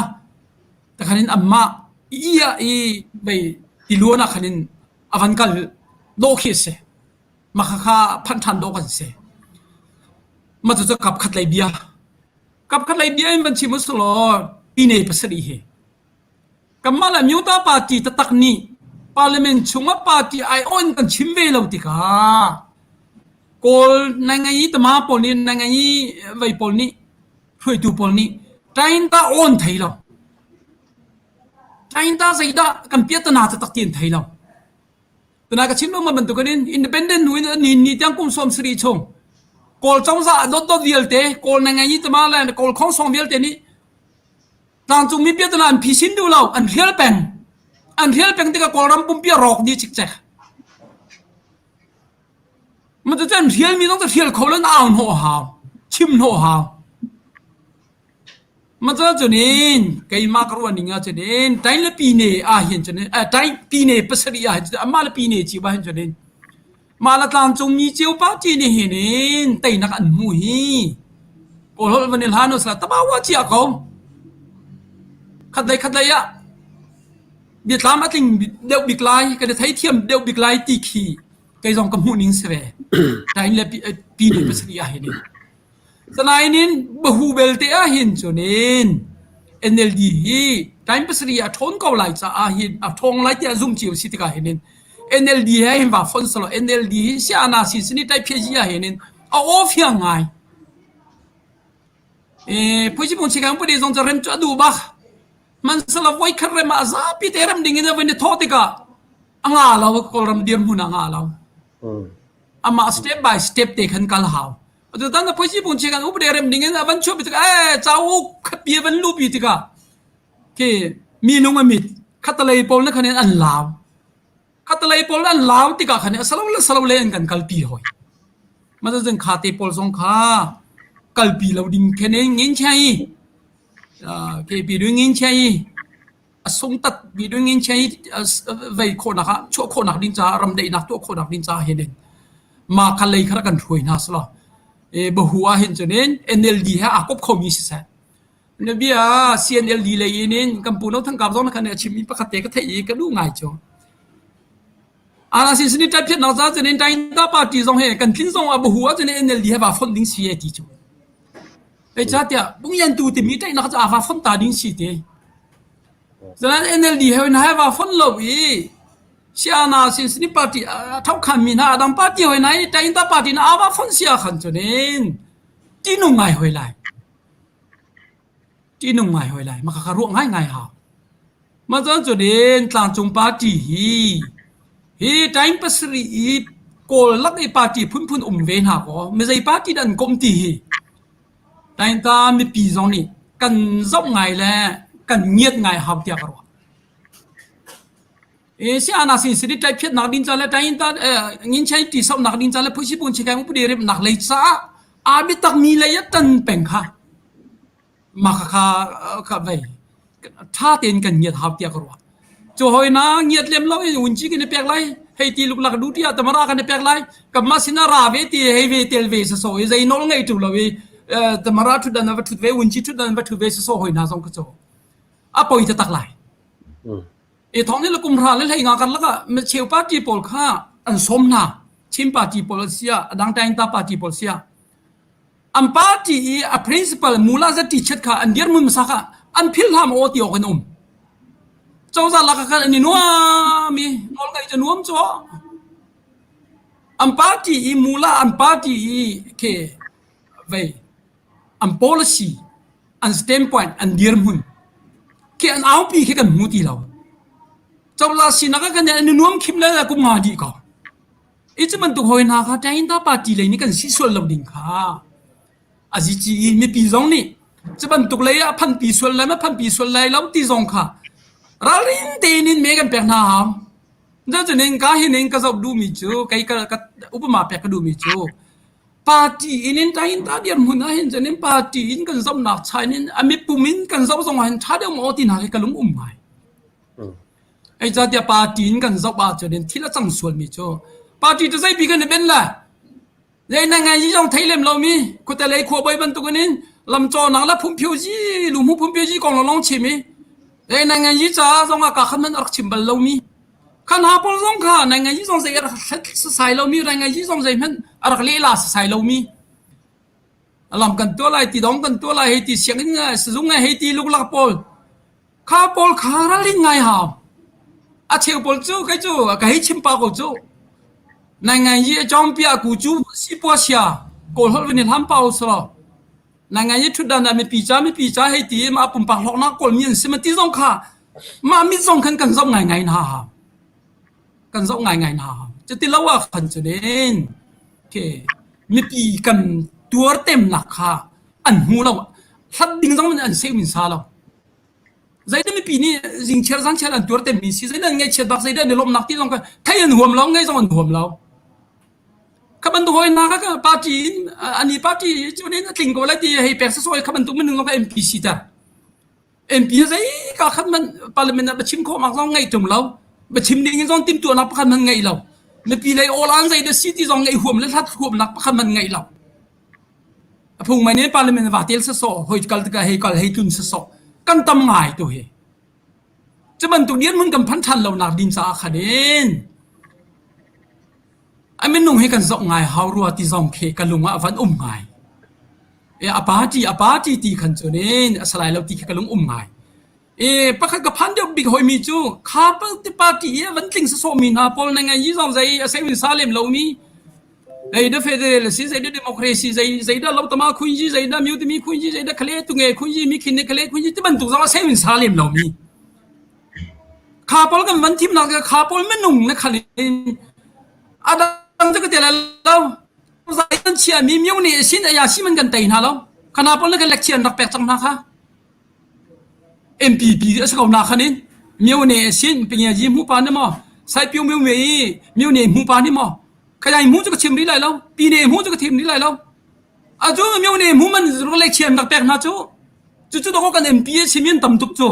takhan in amma i ah i vei tiluan ah khan in avan kal dawh khi a si. Mah kha kha phanh ṭhan dawh kan si. Mah cu kap khat lei bia. Kap khat lei bia in van chim usulaw pine pasarih hi. Kanmah le Amyota party taktak nih parliament chungah party aiawh in kan chim ve lo tikah Kawl nai ngai i tama pawl nih nai ngai i vei pawl nih hruaitu pawl nih tain ta awn thei lo. Tain ta zeidah kan piatana taktak ti an thei lo. Tunai ka chim lengmang bantukin in independent hnu in ni ni tiang kum 70 chung Kawl cozah dotdot vialte Kawl na ngei tama le Kawl khongsong vialte nih tlangcung mi piatana an phisin duh lo an hrial peng an hrial peng tikah Kawlram pumpi a rawk dih cikcek ma cu an hrial mi zong cu hrial kho lo na au hnawh hau chim hnawh hau Ma cun in keimah ka ruah ning ah cun in tain le pine ah hin cun in tain pine pasarih ah hin cun amah le pine cio ah hin cun in mah le tlangcung mi cio party nih hin in teinak an hmu hi kawl holh van i hlan usla tabawa cia ko khat lei khat lei ah. Biatlam a tling deuh bik lai, kan i theithiam deuh bik lai ti khi kei zong ka hmuh ning si ve. Tain le pi le pasarih ah hin. Sanain in bahu belte ah hin cunin NLD hi time pasarih a ṭhawn ko lai caah hin a ṭhawng lai tiah zumh cio si tikah hin NLD he hin va fonh selaw NLD hi siana sin sini tai phye ah hin a aw fiang ngai. E phuichipung chikang pudi zong cu rem cu a duh bak. Hmanhselaw voikhat rem ah zapi te rem ding in a van i thawh tikah a nga lo Kawlram dirhmun a nga lo. Amah step by step te khan kal hau. Atutan na phuichipung chikang upade rem ding in a van chuah tikah eh cauk khatpi a van lupi tikah khi mi lung a mit khatalei pawl na khan in an lau. Khatalei pawl an lau tikah khan a salo le salo le an kan kalpi hoi. Mah cun khate pawl zong kha kalpi lo ding khen in ngin chai kepi du ngin chai a sung tat bi du ngin chai vei khawhnak ah chuah khawhnak ding caah ram daihnak tuah khawhnak ding caah hin in ma kha lei kha kan hruai hna selaw e bahu ah hin cun in NLD he aa kop khomi siseh Na bia CNLD lei in in kan pu No Thang Kap zong khan a chimmi pakhat te ka theih i ka duh ngai cu. Ana sin sini tat phiat nak za cun in Tainta party zong he kan tlin zong a bahu ah cun NLD he va fonh ding si e ti cu. Ei cha tiah bungyan tu timi ṭaih nak ca va fonh ta ding si te. Zalan NLD he na he va fonh lo i Siana sin sini party a thau khan mi hna adang party hoi nai Tainta party na ava fonh sia khan cun in tinung ngai hoi lai. Ṭihnung ngai hoi lai. Mah kha ruah ngaingai hau. Mah cun cun in tlangcung party hi hi time pasarih i Kawl lak i party phunphun um ve hna kaw mizei party dah an komh ti hi tainta mipi zong nih kan zoh ngai le kan ngiat ngai hau tiah ka ruah. E si ana sin sidi tlai phiat nak ding ca le tainta ngin chai ti sok nak ding ca le phuisi pun chikai upadi rem nak lei ca a biatak mi lei a tan peng kha mah kha kha vei ṭha tein kan ngiat hau tiah ka ruah. Cu hoi na ngiat lem lo in unci kan i pek lai hei ti luklak du tiah tamara kan i pek lai kanmah sinah ra ve ti hei ve tel ve saso i zei nawl ngei tu lo i tamara ṭhutdan va ṭhut ve unci ṭhutdan va ṭhut ve saso hoi hna zong ka cu a poi taktak lai. I thong ni le kum hra le hlei nga karlak ah cheu party pawl kha an sawm hna. Chin party pawl an sia, a dang Taingta party pawl sia. An party i a principal mula zati chet kha an dirhmun hmasa kha an phil hlah maw ti awk in um. Cozah lak ah khan an i nuam i nawl ngaih cu nuam cu. An party i mula an party i ke vei an policy an standpoint an dirhmun khi an aupi khi kan hmu ti lo. Cozah sinak ah kan an i nuam khim le kum nga dih ko. I cu bantuk hawi hna kha Tainta party lei nih kan si sual lo ding kha a zici i mipi zong nih cu bantuk lei ah phanpi sual lai ma phanpi sual lai lo ti zong kha ralrin tein in me kan pek hna hau. Cucun in ka hin in ka zoh duhmi cu kei ka, ka upama pek ka duhmi cu party in in Tainta dirhmun ah hin cun in party in kan zohnak chain in a mipum in kan zoh zong ah hin ṭha deuh maw ti hna khi ka lung um ngai. Zeicahtiah party in kan zoh ahcun in thil a cang sualmi cu party cu zeipi kan i ben lai. Zei na ngai zong thei lem lomi khuate lei khuabawi bantukin in lamcawnak le phunphio-zi luhmu phunphio-zi kong lawng chim i zei na ngai caah zong ah ka khan man a rak chim bal lomi kha hna pawl zong kha na ngai zong zei a rak hlet sasai lomi na ngai zong zeihmanh a rak lehla sasai lomi lam kan tuah lai ti dong kan tuah lai hei ti sianginn sizung ngai hei ti luklak pawl Kha pawl kha ralrin ngai hau. A cheu pawl cu kei cu ka hei chim pah ko cu. Nai ngai yi a cawng pia ku cu si pua sia kawl holh vin hlam pau salo. Nai ngai yi thutdan ah mipi ca mipi ca hei ti ma pumpak hlawknak kawl mi an si ma ti zong kha mah mit zong khan kan zoh ngai ngai hna hau. Kan zoh ngai ngai hna hau. Cuti lo ah khan cunin ke mipi kan tuar temnak kha an hmu lo. Hlat ding zong an seu min sa lo. Zeidah mipi nih zingchiar zangchiar an tuar temmi si zeidah an ngaihchiat bak zeidah an i lawmhnak ti zong kha thei an huam lo ngei zong an huam lo. Kha bantuk hawi hna kha party in ani party cu nin a tling ko lai ti hei pek sasawi kha bantuk minung zong kha MP si ter. MP zei ka khat man parliament ah biachim khawh mak zong ngaih tung lo. Biachim ding in zong timhtuahnak pakhat man ngei lo. Mipi lei all an zei dah si ti zong ngaih huam le hlat huamnak pakhat man ngei lo. A phungmai nih parliament va tel sawsawh, hoi kal tikah hei kal hei tlun sawsawh. Kan tam ngai tu hi. Cu bantuk dirhmun kan phan ṭhan lonak ding caah khan in a minung hi kan zoh ngai hau rua ti zong khi ka lung ah a van um ngai. E, a party a party ti khan cun in a salai lo ti khi ka lung um ngai. E, pakhat ka phan deuh bik hoi mi cu kha party i a van tling sasawh mi hna pawl na ngai yi zong zei a sei sa lem lo mi zei da federal si zei da democracy zei zei da lotama khuin ji zei da mutimi khuin ji zei da khale tunge khuin ji mi khin ne khale khuin ji ti bantuk zong a sei sa lem lo mi kha pawl kan van thim nak kha pawl minung na khal in adang cu ka te lo zai kan chia mi miu ni sin aya si man kan tei hna lo khana pawl na kan lek chian rak pek cang hna kha MPP a si ko na khan in myo ne sin pingia ji mu pa ne maw sai pyu myo me i myo ne mu pa ni maw khayai mu cu ka chim rih lai lo pi ne mu cu ka chim rih lai lo a cu myo ne mu man ro le chian rak pek hna cu cu cu to kan MP a chim in tam tuk cu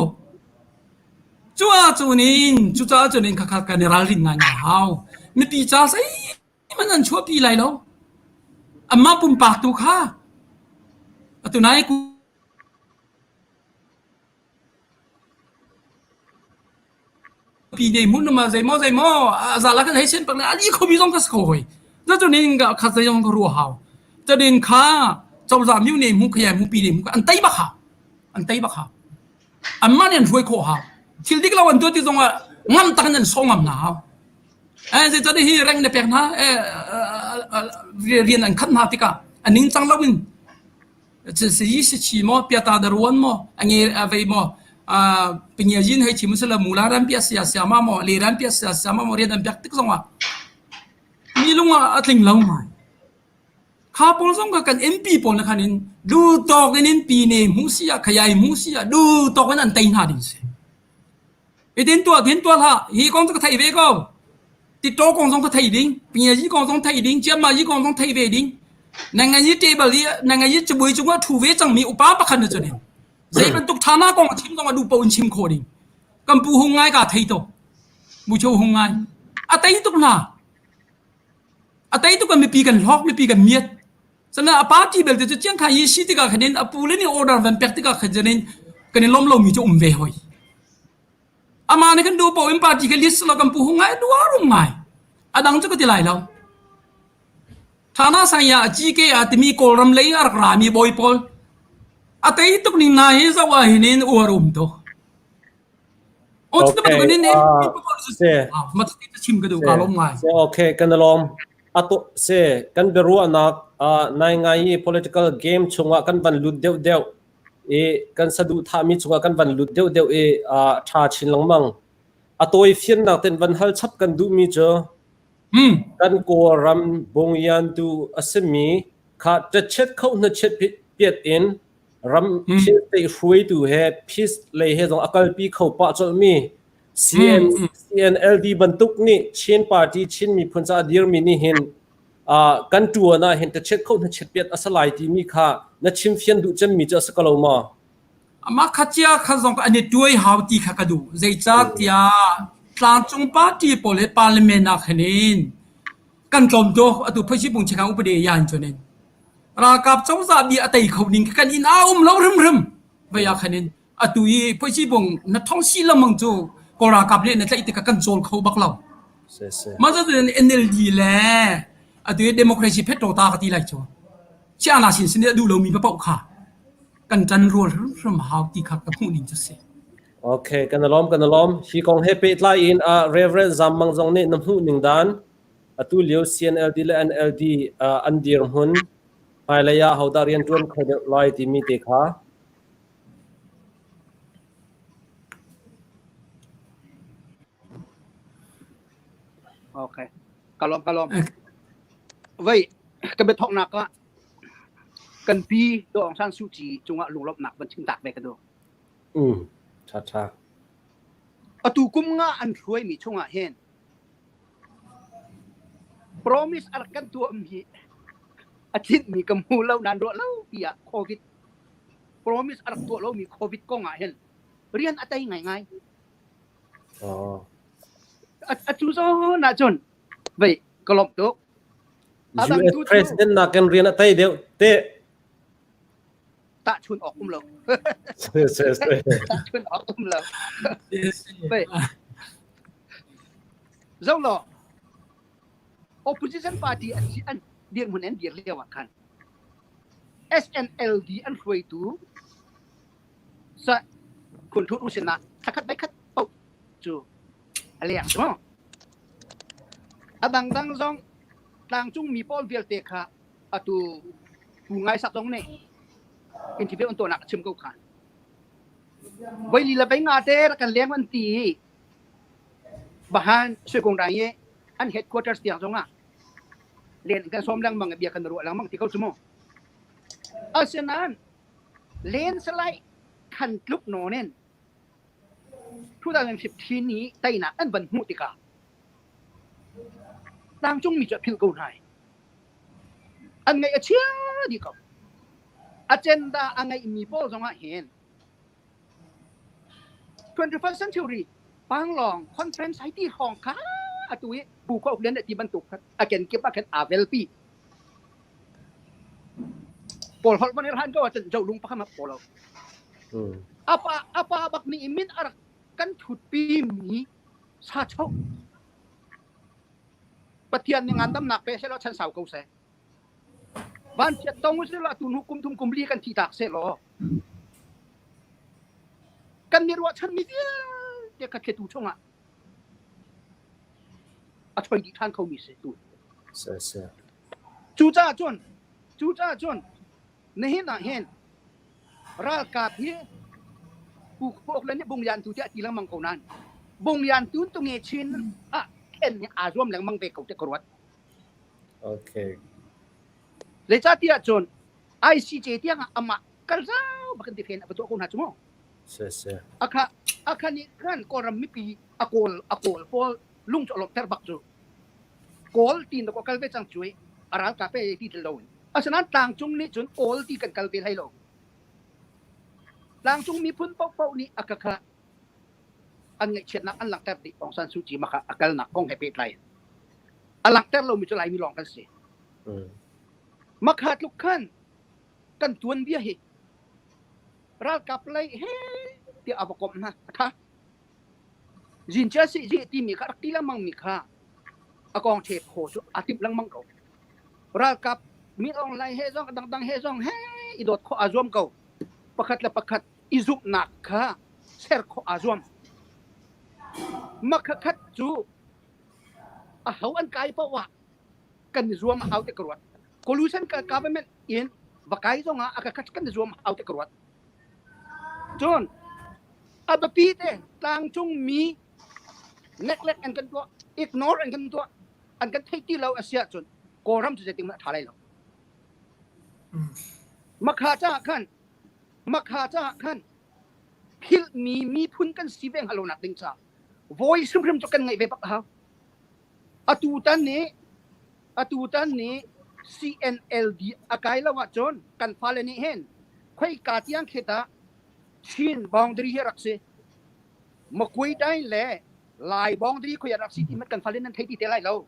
cu a cu nin cu ca cu nin khakha kan i ralrin ngai ngai hau mipi ca sei man an chuahpi lai lo amma pumpak tu kha atu nai Pi ne hmun ma zeimaw zeimaw a za la kan hei sen pak le ali khomi zong ka si kho hoi. Na cu ning ka khat zei zong ka ruah hau. Cadin kha cozah miu ne mu khaya mu pi ne mu an tei bak hau. An tei bak hau. An man an hruai khawh hau. Thil dik lo an tuah ti zong ah ngam tak in an sawh ngam hna hau. Eh zeicah hi reng na pek hna eh rian an khat hna tikah a ning cang lo in Si si chi maw piata da ruan maw a nge a vei maw pingia yin hei chim sila mula ran pia sia sia ma maw le ran pia sia sia ma maw rian an piak tik zong ah mi lung ah a tling lo ngai kha pawl zong ka kan MP pawl na khan in du tawk in in pi ne mu si ah khayai mu si ah du tawk in an tei hna ding si Hitin tuah tin tuah hlah. Hi kong cu ka theih ve ko. Titaw kong zong ka thei ding. Pingiazi kong zong thei ding. Chiammazi kong zong thei ve ding. Nangayi table i nangayi cabuai cungah ṭhu ve cangmi upa pakhat na cu ding. Zei bantuk ṭhana kong a chim zong a duh paoh in chim khawh ding. Kan pu hung ngai ka thei to. Mucho hung ngai. A tei tuk hna. A tei tuk kan mipi kan hlawk, mipi kan miat. Sana a party belte cu chiang kha hi si tikah khan in a pu le nih order van pek tikah khan in kan i lawm lomi cu um ve hoi. Amah nih kan duh paoh in party kha list lo kan pu hung ngai duar um ngai. A dang cu ka ti lai lo. Thana sang ya GK a timi Kawlram lei a rak rami bawi pawl a tei tuk ning hna hi zoh ah hin in uar um to. Okay. chim ka duh ka lawm ngai. Okay, kan lawm. Atu se kan biaruahnak nai ngai i political game chungah kan van lut deuh deuh i kan saduhthahmi chungah kan van lut deuh deuh i ṭha chin lengmang. A tawi fiannak ten van hal chap kan duhmi cu kan Kawlram bungyantu a simi kha ṭachet kho hnachet piat in ram thil hruaitu he peace lei he zong a kalpi kho pah colhmi CN, CNLD bantuk nih Chin party Chin miphun ca dirmi nih hin kan tuan ah hin tachet kho na chet piat a lai timi kha na chim fian duh cemmi cu a si ko lo maw? Amah kha cia kha zong an i tuai hau ti kha ka duh. Zeicahtiah tlangcung party pawl he parliament ah khan in kan tlawm tuk atu phaisi pung chekang upade yan chunin ralkap cozah bia a tei kho ning kan inn a um lo hrimhrim vei ah khan in atu i phaisi bung na thong si lamang cu kawl ralkap le na tlaih tikah kan cawl kho bak lo mah cu NLD le atu i democracy phet ta ka ti lai cu chia na sin sin duh lomi paoh kha kan ṭan rual hrimhrim hau ti kha ka hmuh ning cu si Okay, kan lawm kan lawm. Hi kong he pehtlai in uh, Reverend Zam Mang zong nih na hmuh ning dan Atu lio CNLD le NLD an dirhmun hmailei ah hodah rianṭuan kho deuh lai timi te kha. Okay. Kalom kalom. Vai ka biathawknak ah kan pi Daw Aung San Suu Kyi cungah lunglawmhnak van chim tak ve ka duh. Um, tha tha. Atu kum nga an hruaimi chungah hin Promise a rak kan tuahmi a tlinhmi ka hmu lo nan ruah lo tiah COVID promise a rak tuah lomi COVID kong ah hin rian a tei ngaingai. Oh. A cu zawn ahcun vei ka lawmh tuk. US president nakin rian a tei deuh te. Tahchun awk um lo. Tahchun awk um lo. Zo law opposition party an si an dirhmun an dir lio ah khan SNLD an hruaitu sa khun thut u sinah thakhat bai khat paoh cu a leng cu. A dangdang zong tlangcung mi pawl vialte kha atu pu ngai sak zong nih interview an tuahnak a chim ko kha. Voi li le voi nga te rak kan leng an ti i Bahan Sui Rang i an headquarters tiang zong ah len kan sawm lengmang i bia kan ruah lengmang ti ko cu mu. Asinain len salai khan tluk nawn in 2015 i teinak an van hmuh tikah tlangcungmi cu a philh ko hna i an ngaih a chia dih ko. Agenda a ngeihmi pawl zongah hin 21st century Panglong Conference ai ti hrawng kha atu i bu kho lian ti bantuk kha a kenkip ah khan aa velpi. Pawl holh van i han ko ahcun jo lung pakhat ma paw lo. Apa apa bak nih min a rak kan thutpi mi sa cho. Pathian nih ngandamnak pe seh law chan sau ko seh. Vanchiat tong usih law atu hnu kum thum kum li kan thi tak seh law kan ni ruahchanmi vialte kha thlitu chungah a choi dih ṭhan khomi si tu. Cucaah cun cucaah cun nihin ah hin ralkap hi Pu Khok le nih Bung Lian tu tiah ti lengmang ko nain Bung Lian tu tu nge chin ah khen nih aa zuam lengmang ve ko te ka ruat. Okay. Zeicahtiah cun ICJ tiang ah amah kal zau bak in ti fen a va tuah ko hna cu mu. Si si. Akha akha nih khan Kawlram mipi a kawl a kawl pawl lung cu a lawmhter bak cu. Kawl ti na kal ve cang cu i a ralkap e ti til lo in. Asinain tlangcung nih cun kawl ti kan kal ve hlei lo. Tlangcung miphun paohpaoh nih a ka kha an ngaihchiatnak an langhter dih. Aung San Suu Kyi mah kha a kalnak kong he pehtlai in a langhter lomi cu Laimi lawng kan si. Makha tluk khan kan tuanbia hi ralkap lei he tiah a va komh hna a tha. Zincia si zi timi kha rak ti lengmang mi kha a kong the phaw cu a timh lengmang ko. Ralkap min Aung Hlaing he zong dangdang he zong he i dawt khawh aa zuam ko. Pakhat le pakhat i zumhnak kha ser khawh aa zuam. Makhakhat cu a ho an kai paoh ah kan i zuam a hau ti ka ruat. Coalition government in va kai zong ah a ka kan i zuam a hau ti ka ruat. Cun a biapi te tlangcung mi neglect an kan tuah, ignore an kan tuah, an kan theih ti lo a si ahcun Kawlram cu zeitik hmanh a ṭha lai lo. Makha caah khan Makha caah khan philhmi miphun kan si ve hnga lo nak ding caah voi hrimhrim cu kan ngeih ve bak a hau. Atutan nih atutan nih CNLD a kai lo ahcun kan fale nih hin khoika tiang khi dah Chin boundary hi rak si Makuai dai le Lai boundary khoi rak si ti mat kan fale nan thei ti te lai lo.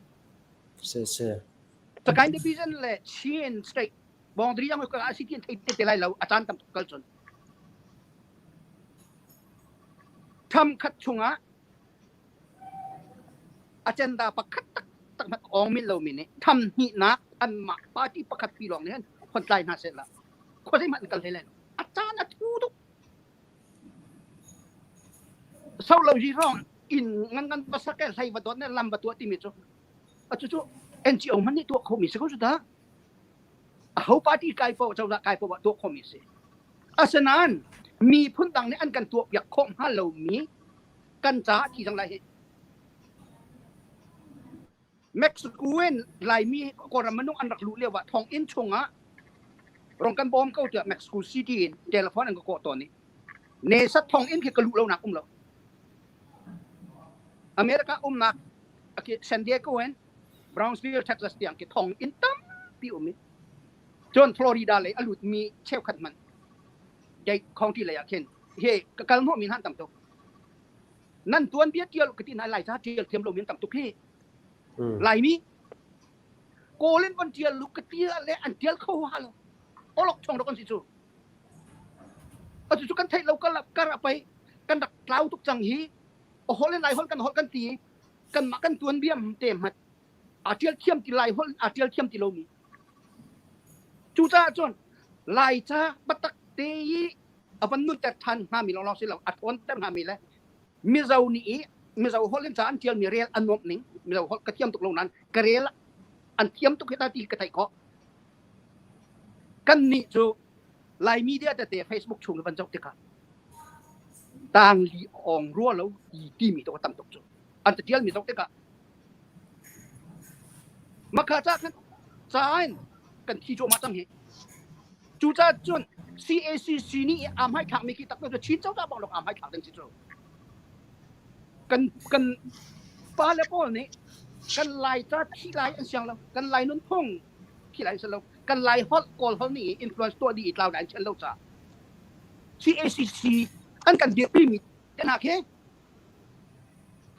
Si si. Sagaing division le Chin state boundary yang ka si ti thei te lai lo a caan tam tuk kal cun. Tham khat chungah agenda pakhat taktak hmanh awng min lomi nih tham hnihnak anmah party pakhat pi lawng nih hin hon tlai hna seh la khuazei hmanh an kal hlei lai lo. A caan a thu tuk. So lo hi rong inn ngan ngan va sak e hlei va dawt ne lam va tuah timi cu a cu cu NGO hmanh nih tuah khomi si ko cu dah. Aho party kai paoh cozah kai paoh ah tuah khomi si. Asinain miphun dang nih an kan tuahpiak khawh hnga lomi kan caah thi cang lai hi. Mexico in Laimi Kawlram minung an rak luh lio ah thonginn chungah rong kan bawm ko tiah Mexico City in telephone an ka kawh tawn i Nesat thonginn khi ka luh lonak um lo. America umnak San Diego in Brownsville, Texas tiang khi thonginn tampi um i cun Florida lei a lutmi cheukhat hmanh Dade County lei ah khin he ka kal hnawhmi hna an tam tuk. Nan tuanbia tial ka ti hna lai ca tial thiam lomi an tam tuk hi. Laimi Kawl in van tial lu ka tial le an tial kho ha lo. Olok chong rak an si cu. Atu cu kan theih lo kar ah pei kan rak tlau tuk cang hi. A holh in Lai holh kan holh kan ti kanmah kan tuanbia te hmat aa ṭial thiam ti Lai holh aa ṭial thiam ti lomi. Cucaah cun Laica biatak te i a van nunter ṭhan hngami lawnglawng si lo a ṭhawnter hngami le Mizo nih i Mizo holh in ca an ṭialmi rel a nuamh ning Mizo holh ka thiam tuk lo nain ka rel an thiam tuk hi ta ti ka theih khawh. Kannih cu Lai media tete Facebook chung i van zoh tikah tangli awng rua lo ti timi tu a tam tuk cu. An ca ṭialmi zoh tikah makha ca khan ca in kan thi cuahmah cang hi. Cucaah cun CACC nih aa hmaithlakmi khi tak cu Chin cozah bang lawng aa hmaithlak ding si cu. Kan kan pale pawl nih kan Laica thi lai an siang lo, kan Lai nunphung thi lai an siang lo, kan Lai holh Kawl holh nih influence tuah dih i tlau lai an sian lo caah CACC an kan dirpimi te hna khi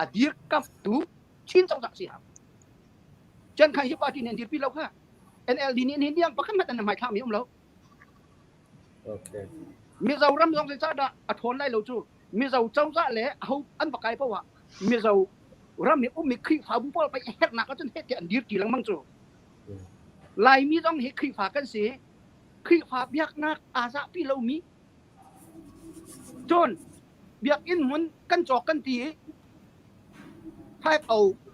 a dirkamhtu Chin cozah si hau. Chan khan hi party nih an dirpi lo kha. NLD nih nihin tiang pakhat hmanh an hmaithlakmi um lo. Okay. Mizoram zong zeicahdah a ṭhawn lai lo cu Mizo cozah le ho an va kai paoh ah Mizo ram i ummi Khrihfabu pawl pei herhnak ahcun heh tiah an dirṭi lengmang cu. Laimi zong hi Khrihfa kan si. Khrihfa biaknak aa zahpi lomi cun biakinn hmun kan cawk kan ti i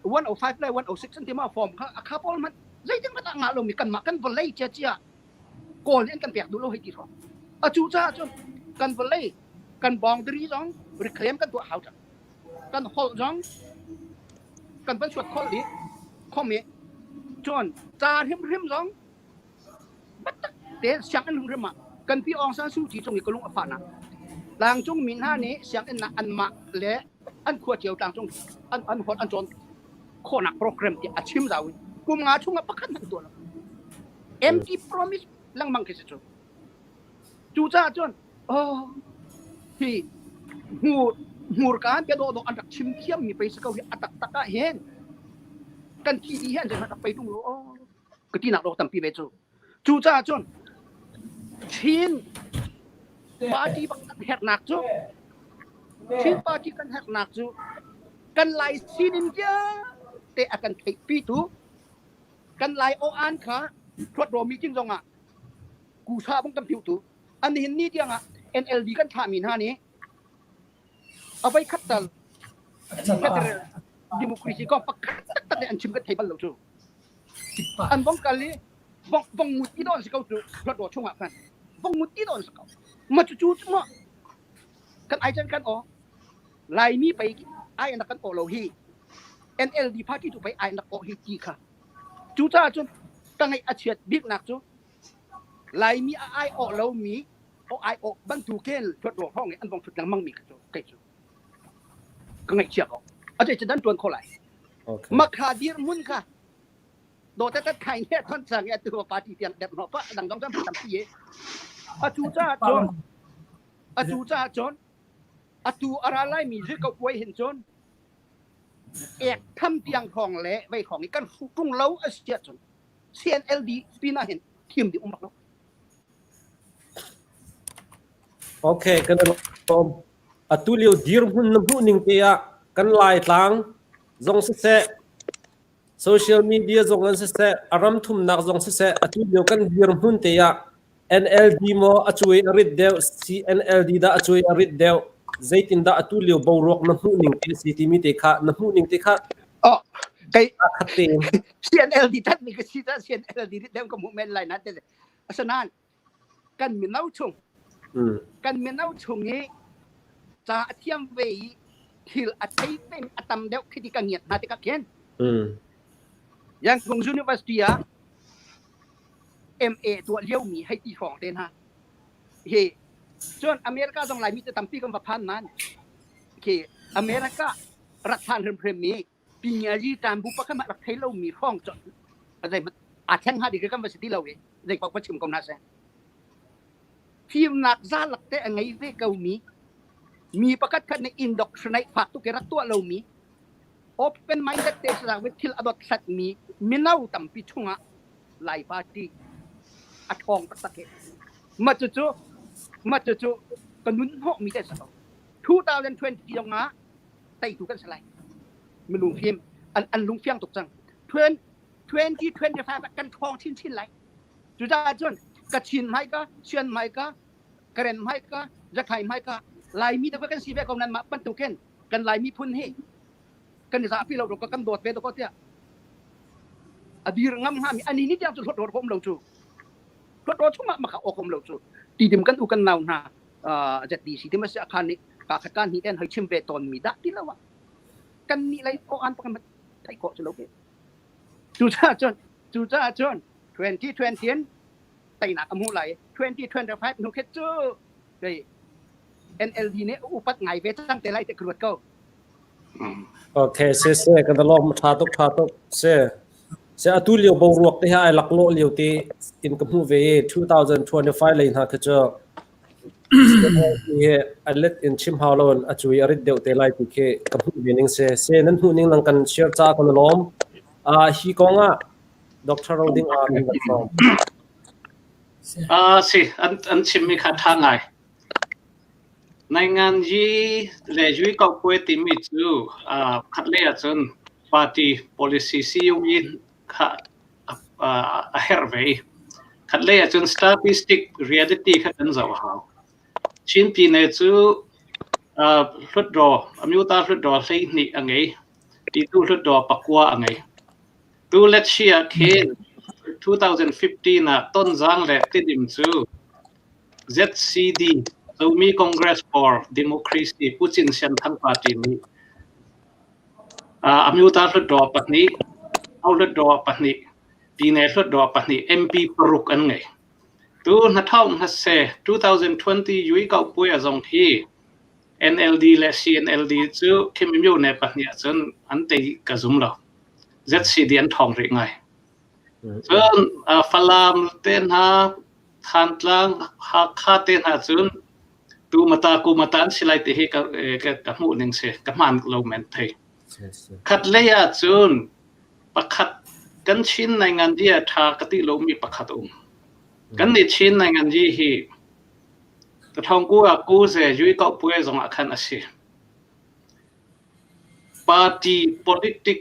105 le 106 an ti ma form kha a kha pawl hmanh zeitin hmanh ah ngah lomi kanmah kan vawlei ciacia kawl nih an kan pek duh lo hei ti hrawng a cu caah cun kan vawlei kan boundary zong reclaim kan tuah hau cang kan holh zong kan van suat khol dih khom i cun ca hrimhrim zong Biatak tein sianginn hrimhrim ah kan pi Aung San Suu Kyi cung i ka lung a fahnak. Tlangcung mi hna nih sianginn ah anmah le an khua cio tlangcung an an holh an cawn khawhnak program tiah a chim zau i kum nga chung ah pakhat hmanh tuah lo. Empty promise lengmang khi si cu. Cucaah cun oh hi hmur hmurka an bia dawhdawh an rak chim thiammi pei si ko hi a taktak ah hin kan thi dih hi an rak pei tung lo oh ka tinak dawk tampi ve cu. Cucaah cun Chin party bak kan herhnak cu Chin party kan herhnak cu kan Lai sining vialte a kan theihpitu kan Lai aw-an kha Hluatdaw meeting zongah kusa bang kan piutu an nihin ni tiangah NLD kan thlahmi hna nih a voi khat tal federal democracy kong pakhat taktak nih an chim kan thei bal lo cu. An vong kal i vong vong ngut i don si ko cu Hluatdaw chungah khan vong ngut i don si ko. Ma cu cu cu ma kan ai can kan aw Laimi pei ai an kan aw lo hi NLD party tu pei ai an aw hi ti kha. Cucaah cun ka ngaih a chiat biknak cu Laimi a ai awh lomi aw ai awh bantukin Hluatdaw hrawng i an vong thut lengmang mi kha cu kei cu ka ngaihchia ko. A cei cu dan tuan kho lai. Okay. Makha dirhmun kha do tat tat khai ne thon chang ya tu party tiang dep no pa dang dong tam tampi ye. Atu cha chon atu cha chon atu ara lai mi zi ko puai hin chon ek tham tiang khong le vei khong i kan tung lo asia chun CNLD pina hin thim di um bak lo. Okay, kan lawm. Atu lio dirhmun na hmuh ning te ah kan Laitlang zong siseh, social media zong an siseh, a ram thumnak zong siseh, atu lio kan dirhmun te ah NLD maw a cuai a rit deuh, CNLD dah a cuai a rit deuh, zeitindah atu lio boruak na hmuh ning te si timi te kha na hmuh ning te kha Oh, kei khat tein. CNLD tat mi ka si ta CNLD rit deuh ka hmuh men lai na te. Asinain kan mino chung kan mino chung i ca a thiam ve i thil a thei ve a tam deuh khi ti ka ngiat hna tikah khin Yangon University ah MA tuah liomi hei ti hrawng te hna hi cun America zong Laimi te tampi kan va phan nain khi America rak phan hrimhrim mi Pingali ṭanbu pakhat hmanh rak thei lomi hrawng cu zeihmanh aa thleng hnga ding kan va si ti lo i zei paoh va chim ko hna seh. Fimnak zalak te a ngei ve ko mi mi pakhat khat nih indoctrinate fak tuk i rak tuah lomi open minded te si thil a dot hlat mi mino tampi chungah Lai party a ṭhawng taktak hi. Mah cucu mah cucu Ka nun hnawh mi te si ko. 2020 zong ah teitu kan si lai. Minung fim an lungfiang tuk cang. 2025 ah kan ṭhawng chinchin lai. Cucaah cun Kachin hmaika, Sian hmaika, Karen hmaika, Zakhai hmaika, Laimi te kan si ve ko nan mah bantukin kan Laimi phun hi kan i zahpi lo kan dawt ve ko tiah a dir ngam hngami ani ni tiang cu hlawt rawt um lo cu hlawt rawt chungah maka awk um lo cu tidim kan u kan nau hna ZDC ti ma si akhan nih ka khat kan hi ten hoi chim ve ton mi dah ti lo ah kan nih lei o an pakan thai ko chu lo ke cucaah cun cucaah cun 2020 in teinak a hmuh lai 2025 hnu khet cu kei NLD nih upat ngai ve cang te lai te ka ruat ko. Okay, se se kan lawm tha tuk tha tuk se se atu lio boruak te ha ai laklawh lio te in ka hmu ve 2025 lei hna kha cu hi alet in chim hau lon a cui a rit deuh te lai ti khi ka hmuh ve ning se se nan hmuh ning lang kan share cha kan lawm a hi kong ah Dr. Roding a kan rak sawm. Si an chimmi kha ṭha ngai. Nainganyi le Yuikauhpuai timi cu khatlei ahcun party policy siyung-yi kha a herh ve i khatlei ahcun statistic reality kha kan zoh a hau. Chin Pyine cu Hlutdaw, Amyota Hlutdaw 12 a ngei. Titu Hlutdaw pakua a ngei. Tu letchi ah khin 2015 ah Tonzang le Tidim cu ZCD, Zomi Congress for Democracy Pu Cin Sian Thang Party nih Amyota Hlutdaw pahnih, Au Hlutdaw pahnih, Pyine Hlutdaw pahnih MP paruk an ngei. Tu hnathawk hmase 2020 Yuikauhpuai zong hi NLD le CNLD cu Khim Myone pahnih ahcun an tei ka zum lo. ZCD an ṭhawng rih ngai. Cun Falam te hna, Thantlang, Hakha te hna cun tu mata ku mata an si lai ti hi ka, ka hmuh ning si, ka hmaan lo men thei. Khat lei ah cun pakhat kan Chin nainganzi a ṭha ka ti lomi pakhat um. Kan nih Chin nainganzi hi Tathawngku ah ku ze yui kau puai zong ah khan a si. Party politic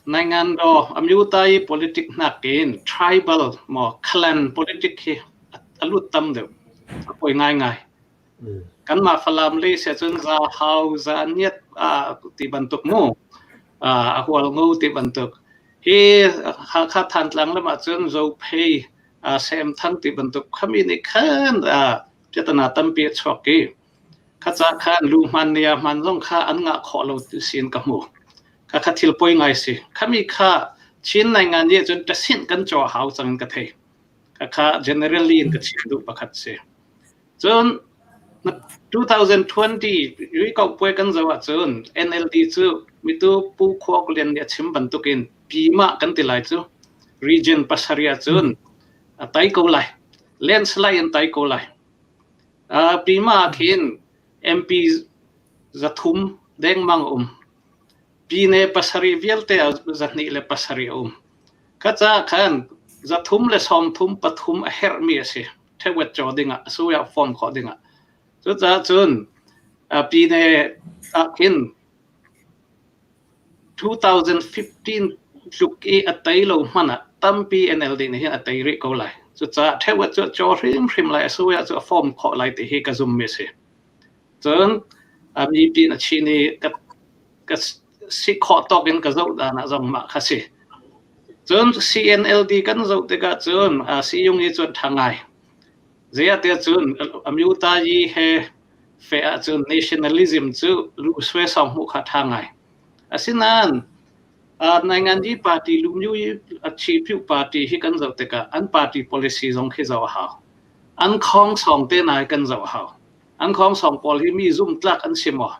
Naingandaw amyutai politic nakin tribal maw clan politic hi a lut tam deuh. A poi ngaingai. Kanmah Falam lei si ahcun za hau za niat ti bantuk mu a hual ngo ti bantuk. Hi Hakha Thantlang lam ahcun Zophei Semthang ti bantuk khami nih khan piatana tampi a chuak i Kha ca khan lu hman nia hman zong kha an ngah khawh lo ti sin ka hmu. Kha kha thil poi ngai si. Khami kha Chin nai ngan ye cun ṭasinh kan caw hau cang in ka thei. Kha kha generally in ka chim duh pakhat si. Cun 2020 yui kau puai kan zoh ahcun NLD cu mitu Pu Khuak Lian nih a chim bantukin Pyima kan ti lai cu region pasarih ahcun a tai ko lai. Landslide in tai ko lai. Pyima ah khin MP 300 dengmang a um. Pyine pasarih vialte ah 207 a um. Kha caah khan 333 a herhmi a si. Ṭhewet caw dingah, a sui ah form khawh dingah. Cucaah cun pyine ah khin 2015 tluk i a tei lo hmanh ah tampi NLD nih hin a tei rih ko lai. Cucaah ṭheuh cu a caw hrimhrim lai, a sui ah cu a form khawh lai ti hi ka zummi a si. Cun a mipi a chin i ka, ka si khawh tawk in ka zoh dan ah zong mah kha si. Cun CNLD kan zoh tikah cun siyung i cun ṭha ngai. Zeiah cun Amyutayi he fe ahcun nationalism cu lu swe sawng hmuh kha ṭha ngai. Asinain Nainganyi party Lumyu i Chipyu party hi kan zoh tikah an party policy zong khi zoh a hau. An khawng sawng te nai kan zoh a hau. An khawng sawng pawl hi mi zumtlak an si maw?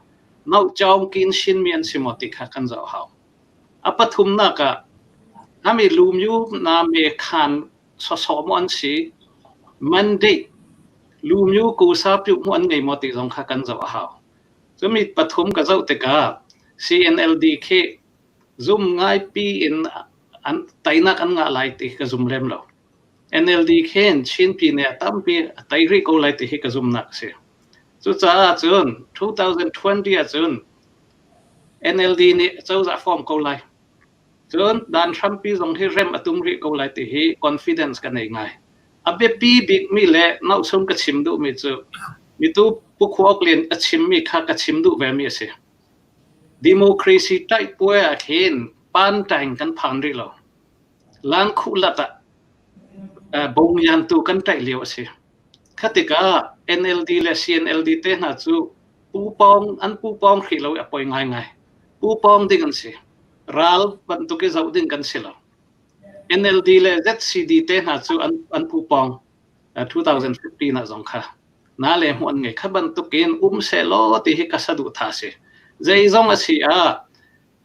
Nauhcaung kin shinmi an si maw ti kha kan zoh a hau. A pathumnak ah hami Lumyu na me khan sawsawh maw an si? Mandate Lumyu kusa piuh mu an ngei maw ti zong kha kan zoh a hau. Cumi pathum ka zoh tikah CNLD khi zum ngaipi in an teinak an ngah lai ti ka zum lem lo. NLD khin Chin Pyine a tampi a tei rih ko lai ti hi ka zumnak a si. Cucaah cun 2020 ahcun NLD nih cozah form ko lai. Cun dan hrampi zong hi rem a tum rih ko lai ti hi confidence ka nei ngai. A biapi bikmi le nauhsum ka chim duhmi cu mitu Pu Khuauk Lian a chimmi kha ka chim duh vemi a si. Democracy taih puai ah khin pan taing kan phan rih lo. Lang khuh lat ah bongyan tu kan taih lio a si. Kha tikah NLD le CNLD te hna cu pupawng an pupawng hrih lo i a poi ngaingai. Pupawng ding an si. Ral bantuk i zoh ding kan si lo. NLD le ZCD te hna cu an, an pupawng 2015 ah zong kha na le hmuh an ngei. Kha bantukin um sehlaw ti hi ka saduhthah a si. Zeizong a si ah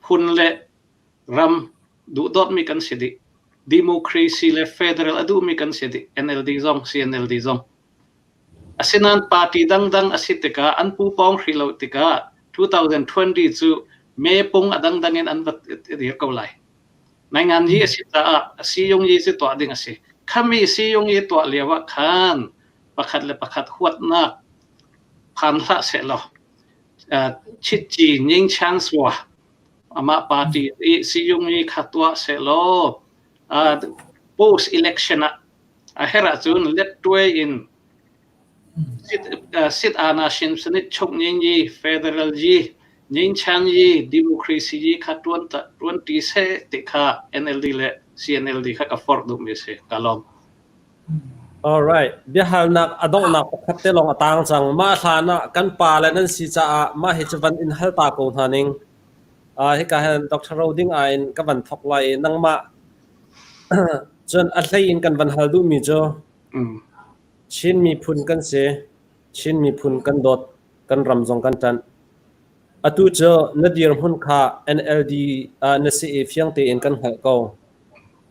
phun le ram duhdawtmi kan si dih. Democracy le federal a duhmi kan si dih. NLD zong, CNLD zong. Asinain party dangdang a si tikah an pupawng hrih lo tikah 2020 cu mepung a dangdang in an va dir ko lai. Naingan yi a si caah siyung yi cu tuah ding a si. Khami siyung yi tuah lio ah khan pakhat le pakhat huatnak phan hlah sehlaw chitci ning chang sua amah party i siyung yi kha tuah sehlaw post election ah a herh ahcun lettuai in sit ana shin sanit chok ning yi federal yi ning chang yi democracy yi kha tuan ta tuan ti se ti kha NLD le CNLD kha ka forh duh mi si ka lawm. All right. Biahalnak a donghnak pakhat te lawng a tang cang. Mah hlan ah kan pa le nan si caah mah hi cu van in hal ta ko hna ning. Hika hin Dr. Roding ah in ka van thok lai i nangmah Cun a hlei in kan van hal duhmi cu Chin miphun kan si. Chin miphun kan dawt. Kan ram zong kan ṭanh. Atu cu na dirhmun kha NLD ah na si i fiang tein kan hngalh ko.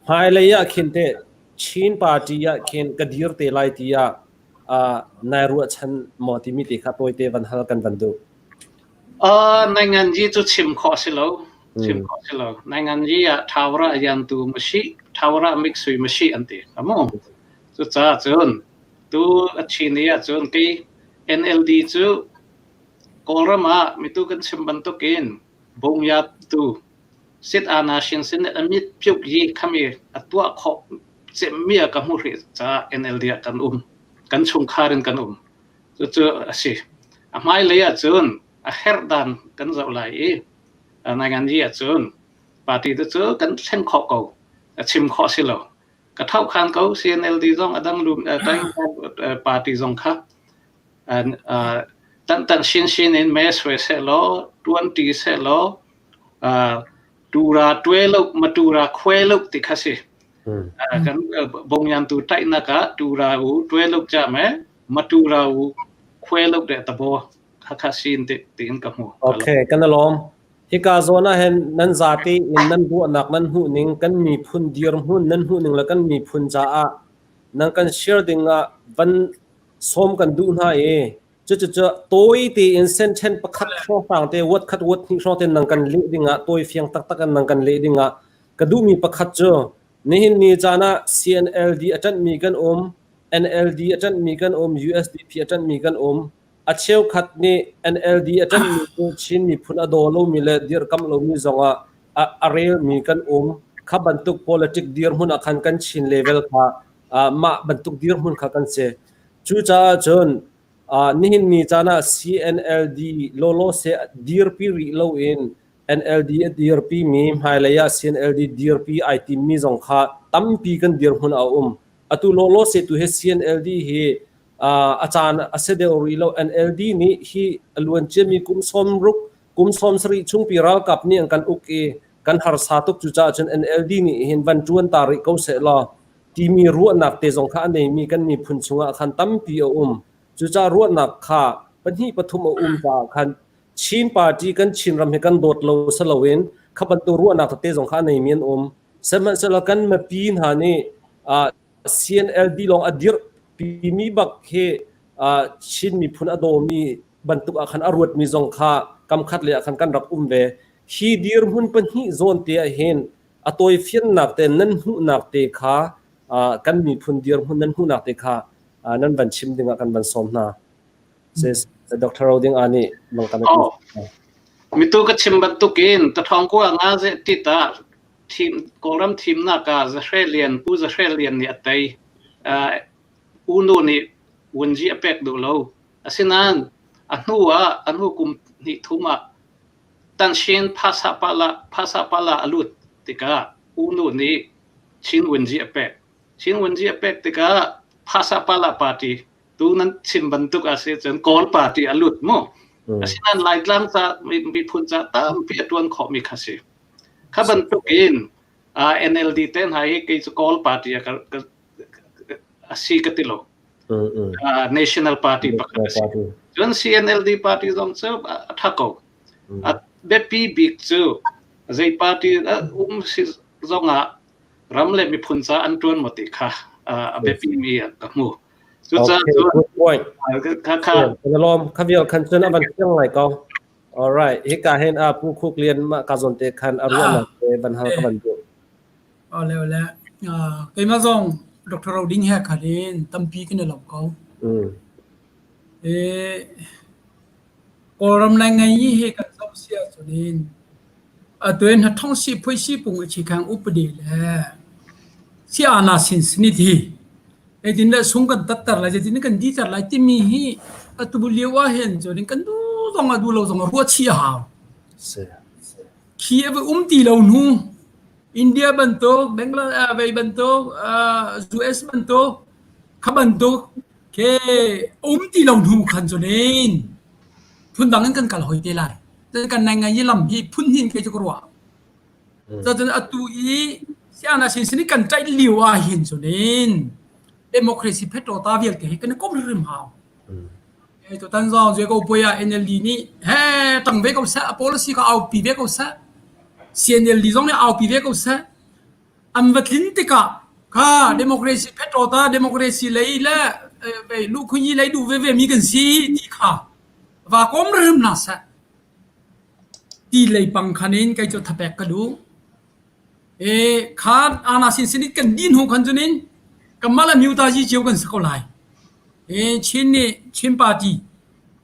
Hmailei ah khin teh Chin party ah khin ka dir te lai tiah nai ruahchan maw timi te kha tawite van hal kan van duh. Nainganzi cu chim khawh a si lo. Chim khawh a si lo. Nainganzi ah Thawra yantu masi, Thawra miksui masi an ti. Amu. Cucaah cun tu a chin i ahcun kei NLD cu Kawlram ah mitu kan chim bantukin bungya tu sit ana shin sin amit pyuk yi khami a tuah khawh cemmi a ka hmu hrih caah NLD ah kan um. Kan chungkhar in kan um. Cucu a si. A hmailei ahcun a herh dan kan zoh lai i nainganyi ahcun party te cu kan thlen khawh ko. A chim khawh si lo. Ka thohkhan ko CNLD zong a dang lum party zong kha tan tan sin sin in me swe seh law tuan ti seh law tura twe lo matura khwe lo ti kha si. Kan bongyan tu taihnak ah tura u twe lo cha me Matura u khuai lo de tabo khakha sin te tiin ka hmu. Okay, kan alawm. Hika zawn ah hin nan zate in nan ruahnak nan hmuh ning kan miphun dirhmun nan hmuh ning le kan miphun caah nan kan share ding ah van sawm kan duh hna i cucu tawi tein sentence pakhat hrawnghrang te word khat word hnih hrawng te nang kan leh ding ah tawi fiang taktak in nang kan leh ding ah ka duhmi pakhat cu nihin ni caan ah CNLD a ṭanhmi kan um NLD a ṭanhmi kan um, USDP a ṭanhmi kan um. A cheukhat nih NLD a ṭanhmi cu Chin miphun a daw lomi le dirhkamh lomi zongah a, a relmi kan um. Kha bantuk politic dirhmun ah khan kan Chin level kha uh, mah bantuk dirhmun kha kan si. Cucaah cun uh, nihin ni caan ah CNLD lawlaw se dirpi rih loin NLD a dirpi mi hmailei ah CNLD dirpi ai timmi zong kha tampi kan dirhmun a um. Atu lawlaw se tu hi CNLD hi a caan a si deuh rih lo. NLD nih hi a luan ciami kum sawmruk kum 70 chungpi ralkap nih an kan uk i kan harsa tuk cucaah cun NLD nih hin van ṭuan ta rih ko seh law timi ruahnak te zong kha a neimi kan miphun chungah khan tampi a um. Cucaah ruahnak kha pahnih pathum a um caah khan Chin party kan Chinram hi kan dawt lo si loin kha bantuk ruahnak tete zong kha a neimi an um. Sihmanhsehlaw kan mipi hna nih CNLD lawng a dirhpimi bak khi Chin miphun a dawmi bantuk ah khan a ruatmi zong kha kamkhat lei ah khan kan rak um ve. Hi dirhmun pahnih zawn te ah hin a tawifiannak te nan hmuhnak te kha kan miphun dirhmun nan hmuhnak te kha nan van chim dingah kan van sawm hna. Sis Dr. Roding ani mang kan Oh. Mitu ka chim bantukin tathong ko nga ze tita thim Kawlram thimnak ah Za Hre Lian Pu Za Hre Lian nih a tei. Uh, U Nu nih wunji a pek duh lo. Asinain a hnu ah a hnu kum hnih thum ah Tanshin phasa pala phasa pala a lut tikah U Nu nih Chin wunji a pek. Chin wunji a pek tikah phasa pala party tu nan chim bantuk a si cun Kawl party a lut mu. Asinain Laitlang ca miphun ca tampi a tuan khawhmi kha si. Kha bantuk in NLD te hna hi kei cu Kawl party a si ka ti lo. National Party pakhat a si. Cun CNLD party zong cu a tha ko. A biapi bik cu zei party um si zong ah ram le miphun ca an tuan maw ti kha a biapi mi ka hmu. Cucaah Okay, good point. Kha kha. Lawm kha vial khan cun a van fiang ngai ko. All right, hika hin a Pu Khuk Lian mah ka zawn te khan a ruahnak te van hal ka van duh. Ole ole. Keimah zong Dr. Roding he khat in tampi kan i lawm ko. E Kawlram lai ngai hi kan zoh si ahcun in atu in hnathong si phui si pung a chikhang upadi le si ana sin sinit hi Zeitin le sung kan tatter lai, zeitin kan diter lai timi hi atu lio ah hin cun kan duh zong ah duh lo zong ah ruah chih a hau. Khi a va um ti lo hnu India bantuk, Bangladesh vei bantuk, US bantuk, kha bantuk ke um ti lo hnu khan cun in phundang in kan kal hoi te lai. Kan nai ngai lam hi phun hin ke chu ka ruah. Cun atu i siangnak sinsin i kan ṭaih lio ahhin cun in democracy phetawta vialte hi kan i komh hrimhrim hau. Tutan zong zui ko puai ah NLD nih he ṭang ve ko seh, a policy kha aupi ve ko seh, CNLD zong nih aupi ve ko seh. An va tlin tikah kha democracy phetawta democracy lei le luhkhunyi lei duh veve mi kan si ti kha va kom hrim hna seh. Ti lei pang khan in kei cu thapek ka duh. E khan ana sin sin kan din hu khan cunin kanmah le mutazi cio kan si ko lai. E Chin nih Chin party,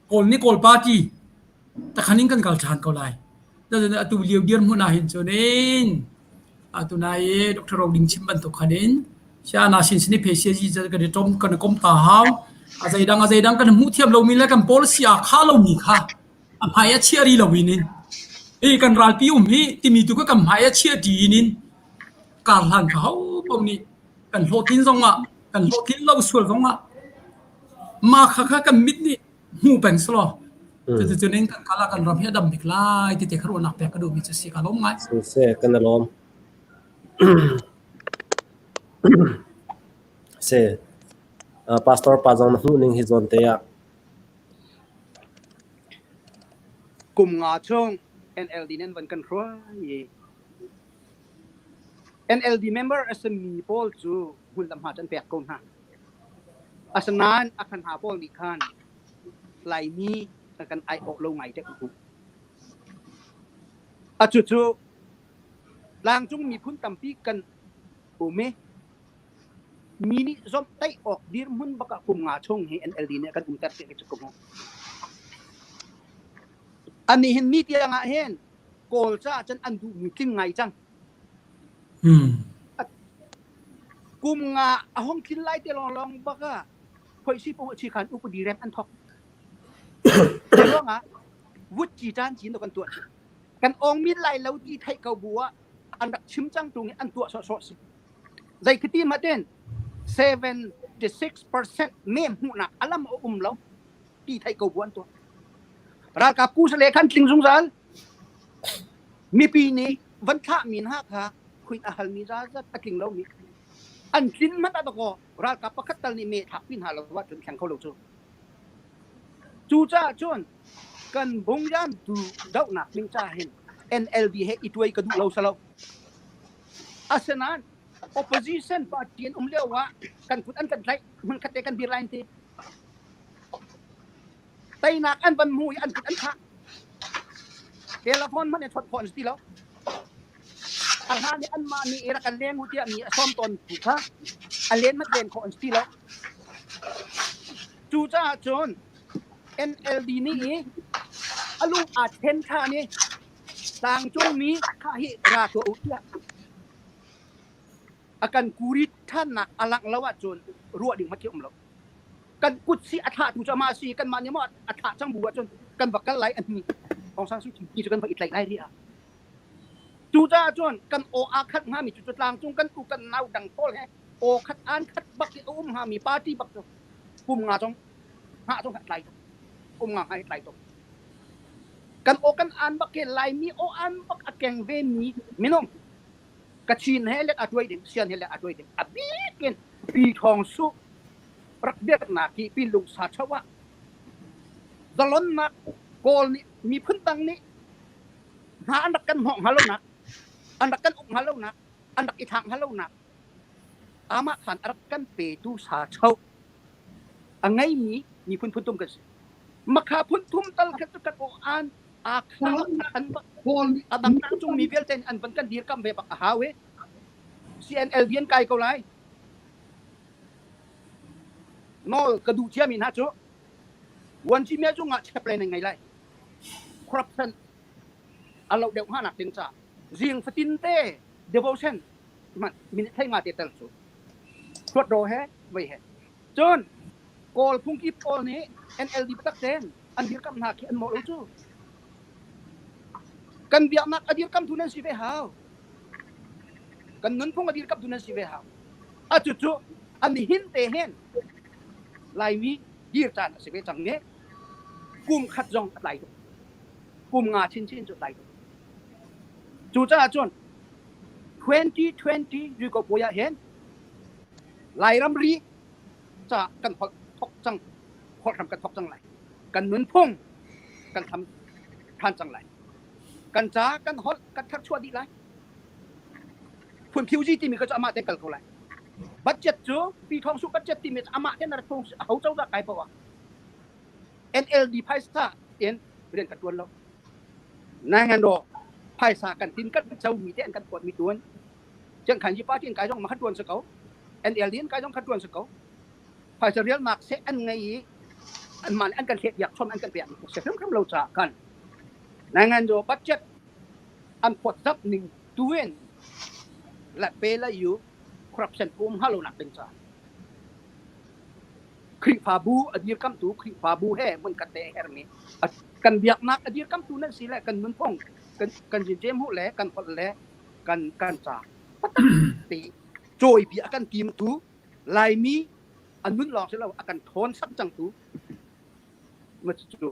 Kawl nih Kawl party takhan in kan kal ṭhan ko lai. Atu lio dirhmun ah hin cunin atu nai i Dr. Roding chim bantuk khan in sia na sin sin i phe sia ji kan i tom kan i kom ta hau. A zeidang a zeidang kan hmuh thiam lomi le kan policy aa kha lomi kha a hmai a chia ri lo in in hi kan ralpi um hi timi tu ka kan hmai a chia ti in in kar hlan kha ho paoh nih kan hlawhtlin zong ah kan hlawhtlin lo sual zong ah mah kha kha kan mit nih hmu peng selaw cuticun in kan kala kan ram hi a dam bik lai ti te kha ruahnak pek ka duhmi cu si ka lawm ngai. Se kan lawm. Se pastor pa zong na hmuh ning hi zawn te ah Kum nga chung NLD nan van kan hruai i NLD member a simi pawl cu hmun le hma cu an pek ko hna. Asinain a khan hna pawl nih khan Laimi a kan aiawh lo ngai te kan hmuh. Acucu tlangcung miphun tampi kan um i Mi nih zawmhtaih awk dirhmun bak ah kum nga chung hi NLD nih a kan umter ti cu ka hmuh. Ani hin ni tiang ah hin Kawl caah cun an duhmi tling ngai cang. Kum nga a hong tlin lai te lawnglawng bak ah phoihsi pung a khan upadi rem an thok. Ruangah vutci tan cin kan tuah cu. Kan ong min lai lo ti theih ko bu ah an rak chim cang tung i an tuah sawhsawh si. Zeikhati hmanh 76% me hmuhnak a lam a um lo ti theih ko bu an tuah. Ralkap kusale khan tling zungzal. Mipi nih van thlahmi hna kha khuin a halmi zazat a tling lomi. An tlin hmanh ah dakaw ralkap pakhat tal nih me thlakpi hna lo ahcun thleng kho lo cu. Cucaah cun kan bungyan tu dohnak ding ca hin NLD he i tuai ka duh lo salo. Asinain opposition party an um lio ah kan kut an kan tlaih hmun khat te kan dir lai ti. Teinak an van hmu i an kut an thlah. Telephone hmanh in chawnh khawh an si ti lo. A hlan i anmah nih i rak kan leng u tiah mi a sawm tawn tu kha a len mat len khawh an si ti lo. Cucaah cun NLD nih i a lung aa then ṭhan i tlangcungmi kha hi ra tuah u tiah a kan kuri ṭhannak a langh lo ahcun ruah ding hmanh khi um lo. Kan kut si a thlahtu cu amah si, kanmah nih maw a thlah cang bu ahcun kan va kal lai a hni. Aung San Suu Kyi cu kan va i tlaih lai rih ah. Cucaah cun kan aw aa khat hngami cu tlangcung kan u kan nau dang pawl he aw khat aan khat bak i a um hngami party bak cu kum nga zong hngah zong tlai tuk kum nga hngah hi tlai tuk. Kan aw kan aan bak hi Laimi aw aan bak a keng ve mi minung Kachin he let a tuai ding, Sian he let a tuai ding. A bik in Pi Thawng Su rak biaknak hi Pi Lungsa Cho ah zalonnak Kawl nih miphun dang nih hna an rak kan hnawh hnga lonak, an rak kan uk hnga lonak, an rak i thlak hnga lonak amah khan a rak kan petu sa cho a ngeimi miphun phun thum kan si. Makha phun thum tal kha cu kan aw an aa kha an a dang tlangcung mi vialte an van kan dirkam ve bak a hau i CNLD an kai ko lai. Nawl ka duh ciami hna cu Vuanci mia cu ngah chep le nan ngei lai. Corruption a lo deuh hnga nak ding ca zing fatin te devotion minute thei nga te tel cu thuat ro he vei he cun Kawl phungki pawl nih NLD biatak tein an dirkamh hna khi an mawh lo cu. Kan biaknak a dirkamtu nan si ve hau. Kan nunphung a dirkamtu nan si ve hau. A cucu an hin te hin Laimi dir caan a si ve cang ne. Kum khat zong a tlai tuk. Kum nga chinchin cu tlai tuk. Cucaah cun 2020 Riko puai ah hin Lairam ri ca kan holh thok cang holh hram kan thok cang lai. Kan nunphung kan tham than cang lai. Kan ca kan holh kan tharchuah dih lai. Phun phiuzi timi ka cu amah te kal ko lai. Budget cu Pi Thawng Su budget timi cu amah te na rak a ho cozah kai poah NLD phaisa in rian ka tuan lo. Nangan ro phaisa kan tin kan co mi te an kan kuat mi tuan. Chiang Khan Yi party in kai zong ma kha tuan sa ko. NLD in kai zong kha tuan sa ko. Phaisa rial nak se an ngei i an man an kan hlet yak chom an kan pek se hrim hrim lo cha kan. Nangan ro budget an phot zap ning tuin la pe la yu corruption um halo nak ding cha. Khrihfabu a dirkamtu Khrihfabu he hmun khat te a hermi kan biaknak a dirkamtu nan si le kan nunphung kan kan jem hu le kan holh le kan kan ca te cawi bia a kan timtu Laimi a nun lawng si lo a kan thawn sak cangtu ma cu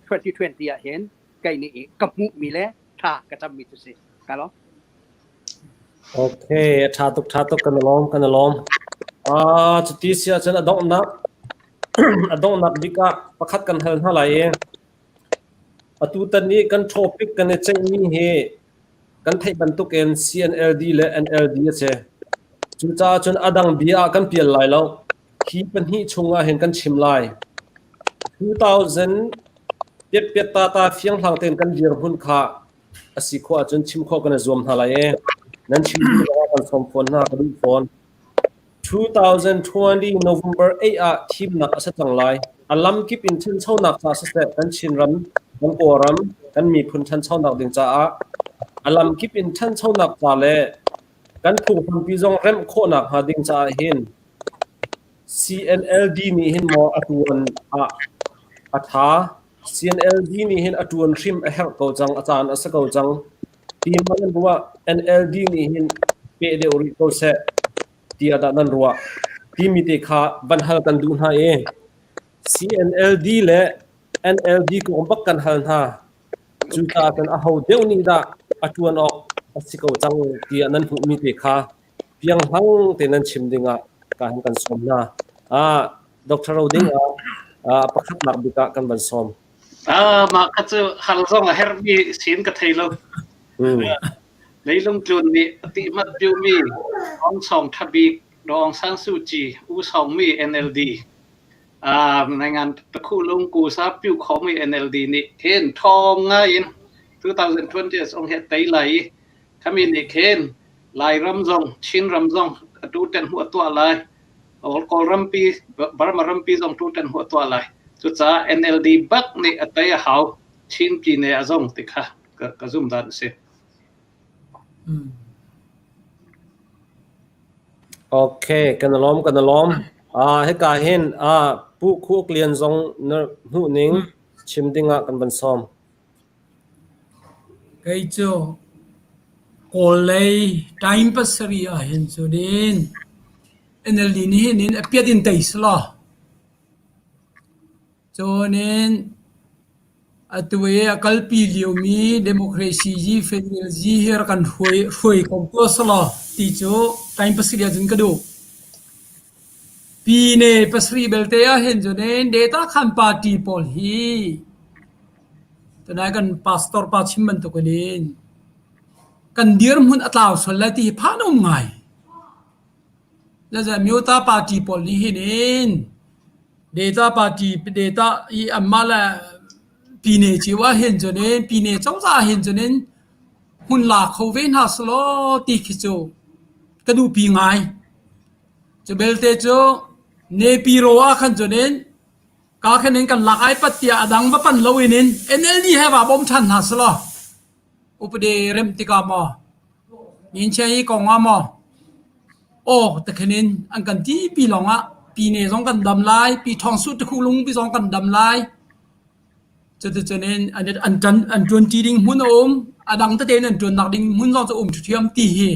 2020 ah hin kei nih ka hmuhmi le tha ka cammi cu si ka lo. Okay, tha tuk tha tuk kan lawm kan lawm. Ah cuti si ahcun a donghnak a donghnak bik ah pakhat kan hal hna lai i atutan i kan topic kan i ceihmi hi kan theih bantukin CNLD le NLD a si. Cucaah cun a dang bia ah kan pial lai lo. Hi pahnih chungah hin kan chim lai. 2000 piat piat ta ta fiang hlang tein kan dirhmun kha a si khawh ahcun chim khawh kan i zuam hna lai i nan chim duh kan sawm fawn hna ka duh fawn. 2020 November 8 ah thimnak a si cang lai. A lamkip in ṭhanchonak ca siseh kan Chinram, kan Kawlram, kan miphun ṭhanchonak ding caah a lamkip in ṭhanchonak ca le kan phunghrampi zong remh khawhnak hnga ding caah hin CNLD nih hin maw a ṭuan ah a ṭha. CNLD nih hin a ṭuan hrim a herh ko cang, a caan a si ko cang. Ti ma nan ruah? NLD nih hin peh deuh rih ko seh tiah dah nan ruah? Timi te kha van hal kan duh hna i CNLD le NLD kong bak kan hal hna. Cucaah cun aho deuh nih dah a ṭuan awk a si ko cang tiah nan hmuhmi te kha pianghlang te nan chim dingah ka han kan sawm hna. Ah, Dr. Roding ah pakhatnak bik ah kan van sawm. Ah, mah kha cu hal zong a herhmi sin ka thei lo. Leilung tlun nih a ti mat piumi Aung Song Thabik, Daw Aung San Suu Kyi, U Song mi NLD. Ngai takhu lung ku sa piu kho mi NLD nih khin thong ngai in 2020 song he tei lai khami nih khin Lairam zong Chinram zong atu ten hu tua lai Kawlrampi Burma rampi zong tu ten hu tua lai. Cucaah NLD bak nih a tei a hau. Chin Pyine a zong ti kha ka zum dan a si. Okay, kan lawm kan lawm. Hika hin Pu Khuk Lian zong na hmuh ning chim ding ah kan van sawm. Kei cu Kawl lei time pasarih ah hin cun in NLD nih hin in a piat in tei selaw cun in atu i a kalpi liomi democracy hi federal hi rak kan hruai ko tuah selaw ti cu time pasarih ah cun ka duh. Pine pasarih belte ah hin cun in data khan party pawl hi tunai kan pastor pa chim bantukin in kan dirhmun a tlau sual lai ti hi phan a um ngai. Myotta party pawl nih hin in data party data i anmah le pine cio ah hin cun in pine cozah ah hin cun in hmun la kho ve hna selaw ti khi cu ka duhpi ngai. Cu belte cu Nepiro ah khan cun in ka khan in kan lak ai pat tiah a dang va pan loin in NLD he va bawm ṭhan hna selaw upade rem tikah maw Nginchia hi kong ah maw aw tikhin in an kan ti pi lawng ah pine zong kan dam lai, pi ṭhawng su tikhu lung pi zong kan dam lai. Cuticun in an an ṭan an ṭuanṭi ding hmun a um, a dang tete in an ṭuannak ding hmun zong cu um ṭhiam ti hi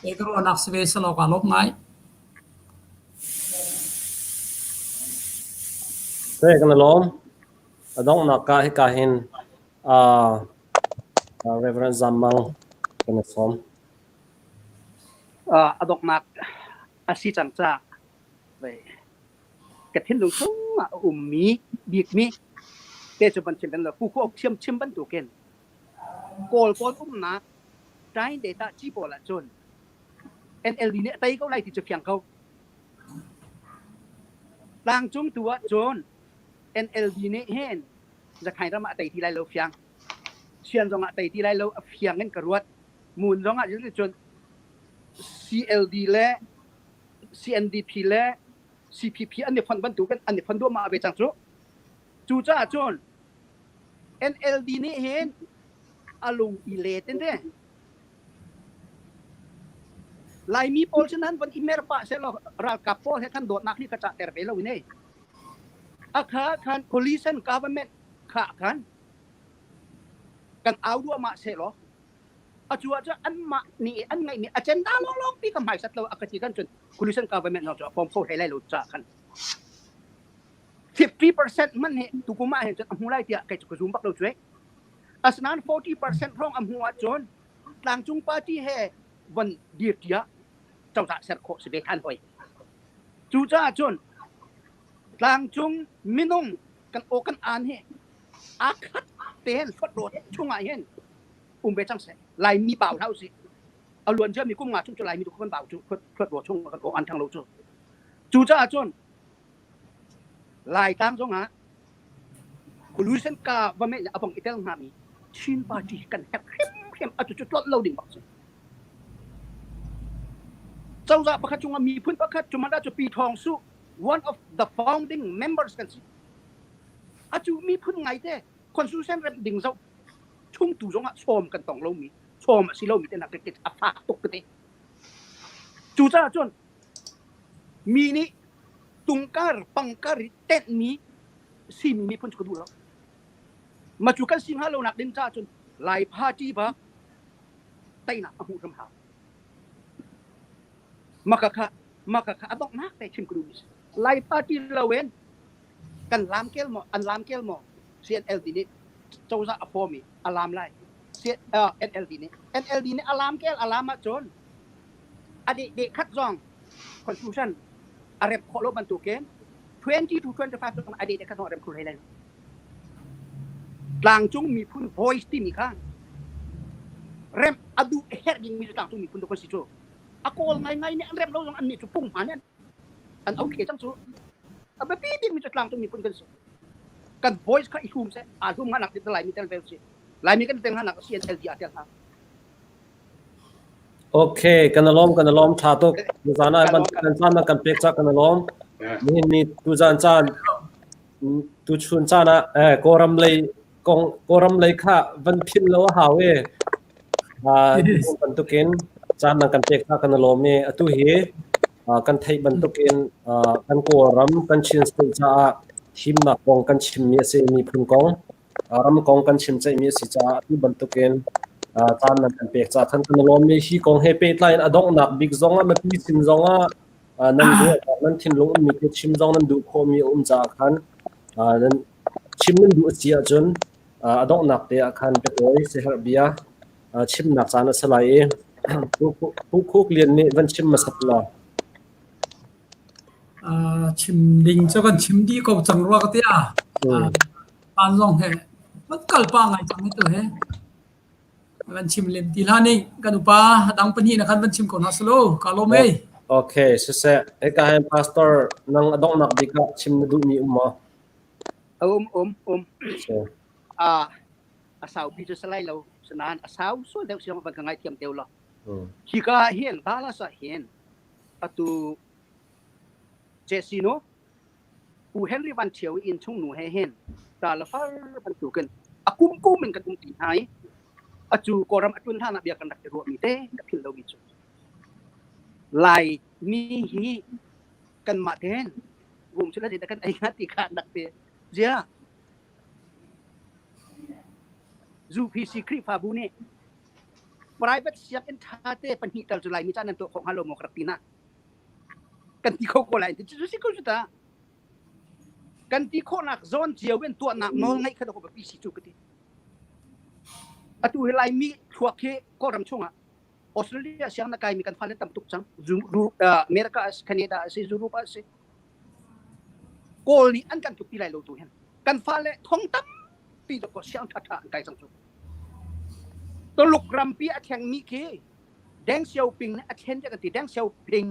kei ka ruahnak si ve selaw kaa lawm ngai. Hey, kan lawm. A donghnak ka hika hin Reverend Zam Mang kan i sawm. A donghnak a si cang caah ka thinlung chungah a ummi bikmi te cu van chim ban lo ku ok thiam chim bantukin Kawl pawl umnak ṭain data ci pawl ahcun NLD nih a tei ko lai ti cu fiang ko. Tlangcung tu ahcun NLD nih hin Zakhain ram ah a tei ti lai lo fiang. Sian zong ah tei ti lai lo a fiang in ka ruat. Mun zong ah cun CLD le CNDP le CPP an i fonh bantukin an i fonh duahmah ve cang cu. Cucaah cun NLD nih hin a lung i let in te Laimi pawl cu nan van i mer pah sehlaw ralkap pawl he khan dawtnak hi ka cahter ve lo in ei. A kha khan coalition government kha khan kan au duahmah sehlaw Atu ah cun anmah nih an ngeihmi agenda lawnglawng pi ka hmaisat lo a ka ti kan cun coalition government zong cu a form kho hlei lai lo caah khan 50% hmanh hi tukum ah hin cun a hmu lai tiah kei cu ka zum bak lo cu. Asinain 40% hrawng a hmu ahcun tlangcung party he von dir tiah cozah ser khawh si ve than hoi. Cucaah cun tlangcung minung kan aw kan aan hi aa khat tein hluat chungah hin um ve cang seh. Laimi bau hlah usih. A luan ciami kum nga chung cu Laimi tu kan bau cu hluat rua chung kan aw an thang lo cu. Cucaah cun Laitlang zongah Kulusen ka va me a bang i tel hngami Chin party kan herh hrimhrim atu cu tlolh lo ding bak si. Cozah pakhat cungah miphun pakhat cuman cu Pi Thawng Su one of the founding members kan si. Atu miphun ngaite constitution rem ding zoh chungtu zongah sawm kan tong lomi sawm a si lomi te nak a fak tuk ka ti. Cucaah cun mi nih tungkar pangkar i tenhmi simi miphun cu ka duh lo. Ma cu kan si hnga lo nak ding caah cun Lai party bak teinak a hmuh hrim hau. Maka kha maka kha a donghnak te chim ka duhmi si. Lai party lo in kan lamkel maw an lamkel maw CNLD nih cozah a form i a lam lai. NLD nih NLD nih a lamkel a lam ahcun a deh deh khat zong constitution a rep khawh lo bantukin 20 to 25 zong a deh deh khat zong a rem kho hlei lai lo. Tlangcung miphun voice timi kha rem a duh herh dingmi cu tlangcung miphun tu kan si cu. A kawl ngaingai nih an rem lo zong annih cu pung hma nih an okay cang cu. A biapi bikmi cu tlangcung miphun kan si. Kan voice kha i hlum seh, aa hlum hnga nak dit Laimi tel ve usih. Laimi kan tel hnga nak CNLD aa tel hnga. Okay, kan alawm kan alawm tha tuk. Tuzan ah ban kan caan kan pek ca kan alawm. Nihin ni tuzan caan. Tuchun caan ah Kawlram lei kong Kawlram lei kha van philh lo a hau i bantukin caan nan kan pek kha kan i lawm i atu hi kan theih bantukin kan Kawlram kan Chin State caah thimnak kong kan chimmi a si miphun kong ram kong kan chim ceihmi a si caah atu bantukin caan nan kan pek caah khan kan i lawm i hi kong he pehtlai in a donghnak bik zong ah mipi sin zong ah nan ruahnak nan thinlung ummi te chim zong nan duh khawhmi a um caah khan nan chim nan duh a si ahcun a donghnak te ah khan biatawi siaherh bia chimnak caan a si lai i Pu Khuk Lian nih van chim hmasat law. Chim ding cu kan chim dih ko cang rua ka ti a. Caan zong he kan kal pa ngai cang hi tu he. Kan chim lem ti hlah ning kan upa dang pahnih na khan van chim ko hna selo ka lawm ei. Okay, siseh. Hika hin pastor nang a donghnak bik ah chim na duhmi um maw? Um um um. Ah a saupi cu salai lo sanan a sau sual deuh siang van ka ngai thiam teu lo. Hika hin Dallas ah hin atu Jesse no Pu Henry Van Ṭhio i innchung nu he hin ṭa le far bantukin a kumkum in kan um ṭi hna i atu Kawlram a ṭun hlan ah bia kan rak i ruahmi te ka philh lomi cu Laimi hi kanmah tein vum cu le kan ei hnga ti kha an rak ti. Ziah UPC Khrihfabu nih private sianginn ṭha te pahnih tal cu Laimi ca nan tuah khawh hnga lo maw ka rak ti hna. Kan ti kho ko lai ti cu si ko cu ta. Kan ti khawhnak zawn cio in tuahnak nawl ngeih kha dawh biapi si cu ka ti. Atu hi Laimi thluak hi Kawlram chungah Australia siang na kaimi kan fale tam tuk cang. America a si, Canada a si, Europe a si. Kawl nih an kan tluk ti lai lo tu hin. Kan fale thong tampi dawh siang ṭhaṭha an kai cang cu. Tuluk rampi a thlengmi khi Deng Xiaoping nih a thlen tiah kan ti. Deng Xiaoping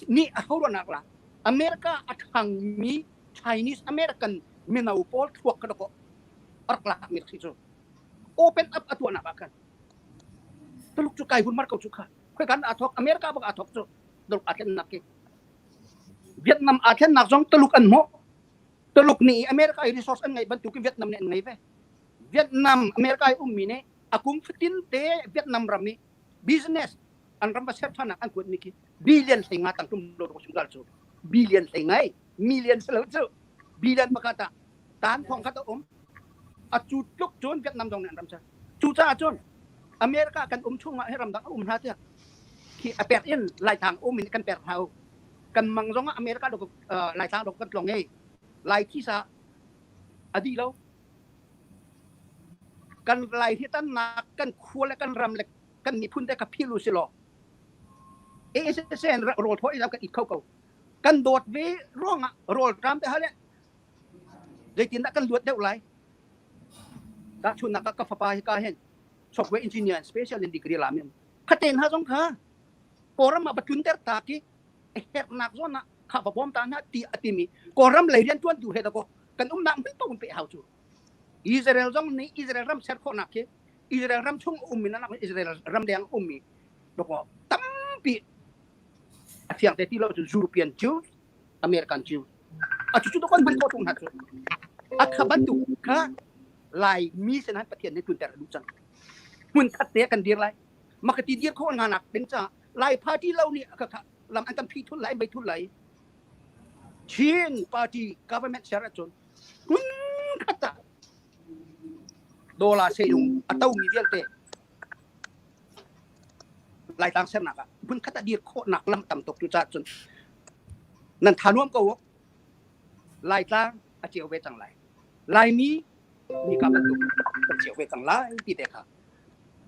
nih a horuahnak la America a ṭhangmi Chinese American mino pawl thluak kha dawkaw a rak lakmi rak si cu. Open up a tuahnak ah khan Tuluk cu kai hun mar ko cu kha. Khoi kan aa thawk America bak aa thawk cu Tuluk aa thlennak khi. Vietnam aa thlennak zong Tuluk an hmuh. Tuluk nih America i resource an ngeih bantukin Vietnam nih an ngei ve. Vietnam America i ummi nih a kum fatin te Vietnam ram i business an ram va ser ṭhan an kuat mi khi billion hlei nga tang tum lo ro sungzal cu billion hlei ngai million selo cu billion pakhat ah tan thong khat a um a cu tluk cun Vietnam zong nih an ram ser cu caah cun America kan um chung ah hi ramdang a um hna tiah khi a pek in Laitlang um in kan pek hna u kan mang zong ah America do Laitlang do kan tlong ei Lai thisa a dih lo Kan lai hi tannak kan khua le kan ram le kan miphun te kha phil u si law ASSN rawl thaw i kan it kho ko. Kan dawt ve ruangah rawl ṭam te hale zeitindah kan luat deuh lai? Tahchunhnak ah ka fapa hi ka hin software engineer special in degree la mi khaten ha zong kha Kawlram ah va tlunter ta ki hernak zawn ah kha va bawm ta hna ti a timi Kawlram lei rian ṭuan tu he dakaw kan umnak hmun paoh in pe hau cu. Israel zong nih Israel ram ser khawhnak khi Israel ram chung ummi na Israel ram leng ummi dakaw tampi a fiang te ti lo cun European Jews American Jews a cu cu kan hman khawh tung hna cu a kha bantuk kha Lai mi sin han Pathian nih tunter a duh cang hmun khat te kan dir lai makati dir khawh nga nak ding ca Lai party lo nih ka lam an kan phi thul lai mei thul lai Chin party government share ahcun hmun khat ah dollar seyung a tomi vialte Laitlang sernak ah hmun khat ah dir khawhnak lam tam tuk cu caah cun nan tha nuam ko u. Laitlang a ceu ve cang lai. Laimi nika bantuk kan ceu ve cang lai ti te kha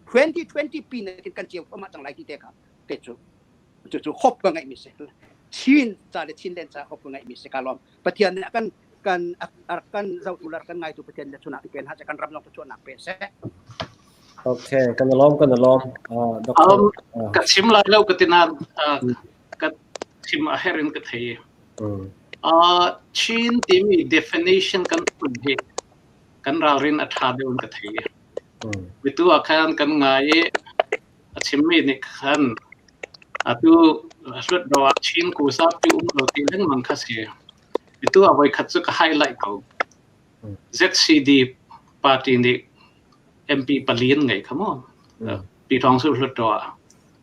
2020 pin kan ceu thluahmah cang lai ti te kha te cu cucu hope ka ngeihmi si Chin ca le Chinland ca hope ka ngeihmi si ka lawm Pathian nih a kan kan a kan zohtu le kan ngaitu Pathian nih chunak pen ha kan ram zong chuahnak pe seh Okay, kan lawm kan lawm. Doctor. Ka chim lai lo ka tina ka chim a her in ka thei. Chin timi definition kan phun hi kan ralrin a tha deuh in ka thei. Mitu ah khan kan ngai i A chimmi nih khan atu Hluttaw ah Chin kusa pi um lo ti lengmang kha si. Itu a voikhat cu ka highlight ko. ZCD party nih MP pali an ngei kha mu. Pi Thawng Su Hluttaw ah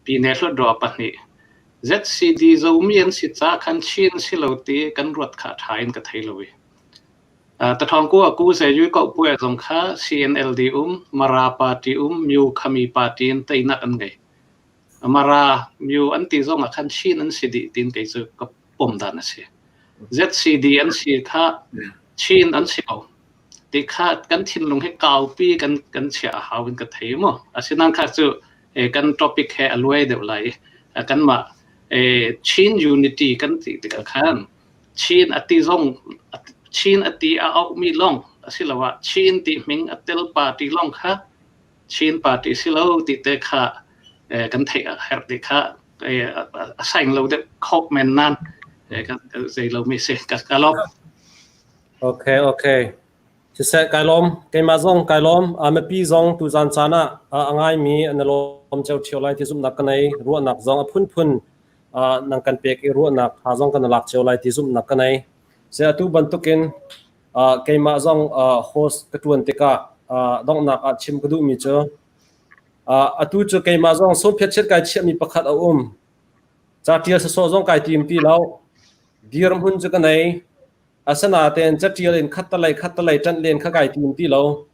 Pyine Hluttaw pahnih ZCD Zomi an si ca khan Chin si lo ti kan ruat kha ṭha in ka thei lo i. Tathawng ku a ku se yu ko puai zong kha CNLD um, Mara party um, Myu Khami party in teinak an ngei. Mara Myu an ti zong ah khan Chin an si dih tin kei cu ka pom dan a si. ZCD an si kha Chin an si ko. Ti kha kan thinlung hi kaupi kan kan chiah a hau in ka thei mu. Asinain kha cu kan topic he a luai deuh lai. Kanmah Chin unity kan ti tikah khan Chin a ti zong Chin a ti a auhmi lawng asiloah Chin ti hming a tel party lawng kha Chin party si lo ti te kha kan theih a herh ti kha a saing lo deuh khop men nan zei lo mi si ka lawm. Okay, okay. Siseh, kai lawm. Keimah zong kai lawm. Mipi zong tuzan caan ah a ngaimi an i lawm cio ṭheo lai ti zumhnak ka nei. Ruahnak zong a phunphun nang kan pek i ruahnak tha zong kan lak cio lai ti zumhnak ka nei. Se atu bantukin keimah zong host ka ṭuan tikah donghnak ah chim ka duhmi cu atu cu keimah zong sawmphiat kai chiahmi pakhat a um. Ca ṭial sawsawh zong kai tim ti lo. Dirhmun cu ka nei. Asinain caṭial in khattalei khattalei ṭanh len kha kai tim ti lo.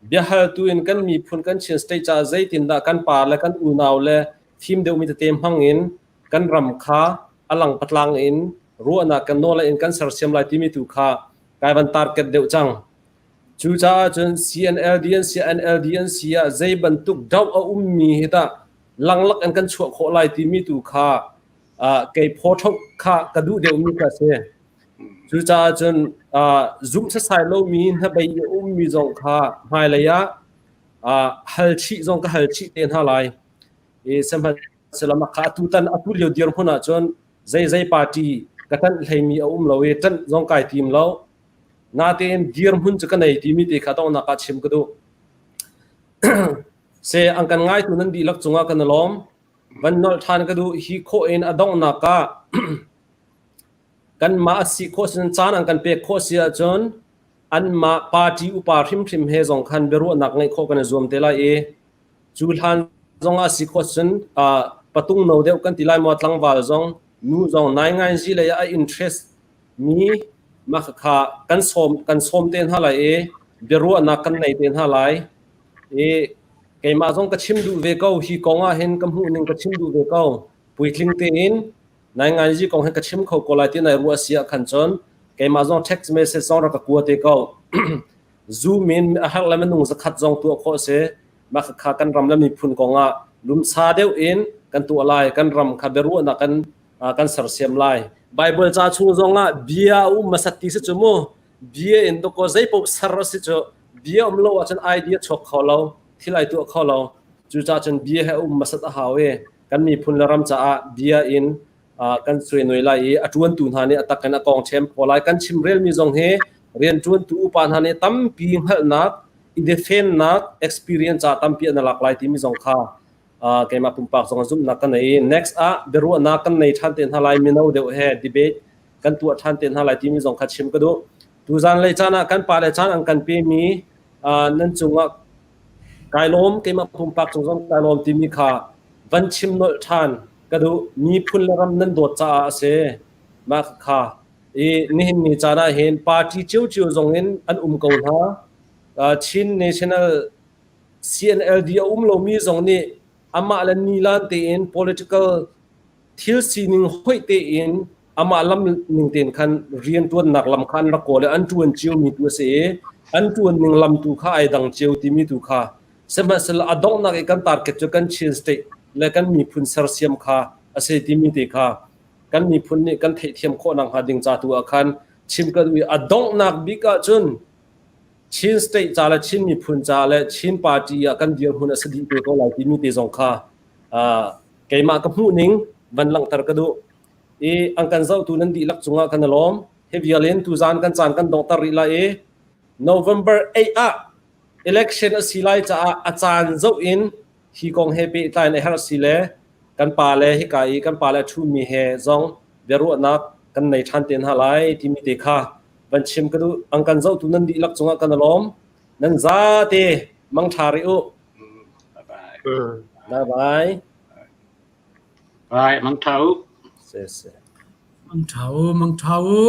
Biahaltu in kan miphun kan Chin state caah zeitindah kan pa le kan unau le fim deuhmi tete hmang in kan ram kha a lang patlang in ruahnak kan nawl in kan sersiam lai timi tu kha kai van target deuh cang. Cucaah cun CNLD an si NLD an si ah zei bantuk doh a ummi hi tah langlak in kan chuah khawh lai timi tu kha kei phaw kha ka duh deuhmi kha a si. Cucaah cun zumh sasai lomi hnabei i a ummi zong kha hmailei ah hal chih zong ka hal chih te hna lai. I sihmanhsehlaw mah kha atutan atu lio dirhmun ahcun zeizei party ka ṭanh hleimi a um lo i ṭanh zong kai tim lo. Natein dirhmun cu ka nei timi te kha donghnak ah chim ka duh. Se an kan ngaitu nan dihlak cungah kan i lawm. Van nolh ṭhan ka duh. Hi khawh in a donghnak ah kanmah a si khawh sin caan an kan pek khawh si ahcun anmah party upa hrimhrim he zong khan biaruahnak ngeih khawh kan i zuam te lai i cu hlan zong ah si khawh cun patung no deuh kan ti lai maw tlangval zong nu zong naingainzi lei ah a interest mi mah kha kan sawm te hna lai i biaruahnak kan nei te hna lai i keimah zong ka chim duh ve ko. Hi kong ah hin ka hmuh ning ka chim duh ve ko. Puitling tein nainganzi kong hi ka chim kho ko lai ti nai ruah si ah khan cun keimah zong text message zong rak ka kua te ko. Zoom in a herh le minung zakhat zong tuah khawh si. Mah kha kan ram le miphun kong ah lumsa deuh in kan tuah lai. Kan ram kha biaruahnak kan kan sersiam lai. Bible ca chung zong ah bia um masat ti si cu mu. Bia in doko zeipoh ser a si cu. Bia um lo ahcun idea chuak kho lo, thil ai tuah kho lo. Cucaah cun bia he um hmasat a hau i kan miphun le ram caah bia in kan suainoi lai i a ṭuantu hna nih a tak in a kong ṭhem kho lai. Kan chimrelmi zong hi rianṭuantu upa hna nih tampi hngalhnak, i defennak experience ah tampi an lak lai timi zong kha keimah pumpak zong zumhnak ka nei. Next ah biaruahnak kan nei ṭhan te hna lai, mino deuh he debate kan tuah ṭhan te hna lai timi zong kha chim ka duh. Tuzan lei caan ah kan pale caan an kan pemi nan cungah kai lawm, keimah pumpak cung zong kai lawm timi kha van chim nolh ṭhan ka duh. Miphun le ram nan dawt caah a si. Mah kha i nihin ni caan ah hin party ciocio zong in an um ko hna. Chin National CNLD a um lomi zong nih amah le nilan tein political thil sining hoih tein amah lam ning tein khan rianṭuannak lam kha an rak kawl i an ṭuan ciomi tu a si i an ṭuan ning lam tu kha ai dang cio timi tu kha sihmanhsehlaw a donghnak i kan target cu kan Chin state le kan miphun sersiam kha a si timi te kha kan miphun nih kan theihthiam khawh nakhnga ding ca tu ah khan chim ka duh i a donghnak bik ahcun Chin state ca le Chin miphun ca le Chin party ah kan dirhmun a si dih te ko lai timi te zong kha keimah ka hmuh ning van langhter ka duh i an kan zohtu nan dihlak cungah kan i lawm. Hi vial in tuzan kan caan kan donghter rih lai i November 8 ah election a si lai caah a caan zoh in hi kong he pehtlai in a herh si le kan pa le hika i kan pa le a ṭhumi he zong biaruahnak. kan nei ṭhan te hna lai timi te kha van chim ka duh. Ang kan zohtu nan dihlak cungah kan i lawm. Nan zate mangṭha rih u. Bye bye. Bye bye. Bye, mangṭha u. Se se. Mangṭha u, mangṭha u.